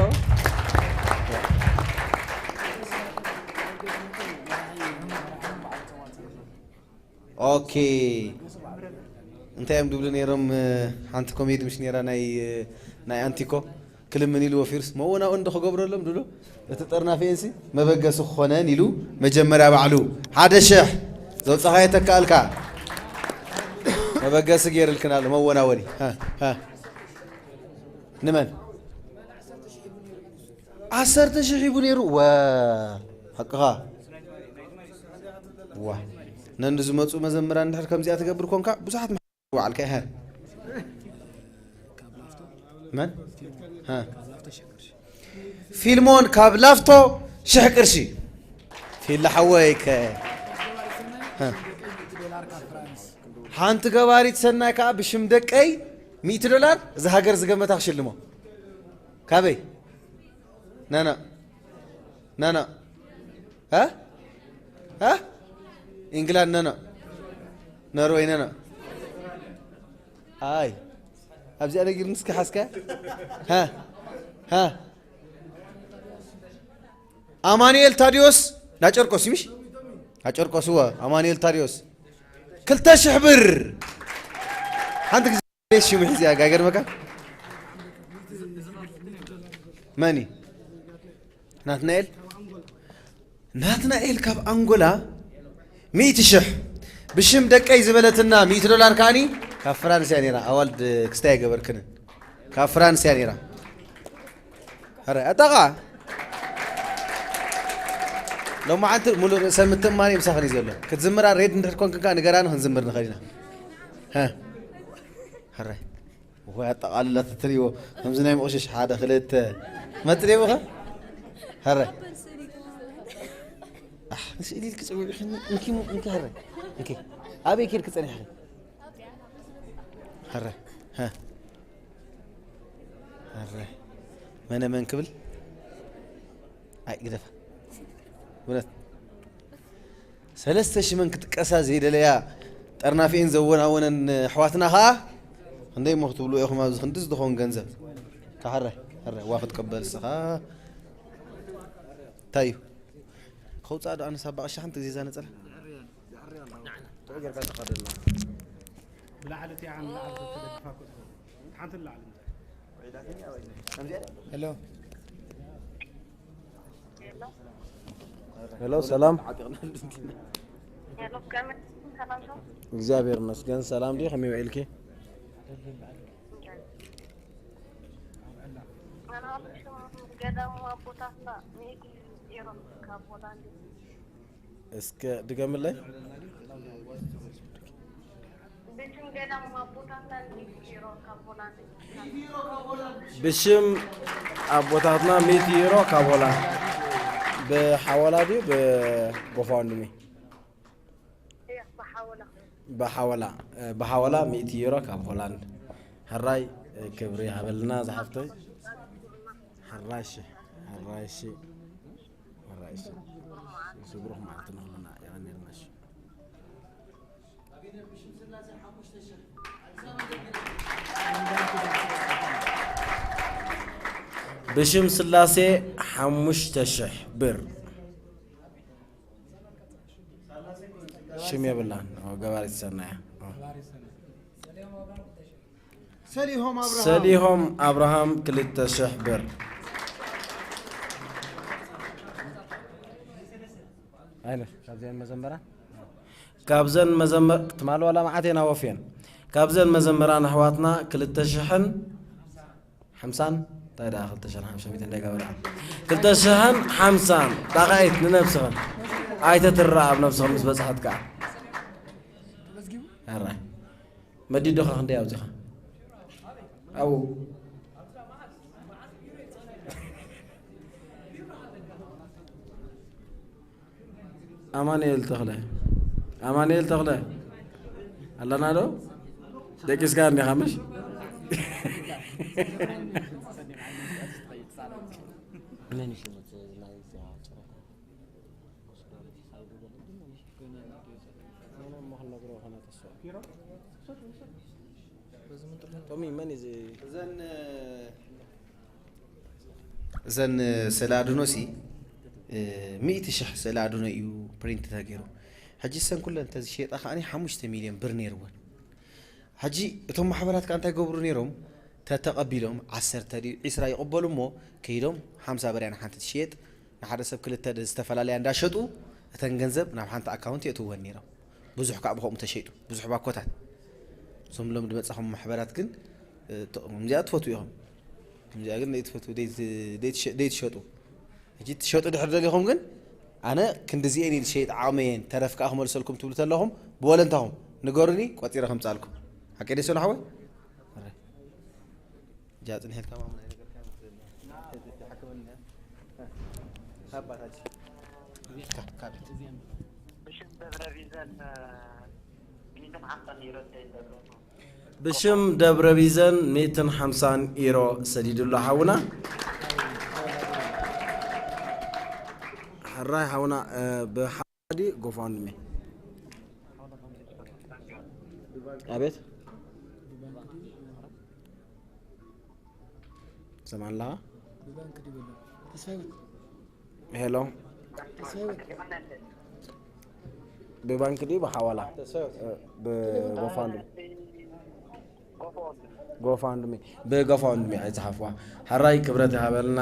ኦኬ። እንታይ እዮም ድብሉ ነይሮም? ሓንቲ ኮሜዲ ምሽ ነይራ ናይ፣ ናይ ኣንቲኮ። ክልምን ኢሉ ወፊሩስ፣ መወናወን ዶ ክገብረሎም ድሎ? እቲ ጠርናፊኤንሲ መበገሲ ክኾነን ኢሉ መጀመርያ ባዕሉ ሓደ ሽሕ ዘውጻኻዮ ተካኣልካ መበገሲ ገይርልክን ኣሎ፣ መወናወኒ። ሃ፣ ሃ። ንመን? ዓሰርተ ሽሕ ሂቡ ነይሩ። ወ፣ ሓቅኻ። ዋ። ነንዲ ዝመጹ መዘምራን እንድሕር ከምዚኣ ትገብር ኮንካ፣ ብዙሓት ባዕልካ ይሃር። መን? ሃ። ፊልሞን ካብ ላፍቶ ሽሕ ቅርሺ። ፊላ ሓወይ ከ። ሃ። ሓንቲ ገባሪት ሰናይ ከኣ ብሽም ደቀይ ሚእቲ ዶላር እዛ ሃገር ዝገመታ ክሽልሞ። ካበይ? ናና። ናና። ሃ? ሃ? ኢንግላንድ ናና። ኖርወይ ናና። ኣይ። ኣብዚኣ ነጊር ንስኪ ሓዝካ? ሃ? ሃ? ኣማኑኤል ታዲዮስ ናጨርቆስ ይምሽ? ናጨርቆስ፣ እወ፣ ኣማኑኤል ታዲዮስ። ክልተ ሽሕ ብር። ሓንቲ ግዜ ሽሙ ሒዝያ፣ ጋገርመካ? መን እዩ? ናትናኤል? ናትናኤል ካብ ኣንጎላ ሚእቲ ሽሕ። ብሽም ደቀይ ዝበለትና ሚእቲ ዶላር ከኣኒ ካብ ፍራንስ እያ ነይራ። ኣዋልድ ክስታይ ኣይገበርክንን። ካብ ፍራንስ እያ ነይራ። ሕራይ፣ ኣጣቓ። ሎማዓንቲ ሙሉእ ርእሰ ምትእምማን እዩ ምሳኽን እዩ ዘሎ። ክትዝምራ ሬድ እንድሕር ኮንክን ከኣ ንገራኒ፣ ክንዝምር ንኽእል ኢና። ሃ። ሕራይ። ወይ ኣጠቓልላ ትትሪዎ። ከምዚ ናይ መቑሸሽ ሓደ፣ ክልተ። መጥሪቡኸ? ሕራይ። ኣሕ፣ ንስእሊ ኢልኪ ጽውዒ፣ እንኪ፣ እንኪ፣ ሕራይ። እንኪ። ኣበይ ኬድኪ ጸኒሕኺ? ሕራይ። ሃ። ኣረ፣ መነ መን ክብል? ኣይ፣ ግደፋ። እውነት። ሰለስተ ሽመን ክጥቀሳ ዘይደለያ ጠርናፊኤን ዘወናወነን ኣሕዋትና ኸኣ፣ ክንደይ እሞ ክትብሉ ኢኹም ኣብዚ ክንድዚ ዝኾን ገንዘብ? ካሕረ፣ ሕረ፣ ዋ ክትቀበል እስኻ። እንታይ እዩ? ከውፅኣ ዶ ኣነስ ኣባ ቀሺ ሓንቲ ግዜ እዛ ነፀላ? ጥዑይ ጌርካ ተኸደላ። ብላዕሊ እቲኣ ንላዕሊ ተደግፋ እኮ ትኸውን። ሓንቲ ንላዕሊ። ሄሎ። ሄሎ፣ ሰላም። ሄሎ፣ ከመይ? እግዚኣብሔር ይመስገን። ሰላም ድዩ? ከመይ ውዒልኪ? ገዳሙ ኣቦታትና ሚእቲ ዩሮ ካብ ሆላንድ። እስከ ድገምለይ። ብሽም ገዳሙ ኣቦታትና ሚእቲ ዩሮ ካብ ሆላንድ። ብሽም ኣቦታትና ሚእቲ ዩሮ ካብ ሆላንድ። ብሓወላ ድዩ ብጎፋንድሚ? እያ ብሓወላ። ብሓወላ ብሓወላ ሚእቲ ዩሮ ካብ ሆላንድ። ሕራይ ክብሪ ሃበልና ዝሓፍተይ። ሕራይ ሺ ሕራይ ሺ ሕራይ ሺ። ብሩኽ መዓልቲ ንኹልና። የቐንየልና ሺ። ብሽም ስላሴ ሓሙሽተ ሽሕ ብር። ሽም የብላን። ገባሪት ሰናያ። ሰሊሆም ኣብርሃም ክልተ ሽሕ ብር። ኣይነ ካብዘን መዘመራ ካብዘን መዘመር ትማል ዋላ መዓት የን ኣወፍየን። ካብዘን መዘመራን ኣሕዋትና ክልተ ሽሕን ሓምሳን እንታይ ደኣ ክልተ ሽሕን ሓምሳን ሚእቲ እንታይ ገበራ ክልተ ሽሕን ሓምሳን ዳቃይት ንነብስኽን ኣይተትረኣ ኣብ ነብስኽን ምስ በጽሐት ከኣ ኣራይ መዲዶኻ ክንደይ ኣውጺኻ ኣብኡ ኣማኑኤል ተኽለ ኣማኑኤል ተኽለ ኣለና ዶ ደቂስካ እንዲኻ ምሽ ቶሚ መን እዩ እዘን ስእለ ኣድህኖ ሲ ሚእቲ ሽሕ ስእለ ኣድህኖ እዩ ፕሪንት ተገይሩ። ሕጂ እሰን ኩለን እንተዝሸየጣ ከዓኒ ሓሙሽተ ሚልዮን ብር ነይርወን። ሕጂ እቶም ማሕበራት ከኣ እንታይ ይገብሩ ነይሮም? ተተቐቢሎም ዓሰርተ ድዩ ዒስራ ይቕበሉ እሞ ከይዶም ሓምሳ በርያ ንሓንቲ ትሽየጥ ንሓደ ሰብ ክልተ ዝተፈላለያ እንዳሸጡ እተን ገንዘብ ናብ ሓንቲ ኣካውንት የእትወን ነይሮም። ብዙሕ ከዓ ብኸምኡ ተሸይጡ ብዙሕ ባኮታት እዞም ሎም ድመፃኹም ማሕበራት ግን ከምዚኣ ትፈትዉ ኢኹም። ከምዚኣ ግን ደይትፈትዉ ደይትሸጡ ሕጂ ትሸጡ ድሕር ደሊኹም ግን ኣነ ክንድዚኤን ኢል ሸይጥ ዓቕመየን ተረፍ ከዓ ክመልሰልኩም ትብሉ ተለኹም ብወለንታኹም ንገሩኒ ቆፂረ ከምፃልኩም ሓቀ ደሰሉ ሓወይ ጃ ጽንሔት ከማሙ ናይ ነገር ካም ትዘኒ ሓከመኒ ሃባታች ካቤት ብሽም ደብረ ቢዘን ሚትን ሓምሳን ይረተ ይደሎ ብሽም ደብረ ቢዘን ሚትን ሓምሳን ኢሮ ሰዲዱሎ ሓውና ሕራይ ሓውና ብሓዲ ጎፋንድሚ ኣቤት ሰማን ኣለኻ ሄሎ ብባንክ ድዩ ብሓዋላ ብጎፋንድሚ ጎፋንድሚ ብጎፋንድሚ ኣይፅሓፍዋ ሕራይ ክብረት ይሃበልና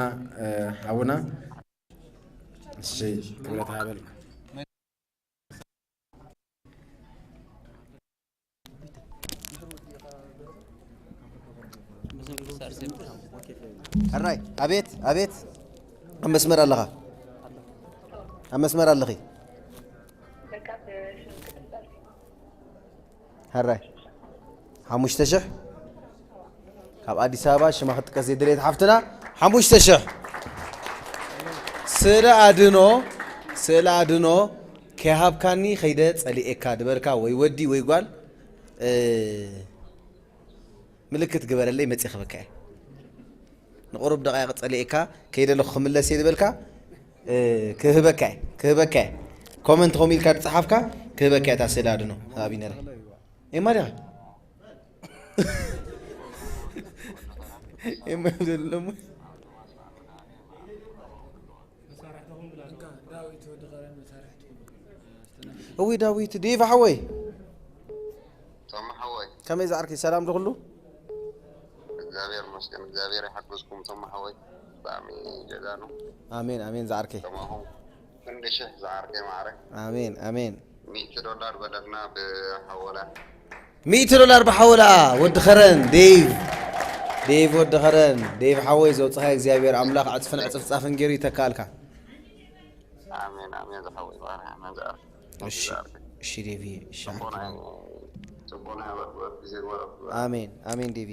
ሓውና እሺ ክብረት ይሃበልና ሕራይ ኣቤት ኣቤት ኣብ መስመር ኣለኻ ኣብ መስመር ኣለኺ ሕራይ ሓሙሽተ ሽሕ ካብ ኣዲስ ኣበባ ሽማ ክትጥቀስ ዘይደለየት ሓፍትና ሓሙሽተ ሽሕ ስእለ ኣድኖ ስእለ ኣድኖ ከይሃብካኒ ከይደ ጸሊኤካ ድበልካ ወይ ወዲ ወይ ጓል ምልክት ግበረለይ መፅእ ክበካ እየ ንቁሩብ ደቃይቅ ፀሊእካ ከይደለኩ ክምለስ እየ ዝበልካ ክህበካ እየ ክህበካ እየ ኮመንት ከምኡ ኢልካ ዝፀሓፍካ ክህበካ እየ እታ ስእሊ ኣድኖ ኣብነረ ኤማ ዲኻ ኤማ ዘለሞ እዊ ዳዊት ዴቭ ሓወይ ቶማ ሓወይ ከመይ ዝዓርኪ ሰላም ዝኩሉ እግዚኣብሔር ይመስገን እግዚኣብሔር ይሓግዝኩም ቶማ ሓወይ ብጣዕሚ ጀጋኑ ኣሜን ኣሜን ዝዓርከይ ከማኹም ክንዲ ሽሕ ዝዓርከይ ማዕረ ኣሜን ኣሜን ሚእቲ ዶላር በለና ብሓወላ። ሚእቲ ዶላር ብሓወላ። ወዲ ኸረን ዴቭ፣ ዴቭ ወዲ ኸረን፣ ዴቭ ሓወይ፣ ዘውፅኻ እግዚኣብሔር ኣምላኽ ዕፅፍን ዕፅፍፃፍን ገይሩ ይተካልካ። ኣሜን ኣሜን። ዝሓወይ ባርያ መዛር። እሺ እሺ ዴቭ፣ እሺ። ጽቡና ጽቡና ያበርክ ጊዜ ወረብ። ኣሜን ኣሜን ዴቭ።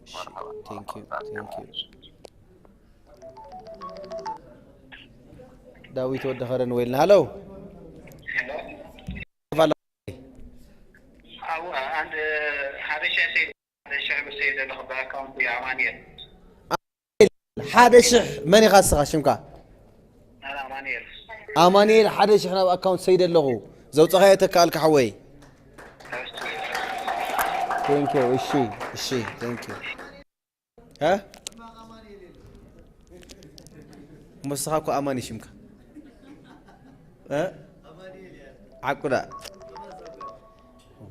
እሺ፣ thank you thank you። ዳዊት ወዲ ኸረን ወይልና። ሃሎ። ሓደ ሺሕ ብሰይ ዘለኹ ብኣካውንት ኣማንኤል። ሓደ ሽሕ። መን ኢኻ እስኻ ሽምካ? ኣማንኤል። ሓደ ሽሕ ናብ ኣካውንት ሰይደ ኣለኹ። ዘውፀኻዮ ተከኣልካ ሓወይ። Thank you። እሺ እሺ። Thank you። እ? እሞ ንስኻ እኮ ኣማን እዩ ሽምካ። እ? ዓቁዳ።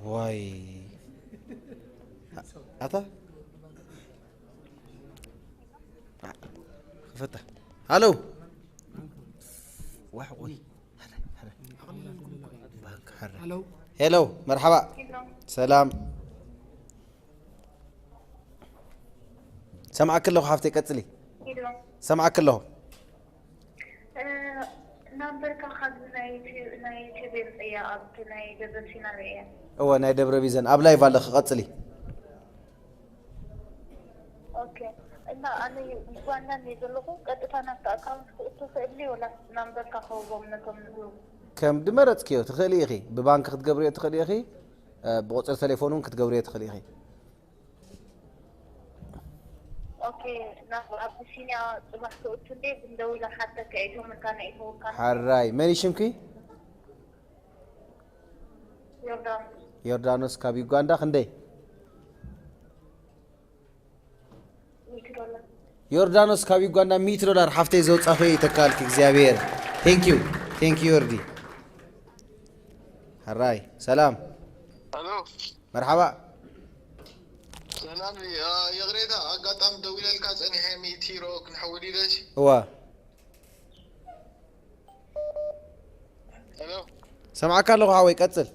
ዋይ። ኣታ? ክፈታ። ሃሎ። ዋሕ ቆይ። ሄሎ፣ መርሓባ። ሰላም። ሰምዓኪ ኣለኹ ሓፍተይ፣ ቀጽሊ። ሄሎ። ሰምዓኪ ኣለኹ። ናምበርካ ካብዚ ናይ ዩቲብ ናይ ዩቲብ የምፅእያ ኣብቲ ናይ ደብረ ሲና ርእያ። እወ፣ ናይ ደብረ ቢዘን ኣብ ላይቭ ኣለኺ፣ ቀጽሊ። ኦኬ። እና ኣነ ዩጋንዳ እንድየ ዘለኹ፣ ቀጥታ ናብቲ ኣካውንት ክእቱ ይኽእል ድየ ወላስ ናምበርካ ክህቦም ነቶም ንህቡ? ከም ድመረጽክዮ ትኽእሊ ኢኺ። ብባንክ ክትገብርዮ ትኽእሊ ኢኺ። ብቁጽሪ ተሌፎን እውን ክትገብርዮ ትኽእሊ ኢኺ። ኦኬ፣ ናብ ኣቢሲንያ ጽባሕ ክእቱ እንዴ ግን ደዊለ ሓተካ እቶም እንታና ይተወካና። ሓራይ መን እዩ ሽምኪ? ዮርዳኖስ። ዮርዳኖስ ካብ ዩጋንዳ ክንደይ? ሚእቲ ዶላር። ዮርዳኖስ ካብ ዩጋንዳ ሚእቲ ዶላር ሓፍተይ ዘውጻኺ ይተካልኪ እግዚኣብሔር። Thank you thank you ዮርዲ። ሕራይ ሰላም። ሄሎ መርሓባ። ሰላም። ይቕሬታ ኣጋጣሚ ደዊለልካ ጸኒሐ ሚእቲ ዩሮ ክንሕውል ኢለሽ። እዋ ሄሎ ሰምዓካ ኣለኹ ሓወይ ቀጽል።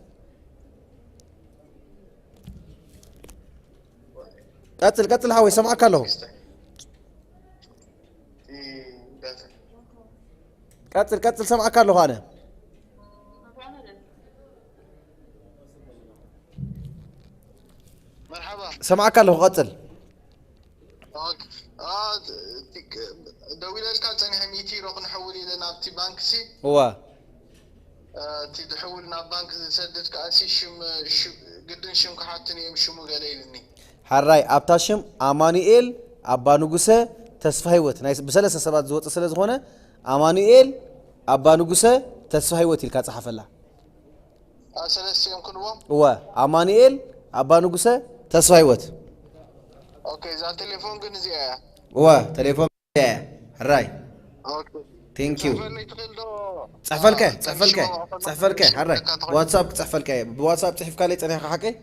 ቀጽል ቀጽል ሓወይ ሰምዓካ ኣለኹ። ቀጽል ቀጽል ሰምዓካ ኣለኹ ኣነ። መርሓባ ሰምዓካ ኣለኹ ቀጽል። ደዊለልካ ጸኒሐ ሚእቲ ዩሮ ክንሕውል ኢለ ናብቲ ባንክ ሲ እዋ እቲ ዝሕውል ናብ ባንክ ዝሰድድ ከኣ ሲ ሽም ግድን ሽም ክሓትን እዮም ሽሙ ገለ ኢልኒ። ሓራይ ኣብታ ሽም ኣማኑኤል ኣባ ንጉሰ ተስፋ ህይወት ናይ ብሰለስተ ሰባት ዝወጽእ ስለ ዝኾነ ኣማኑኤል ኣባ ንጉሰ ተስፋ ህይወት ኢልካ ጸሓፈላ። ሰለስቲኦም ክንዎም እወ ኣማኑኤል ኣባ ንጉሰ ተስፋ ህይወት። ኦኬ እዛ ቴሌፎን ግን እዚኣ እያ። እወ ቴሌፎን እዚኣ እያ። ሕራይ ኦኬ ቴንኪዩ። ትፈልይ ትኽእል ዶ? ጽሕፈልከ ጽሕፈልከ ጽሕፈልከ ሕራይ ብዋትሳፕ ክጽሕፈልካ እየ። ብዋትሳፕ ጽሒፍካለይ ጸኒሕካ ሓቀይ?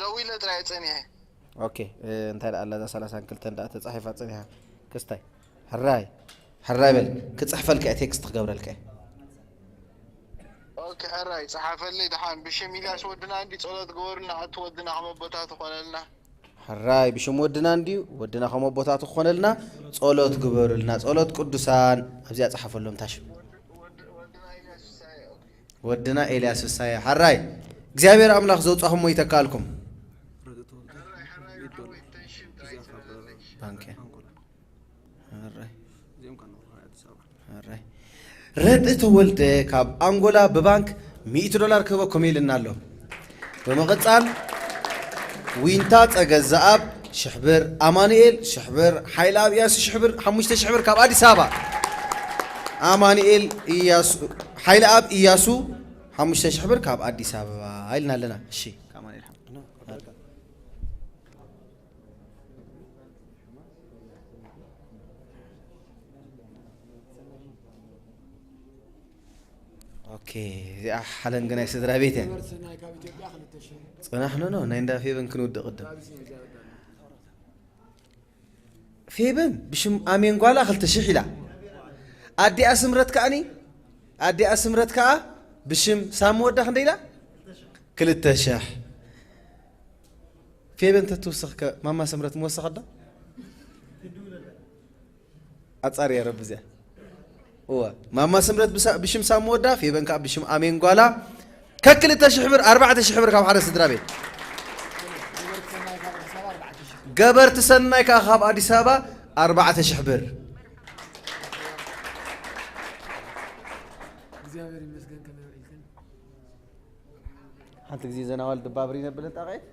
ደዊለ ጥራይ ጸኒሐ። ኦኬ እንታይ ደኣ ኣላ እዛ ሰላሳን ክልተን ደኣ ተጻሒፋ ጸኒሓ። ክስታይ ሕራይ ሕራይ በል ክጽሕፈልካ እየ ቴክስት ክገብረልካ እየ። ኦኬ ሕራይ ጸሓፈልይ ደሓን ብሽም ኢልያስ ወድና እንዲ ጸሎት ግበሩልና ኣቲ ወድና ከም ኣቦታት ኾነልና። ሕራይ ብሽም ወድና እንድዩ ወድና ከም ኣቦታቱ ክኾነልና ጸሎት ግበሩልና ጸሎት ቅዱሳን ኣብዚኣ ጸሓፈሎም ታሽም ወድና ኤልያስ ፍሳየ። ሕራይ እግዚኣብሔር ኣምላኽ ዘውጻኹሞ ይተካልኩም። ባንክ እያ። ሕራይ። ሕራይ። ረድእ ተወልደ ካብ ኣንጎላ ብባንክ ሚእቲ ዶላር ክህበኩም ኢልና ኣሎ። ብምቕጻል ዊንታ ጸገ ዘኣብ ሽሕ ብር፣ ኣማኑኤል ሽሕ ብር፣ ሓይለኣብ እያሱ ሽሕ ብር፣ ሓሙሽተ ሽሕ ብር ካብ ኣዲስ ኣበባ። ኣማኑኤል እያሱ፣ ሓይለኣብ እያሱ ሓሙሽተ ሽሕ ብር ካብ ኣዲስ ኣበባ ኢልና ኣለና። እሺ፣ ካብ ኣማኑኤል ሓ- ኦኬ እዚኣ ሓለንግ ናይ ስድራ ቤት እያ። ጽናሕ ኖኖ ናይ እንዳ ፌበን ክንውድእ ቅድም። ፌበን ብሽም ኣሜን ጓላ ክልተ ሽሕ ኢላ። ኣዲኣ ስምረት ከኣኒ ኣዲኣ ስምረት ከኣ ብሽም ሳሚ ወዳ ክንደይ ኢላ? ክልተ ሽሕ። ፌበን ተትውስኽ ከ ማማ ስምረት ምወሰኸ ዶ? ኣጻርያ ረቢ እዚኣ። እወ፣ ማማ ስምረት ብሳ-፣ ብሽም ሳሚ ወዳ፣ ፌበን ከኣ ብሽም ኣሜን ጓላ። ከክልተ ሽሕ ብር፣ ኣርባዕተ ሽሕ ብር ካብ ሓደ ስድራ ቤት። ገበርቲ ሰናይ ከኣ ካብ ኣዲስ ኣበባ ኣርባዕተ ሽሕ ብር። እግዚኣብሔር ይመስገን። ከመይ ውዒልክን? ሓንቲ ግዜ ዘናዋል ድባብር ይነብል እንጣ ቃይት።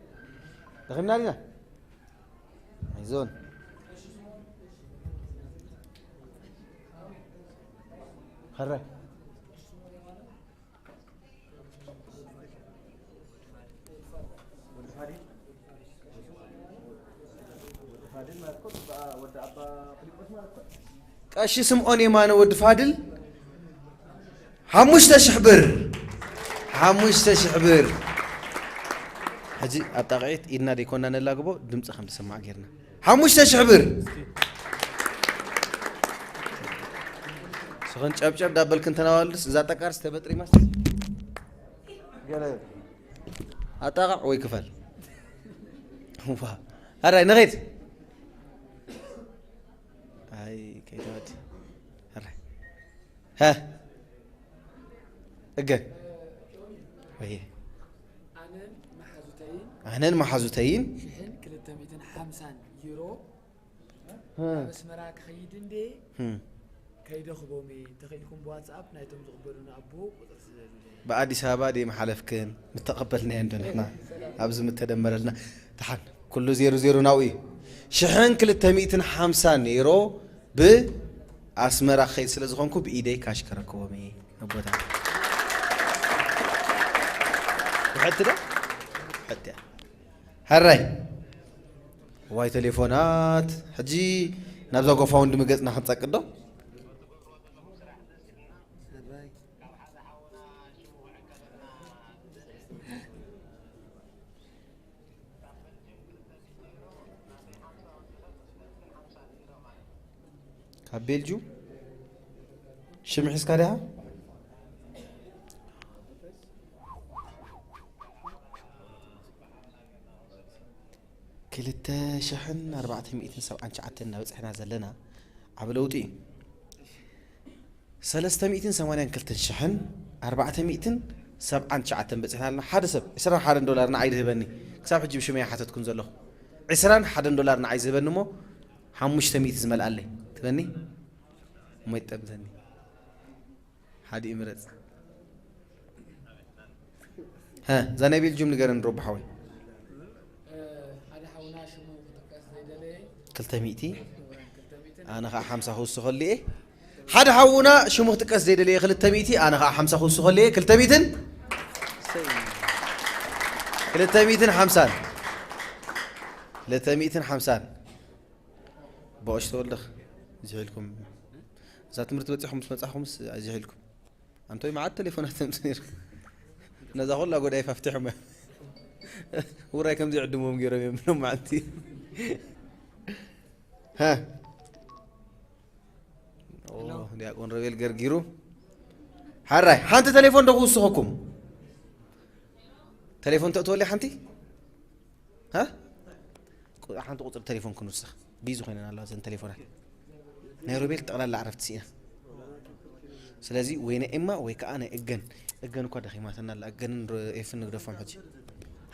ደኺምና ዲና? ኣይዞን። ኸረ። ቀሺ ስምዖን የማነ ወዲ ፋድል ሓሙሽተ ሽሕ ብር። ሓሙሽተ ሽሕ ብር። ሕጂ ኣብ ጣቕዒት ኢድና ደይኮና ነላግቦ፣ ድምፂ ከም ዝስማዕ ጌርና። ሓሙሽተ ሽሕ ብር። ስኽን ጨብጨብ ዳበልክን ተናዋልስ፣ እዛ ጠቃርስ ተበጥሪማስ። ገለ ኣጣቕዕ ወይ ክፈል። ዋ። ኣራይ፣ ንኸይድ። ኣይ፣ ከይተወዲ። ኣራይ። ሀ። እገ። ወየ። ኣነን መሓዙተይን ኣነን መሓዙተይን ሽሕን ክልተ ሚእትን ሓምሳን ዩሮ ሀ። ናብ ኣስመራ ክኸይድ እንዴ? ህም። ከይደኽቦም እየ። እንተኽኢልኩም ብዋትስኣፕ ናይቶም ዝቕበሉኒ ኣቦ ቁፅሪ ስደዱለይ። ብኣዲስ ኣበባ ድየ መሓለፍክን? ምተቐበልናዮ እንዶ ንሕና ኣብዚ ምተደመረልና። ተሓን ኩሉ ዜሮ ዜሮ ናብኡ እዩ። ሽሕን ክልተ ሚእትን ሓምሳን ዩሮ ብኣስመራ ክኸይድ ስለ ዝኾንኩ ብኢደይ ካሽ ከረክቦም እየ። ነቦታ። ውሕድቲ ዶ? ውሕድቲ እያ። ሕራይ። ዋይ ቴሌፎናት። ሕጂ ናብዛ ጎፋውንድሚ ገጽና ክንጸቅጥ ዶ? ካብ ቤልጁም ሽም ሒዝካ ዲኻ? ክልተ ሽሕን ኣርባዕተ ሚእትን ሰብዓን ትሽዓተን እናበጻሕና ዘለና ዓቢ ለውጢ እዩ። ሰለስተ ሚእትን ሰማንያን ክልተን ሽሕን ኣርባዕተ ሚእትን ሰብዓን ትሽዓተን በጺሕና ኣለና። ሓደ ሰብ ዕስራን ሓደን ዶላር ንዓይ ዝህበኒ፣ ክሳብ ሕጂ ብሽመይ ኣይሓተትኩን ዘለኹ። ዕስራን ሓደን ዶላር ንዓይ ዝህበኒ እሞ ሓሙሽተ ሚእቲ ዝመልኣለይ ትበኒ እሞ ይጠምተኒ። ሓደ ይምረጽ። ሀ፣ እዛ ናይ ቤልጅዩም ንገረን ሮቢ ሓወይ። ሓደ ሓውና ሽሙ ክጥቀስ ዘይደለየ። ክልተ ሚእቲ። ክልተ ሚእቲ። ኣነ ኸዓ ሓምሳ ክውስኸሉ እየ። ሓደ ሓውና ሽሙ ክጥቀስ ዘይደለየ ክልተ ሚእቲ፣ ኣነ ኸዓ ሓምሳ ክውስኸሉ እየ። ክልተ ሚእትን? ክልተ ሚእትን ሓምሳን። ክልተ ሚእትን ሓምሳን። ብቐሽ ተወልደኽ፣ እዚ ሒልኩም። እዛ ትምህርቲ በጺሕኩም ምስ መጻኹምስ፣ እዚ ሒልኩም። ኣንቶይ መዓት ቴሌፎናት ተምጽእ ነይሩ። ነዛ ኩላ ጎዳይ ፋፍቲሖም እዮም። ውራይ ከምዚ ይዕድሞም ገይሮም እዮም ብሎም መዓልቲ። ሃ። ኦ፣ ሄሎ። ዲያቆን ረቤል ገርጊሩ። ሓራይ፣ ሓንቲ ቴሌፎን ዶ ክውስኸኩም? ቴሌፎን ተእትወለይ ሓንቲ? ሃ? ቁ-፣ ሓንቲ ቁጽሪ ቴሌፎን ክንውስኽ። ቢዚ ኮይነን ኣለዋ እዘን ቴሌፎናት። ናይ ሮቤል ጠቕላላ ዕረፍቲ ስኢና። ስለዚ ወይ ናይ ኤማ ወይ ከኣ ናይ እገን። እገን እኳ ደኺማትና ኣላ። እገንን ሮ-፣ ኤፍን ንግደፎም ሕጂ።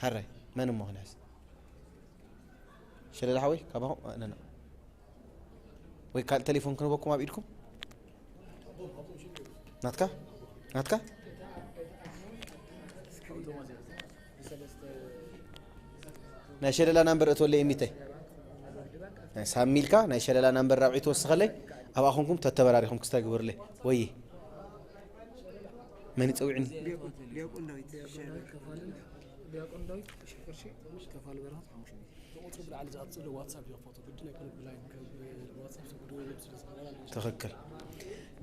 ሓራይ፣ መን እሞ ክንሕዝ? ሸለላ ሓወይ፣ ካባኹም? እ፣ ነና። ወይ ካልእ ቴሌፎን ክንህበኩም ኣብ ኢድኩም? ናትካ? ናትካ? ናይ ሸለላ ናምበር እትወለይ እሚተይ። ናይ ሳሚልካ ናይ ሸለላ ናምበር ራብዒ ትወስኸለይ፣ ኣብኣ ኹንኩም ተተበራሪኹም ክስታይ ግበሩለይ። ወይ መን ይጸውዕኒ? ዲያቆን ዳዊት ሸበካ። ዲያቆን ዳዊት ሽሕርሺ ከፋል በረኸት ሓሙሽተ ሚእቲ። ቁጽሪ ብላዕሊ ዝኣቱ ዘሎ ዋትሳፕ እዩ ክፈቱ ግድን ኣይኮነን። ብላይን ከ-፣ ዋትሳፕ ሰብ ክድውል ስለ ዝኽእል ኣለዎ። ትኽክል።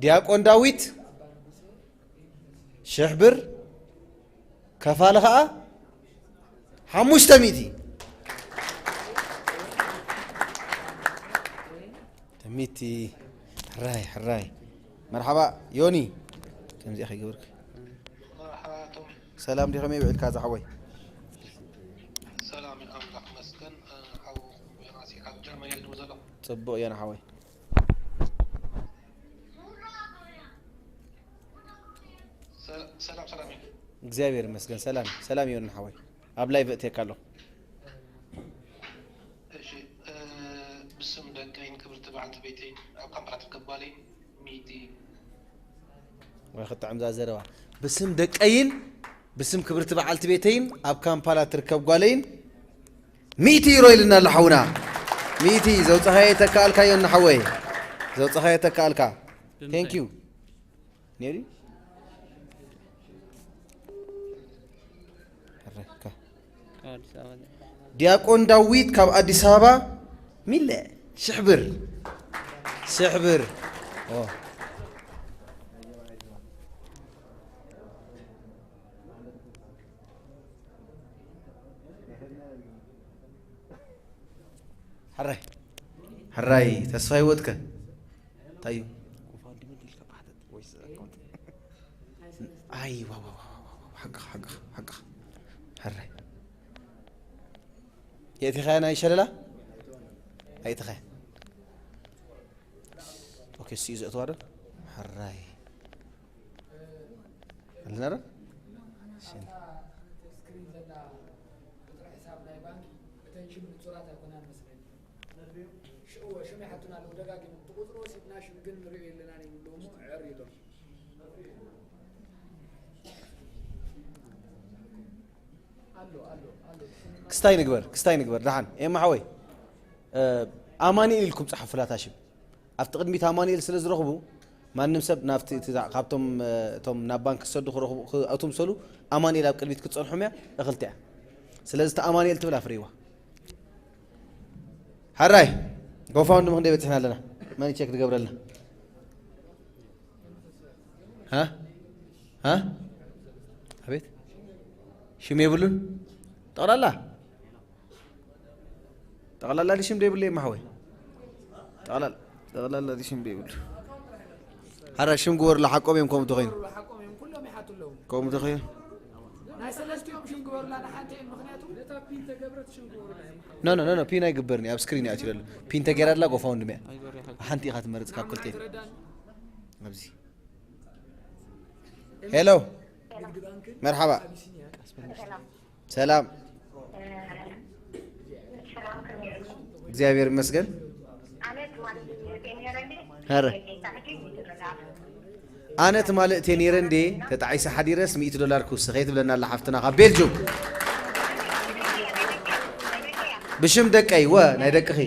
ዲያቆን ዳዊት ሽሕ ብር፣ ከፋሊ ኸዓ ሓሙሽተ ሚእቲ። ሚእቲ። ሕራይ፣ ሕራይ። መርሓባ ዮኒ። ከምዚኣ ከይገበርክ። መርሓባቶም ሰላም ዲኸመይ ውዒልካ ዝሓወይ? ሰላም ኣምላኽ መስገን። ሓው ዮናስ ካብ ጀርመን እየ ዝድውል ዘለኹ። ጽቡቕ እዮ ንሓወይ። ሰ- ሰላም ሰላም እዩ። እግዚኣብሔር ይመስገን ሰላም ሰላም ይሁን ሓወይ። ኣብ ላይቭ እትየካ ኣለኹ። እሺ፣ ብስም ደቀይን ክብርቲ በዓልቲ ቤተይን ኣብ ካምፓላ ትርከብ ጓለይን ሚቲ። ወይ ክጥዕም እዛ ዘረባ። ብስም ደቀይን ብስም ክብርቲ በዓልቲ ቤተይን ኣብ ካምፓላ ትርከብ ጓለይን ሚእቲ ዩሮ ኢልና ኣሎ ሓውና። ሚእቲ ዘውፃኻዮ ተካኣልካዮ ንሓወይ። ዘውፃኻዮ ተካኣልካ። Thank you። ነይሩ ካብ ኣዲስ ኣበባ። ዲያቆን ዳዊት ካብ ኣዲስ ኣበባ ሚለ ሽሕብር ሽሕብር ሕራይ ሕራይ ተስፋ ይወትከ ታዩ ኣይ ሓቅኻ ሓቅኻ ሓቅኻ ሕራይ የእቲኻያ ናይ ሸለላ ኣይእቲኻያ ኦኬ ሲ ዘእተዋ ዶ ሕራይ ኣለና ዶ ክስታይ ንግበር ክስታይ ንግበር ደሓን ኤማ ሓወይ ኣማኒኤል ኢልኩም ፀሓፉላታ ሽም ኣብቲ ቅድሚት ኣማኒኤል ስለ ዝረኽቡ ማንም ሰብ ናብቲ እቲ ዛ- ካብቶም እቶም ናብ ባንክ ክሰዱ ክረኽቡ ክኣትምሰሉ ኣማኒኤል ኣብ ቅድሚት ክትፀንሖም እያ እኽልቲ እያ ስለዚ እቲ ኣማኒኤል ትብል ኣፍርይዋ ሓራይ ጎፋውንድሚ ክንደይ በፂሕና ኣለና መን ቸክ ትገብረልና ها ها ኣቤት ሽም የብሉን ጠቕላላ ጠቕላላ ድሽም ደይብሉ የማሕወይ ጠቕላላ ድሽም ደይብሉ ሓራ ሽም ግበሩላ ሓቆም እዮም ከምኡ ተኾይኑ ከምኡ ተኾይኑ ናይ ሰለስቲኦም ሽም ግበሩላ ንሓንቲ እየን ምክንያቱ ኖ ኖ ኖ ኖ ፒን ኣይግበርን ኣብ ስክሪን ይኣትዩ ዘሎ ፒን ተገይራ ኣላ ጎፋውንድሚ እያ ሓንቲ ኢኻ ትመርፅ ካብ ክልተ ኣብዚ ሄሎ መርሓባ ሰላም እግዚኣብሔር ይመስገን ረ ኣነ ትማልእ እተ ነይረ እንዴ ተጣዒሰ ሓዲረስ ሚእቲ ዶላር ክውስኸ ትብለና ኣላ ሓፍትና ካብ ቤልጁም ብሽም ደቀይ ወ ናይ ደቅኺ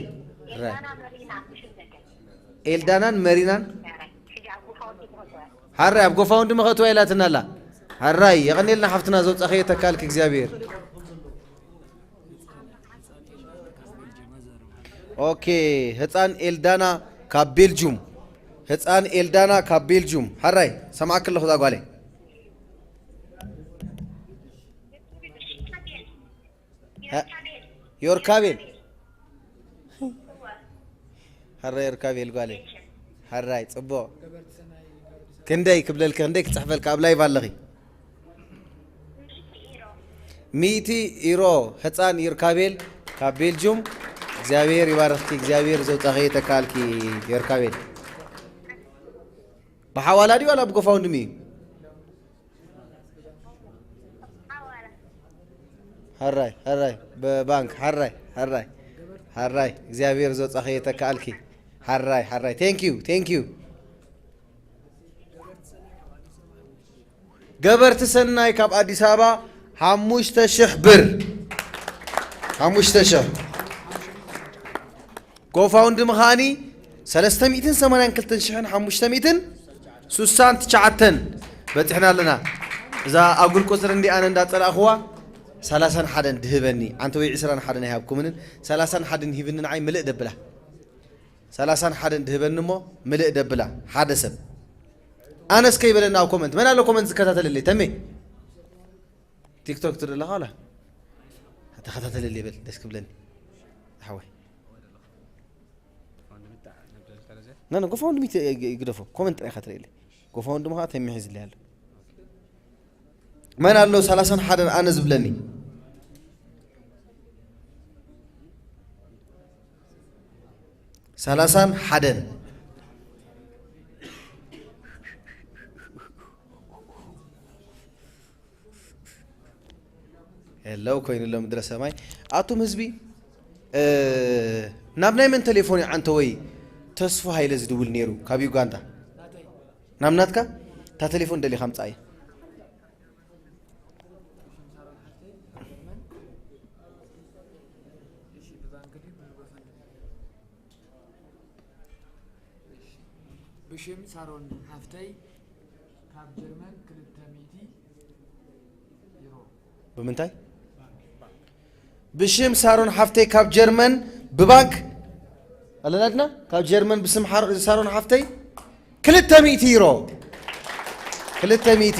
ኤልዳናን መሪናን ሓራይ ኣብ ጎፋውንድሚ ከእትዋ ኢላትና ኣላ ሓራይ የቐኔልና ሓፍትና ዘውፃኸየ ተካልክ እግዚኣብሔር ኦኬ ህፃን ኤልዳና ካብ ቤልጁም ህፃን ኤልዳና ካብ ቤልጁም ሓራይ ሰማዕክ ኣለኹ እዛ ጓለይ ዮርካቤል ሕራይ ዮርካቤል ጓለይ ሕራይ ፅቡቕ ክንደይ ክብለልኪ ክንደይ ክፅሕፈልኪ ኣብ ላይቭ ኣለኺ ሚእቲ ኢሮ ህፃን ዮርካቤል ካብ ቤልጁም እግዚኣብሔር ይባርኽኪ እግዚኣብሔር ዘውፃኺ ተካልኪ ዮርካቤል ብሓዋላ ድዩ ዋላ ብጎፋውንድሚ እዩ ሓራይ ሓራይ ብባንክ ሓራይ ሓራይ ሓራይ እግዚኣብሔር ዘውፃኸ የተካኣልኪ ሓራይ ሓራይ thank you thank you ገበርቲ ሰናይ ካብ ኣዲስ ኣበባ ሓሙሽተ ሽሕ ብር ሓሙሽተ ሽሕ ጎፋውንድሚ ከዓኒ ሰለስተ ሚእትን ሰማንያን ክልተን ሽሕን ሓሙሽተ ሚእትን ስሳን ትሽዓተን በፂሕና ኣለና እዛ ኣጉል ቁፅሪ እንዲ ኣነ እንዳፀላእኽዋ ሰላሳን ሓደን ድህበኒ ኣንተ ወይ ዕስራን ሓደን ኣይሃብኩምንን ሰላሳን ሓደን ሂብኒ ንዓይ ምልእ ደብላ ሰላሳን ሓደን ድህበኒ እሞ ምልእ ደብላ ሓደ ሰብ ኣነስ ከይበለና ኣብ ኮመንት መን ኣሎ ኮመንት ዝከታተለለይ ተሜ ቲክቶክ ትርኢ ኣለኻ ዋላ ተኸታተለለይ በል ደስ ክብለኒ ሓወይ ና ጎፋውንድሚ ግደፎ ኮመንት ጥራይ ኢኻ ትርእየለይ ጎፋውንድሚ ከዓ ተሚሒዝለይ ኣሎ መን ኣሎ ሰላሳን ሓደን ኣነ ዝብለኒ? ሰላሳን ሓደን። የለው ኮይኑሎ ምድረ ሰማይ። ኣቱም ህዝቢ፣ እ፣ ናብ ናይ መን ቴሌፎን እዩ ዓንተወይ ተስፉ ሃይለ ዝድውል ነይሩ ካብ ዩጋንዳ? ናብ ናትካ? እታ ቴሌፎን ደሊኻ ምጻእ። ብሽም ሳሮን ሓፍተይ ካብ ጀርመን ክልተ ሚእቲ ዩሮ። ብምንታይ? ብሽም ሳሮን ሓፍተይ ካብ ጀርመን ብባንክ ኣለና ድና? ካብ ጀርመን ብስም ሓር-፣ ሳሮን ሓፍተይ ክልተ ሚእቲ ዩሮ። ክልተ ሚእቲ።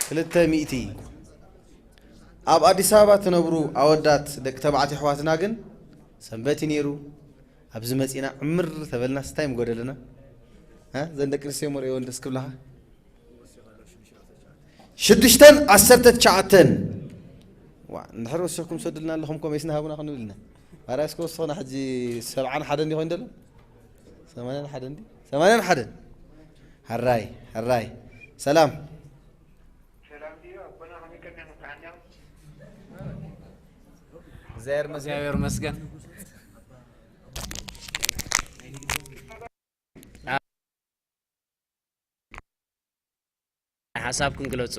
ክልተ ሚእቲ። ኣብ ኣዲስ ኣበባ ትነብሩ ኣወዳት ደቂ ተባዕትዮ ኣሕዋትና ግን ሰንበት እዩ ነይሩ። ኣብዚ መጺና ዕምር ተበልና ስታይ ምጎደለና። እ? ዘን ደቂ ኣንስትዮ መርእየወን ደስ ክብላኻ። ሽዱሽተን ዓሰርተ ትሽዓተን። ዋ፣ እንድሕር ወሲኽኩም ሰዱልና ኣለኹም ኮሜስና ሃቡና ክንብል ኢና። ኣራይ እስከ ወስኽና ሕጂ ሰብዓን ሓደን ይኾን ደሎ? ሰማንያን ሓደን ዲ? ሰማንያን ሓደን። ሕራይ፣ ሕራይ። ሰላም። ሰላም ድዩ? ኣቦና ከመይ ቀኒኻ? መጽሓኛ? እግዚኣብሔር ይመስገን። እግዚኣብሔር ይመስገን። ሓሳብኩም ግለጹ።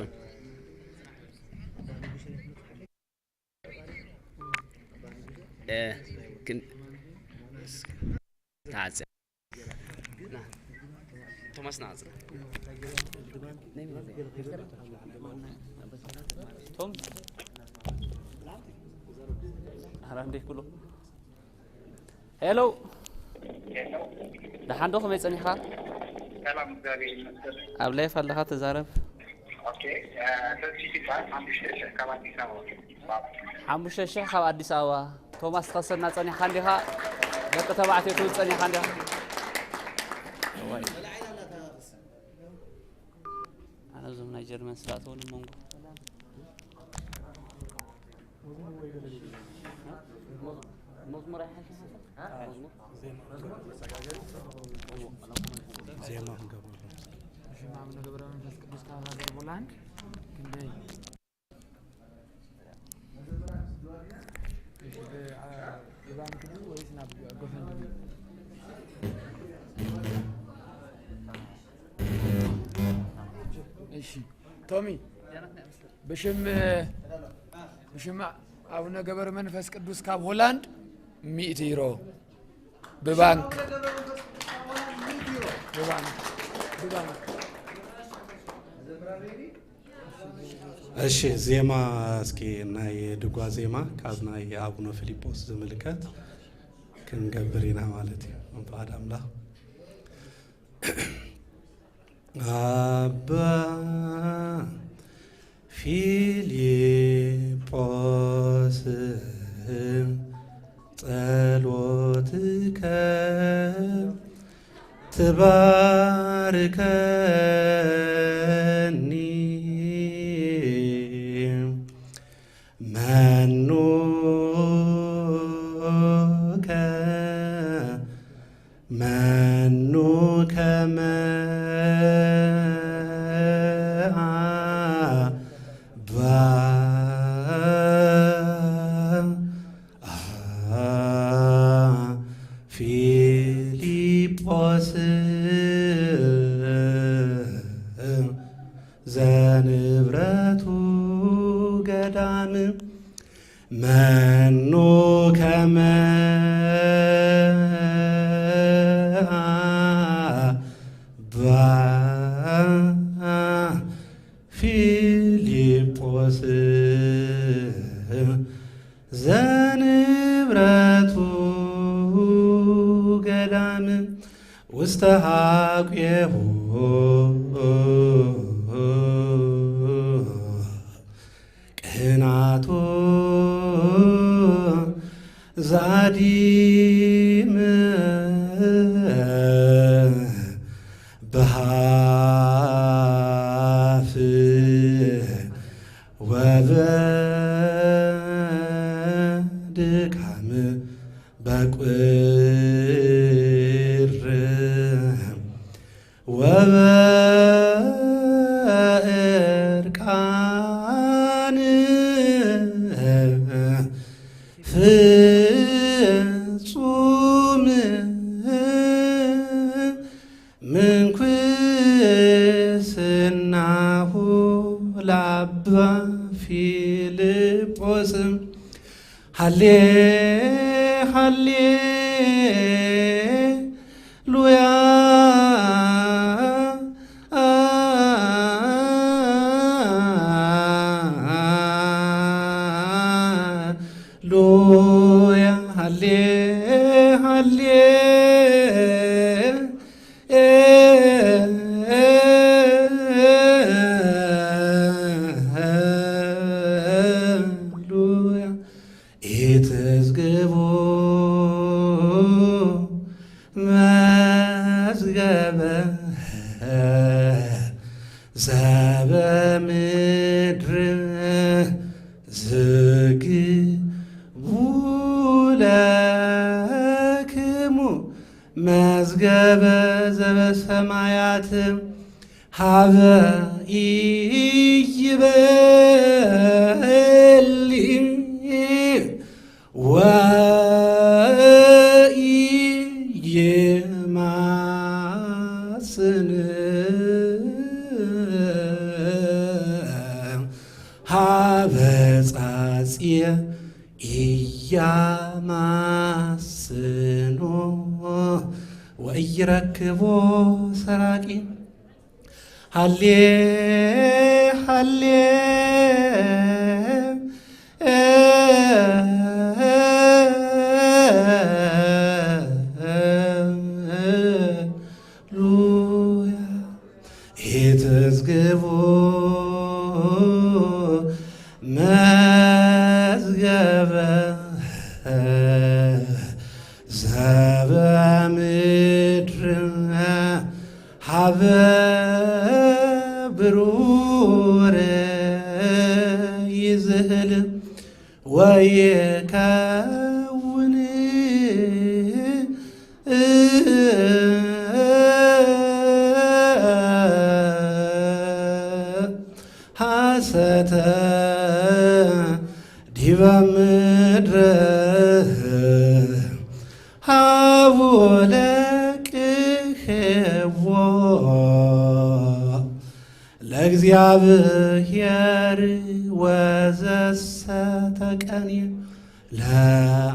እ፣ ክን-፣ ተዓዘ። ና፣ ቶማስ ና፣ ኣጽና። ቶም፣ ኧረ እንዴት ብሎ? ሄሎ፣ ደሓን ዶ? ከመይ ጸኒሕካ? ሰላም፣ እግዚኣብሔር ይመስገን። ኣብ ላይፍ ኣለኻ፣ ተዛረብ። ኦኬ፣ እ፣ ተስፊት ይበሃል፣ ሓሙሽተ ሺሕ ካብ ኣዲስ ኣበባ። ሓሙሽተ ሺሕ ካብ ኣዲስ ኣበባ። ቶማስ ትኸሰና ጸኒሕካ እንዲኻ? ደቂ ተባዕትዮ ትብል ጸኒሕካ እንዲኻ? እዋይ። ኣነ እዞም ናይ ጀርመን ስርዓት እውን መንጎ። መዝሙር ኣይሓልፍን። ዜማ ክንገብረሉ። በስመ አብ ወወልድ ወመንፈስ ቅዱስ ካብ ሃገር ሆላንድ ክንደይ? እሺ፣ ብ-፣ አ-፣ ብባንክ ድዩ ወይስ ናብ ጎፈንድሚ? እሺ፣ ቶሚ፣ ብሽም፣ ብሽም ኣቡነ ገበረ መንፈስ ቅዱስ ካብ ሆላንድ ሚእቲ ዩሮ ብባንክ፣ ብባንክ፣ ብባንክ። እሺ፣ ዜማ እስኪ ናይ ድጓ ዜማ ካብ ናይ ኣቡነ ፊልጶስ ዝምልከት ክንገብር ኢና ማለት እዩ። ፍቓድ ኣምላኽ። ኣባ ፊልጶስ ጸሎትከ ትባርከኒ። መኑ ከ-፣ መኑ ከመ ኣባ ፊልጶስ ዘንብረቱ ገዳም መኑ ከመ ኣባ ፊልጶስ ዘንብረቱ ገዳም ውስተ ሐቁሁ ቅናቱ ዛዲም በሃፍ ድካም በቁር ወበእርቃን ፍጹም ምንኩስናሁ ለአባ ፊልጶስ። ሃሌ ሃሌ ሉያ ሉያ ሃሌ ሃሌ ሉያ ኢትዝግቡ መዝገበ ዘበ ምድር ዝግቡ ለክሙ መዝገበ ዘበ ሰማያት ሀበ ኢይበሊ ወኢይማስን ሀበ ጻጽየ ኢያማስኖ ወኢይረክቦ ሰራቂ። ሃሌ ሃሌ ሉያ ኢትዝግቡ መዝገበ ዘበ ምድር ሀበ ብሩር ይዝህል ወይከውን ሐሰተ ዲበ ምድር ሀቡ ለቅሕዎ ለእግዚአብሔር ወዘሰ ተቀንየ ለአምላክም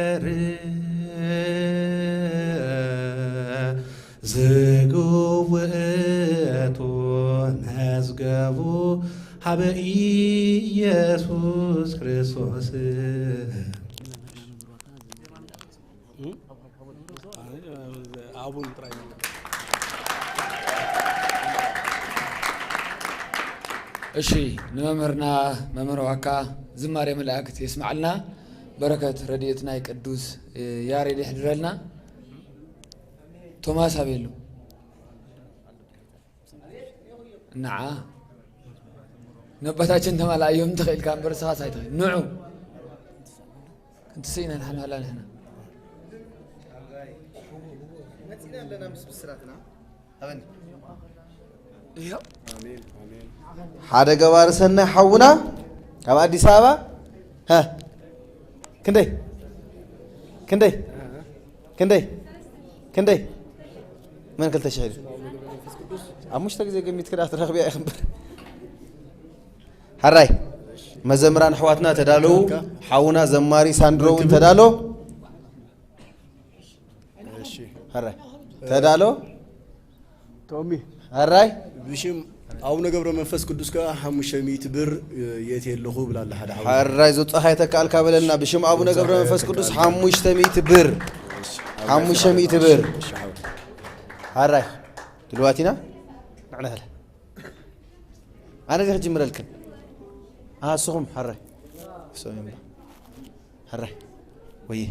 ኄር ዝግቡ ውእቱ መዝገቡ ሀበ ኢየሱስ ክርስቶስ። አቡን ጥራይ። እሺ፣ ንመምህርና መምህር ዋካ ዝማሬ መላእክት የስማዕልና። በረከት ረድኤት ናይ ቅዱስ ያሬድ ይሕድረልና። ቶማስ ኣበይ ኣሎ? ንዓ ነቦታችን ተማላእዮም ትኽእል እካ እምበር ንስኻስ ኣይትኽእል። ንዑ ክንትስኢና ንሓልሃላ ንሕና። መጺና ኣለና ምስ ብስራትና። ኣበኒ። እዮ። ሓደ ገባሪ ሰናይ ሓውና ካብ ኣዲስ ኣበባ። ሀ። ክንደይ? ክንደይ? ክንደይ? ክንደይ? መን ክልተ ሽሕ ኢሉ? ኣሙሽተ ግዜ ገሚት ክዳ ትረኽብያ ኢኺ እምበር። ሓራይ መዘምራን ኣሕዋትና ተዳለዉ። ሓውና ዘማሪ ሳንድሮ እውን ተዳሎ። እሺ። ሓራይ ተዳሎ። ቶሚ። ሓራይ ብሽም ኣቡነ ገብረ መንፈስ ቅዱስ ከኣ ሓሙሽተ ሚእቲ ብር የት የለኹ ብላ ኣላ ሓደ ሓው። ሓራይ ዘውጻኻ የተካኣልካ በለልና። ብሽም ኣቡነ ገብረ መንፈስ ቅዱስ ሓሙሽተ ሚእቲ ብር። ሓሙሽተ ሚእቲ ብር። እሺ፣ ሓው። ሓራይ ድልዋት ኢና ንዕና። ኣነ ዲኺ ክጅምረልክን? ኣሃ፣ ንስኹም፣ ሕራይ። ሰው ይምባ። ሕራይ። ወየ።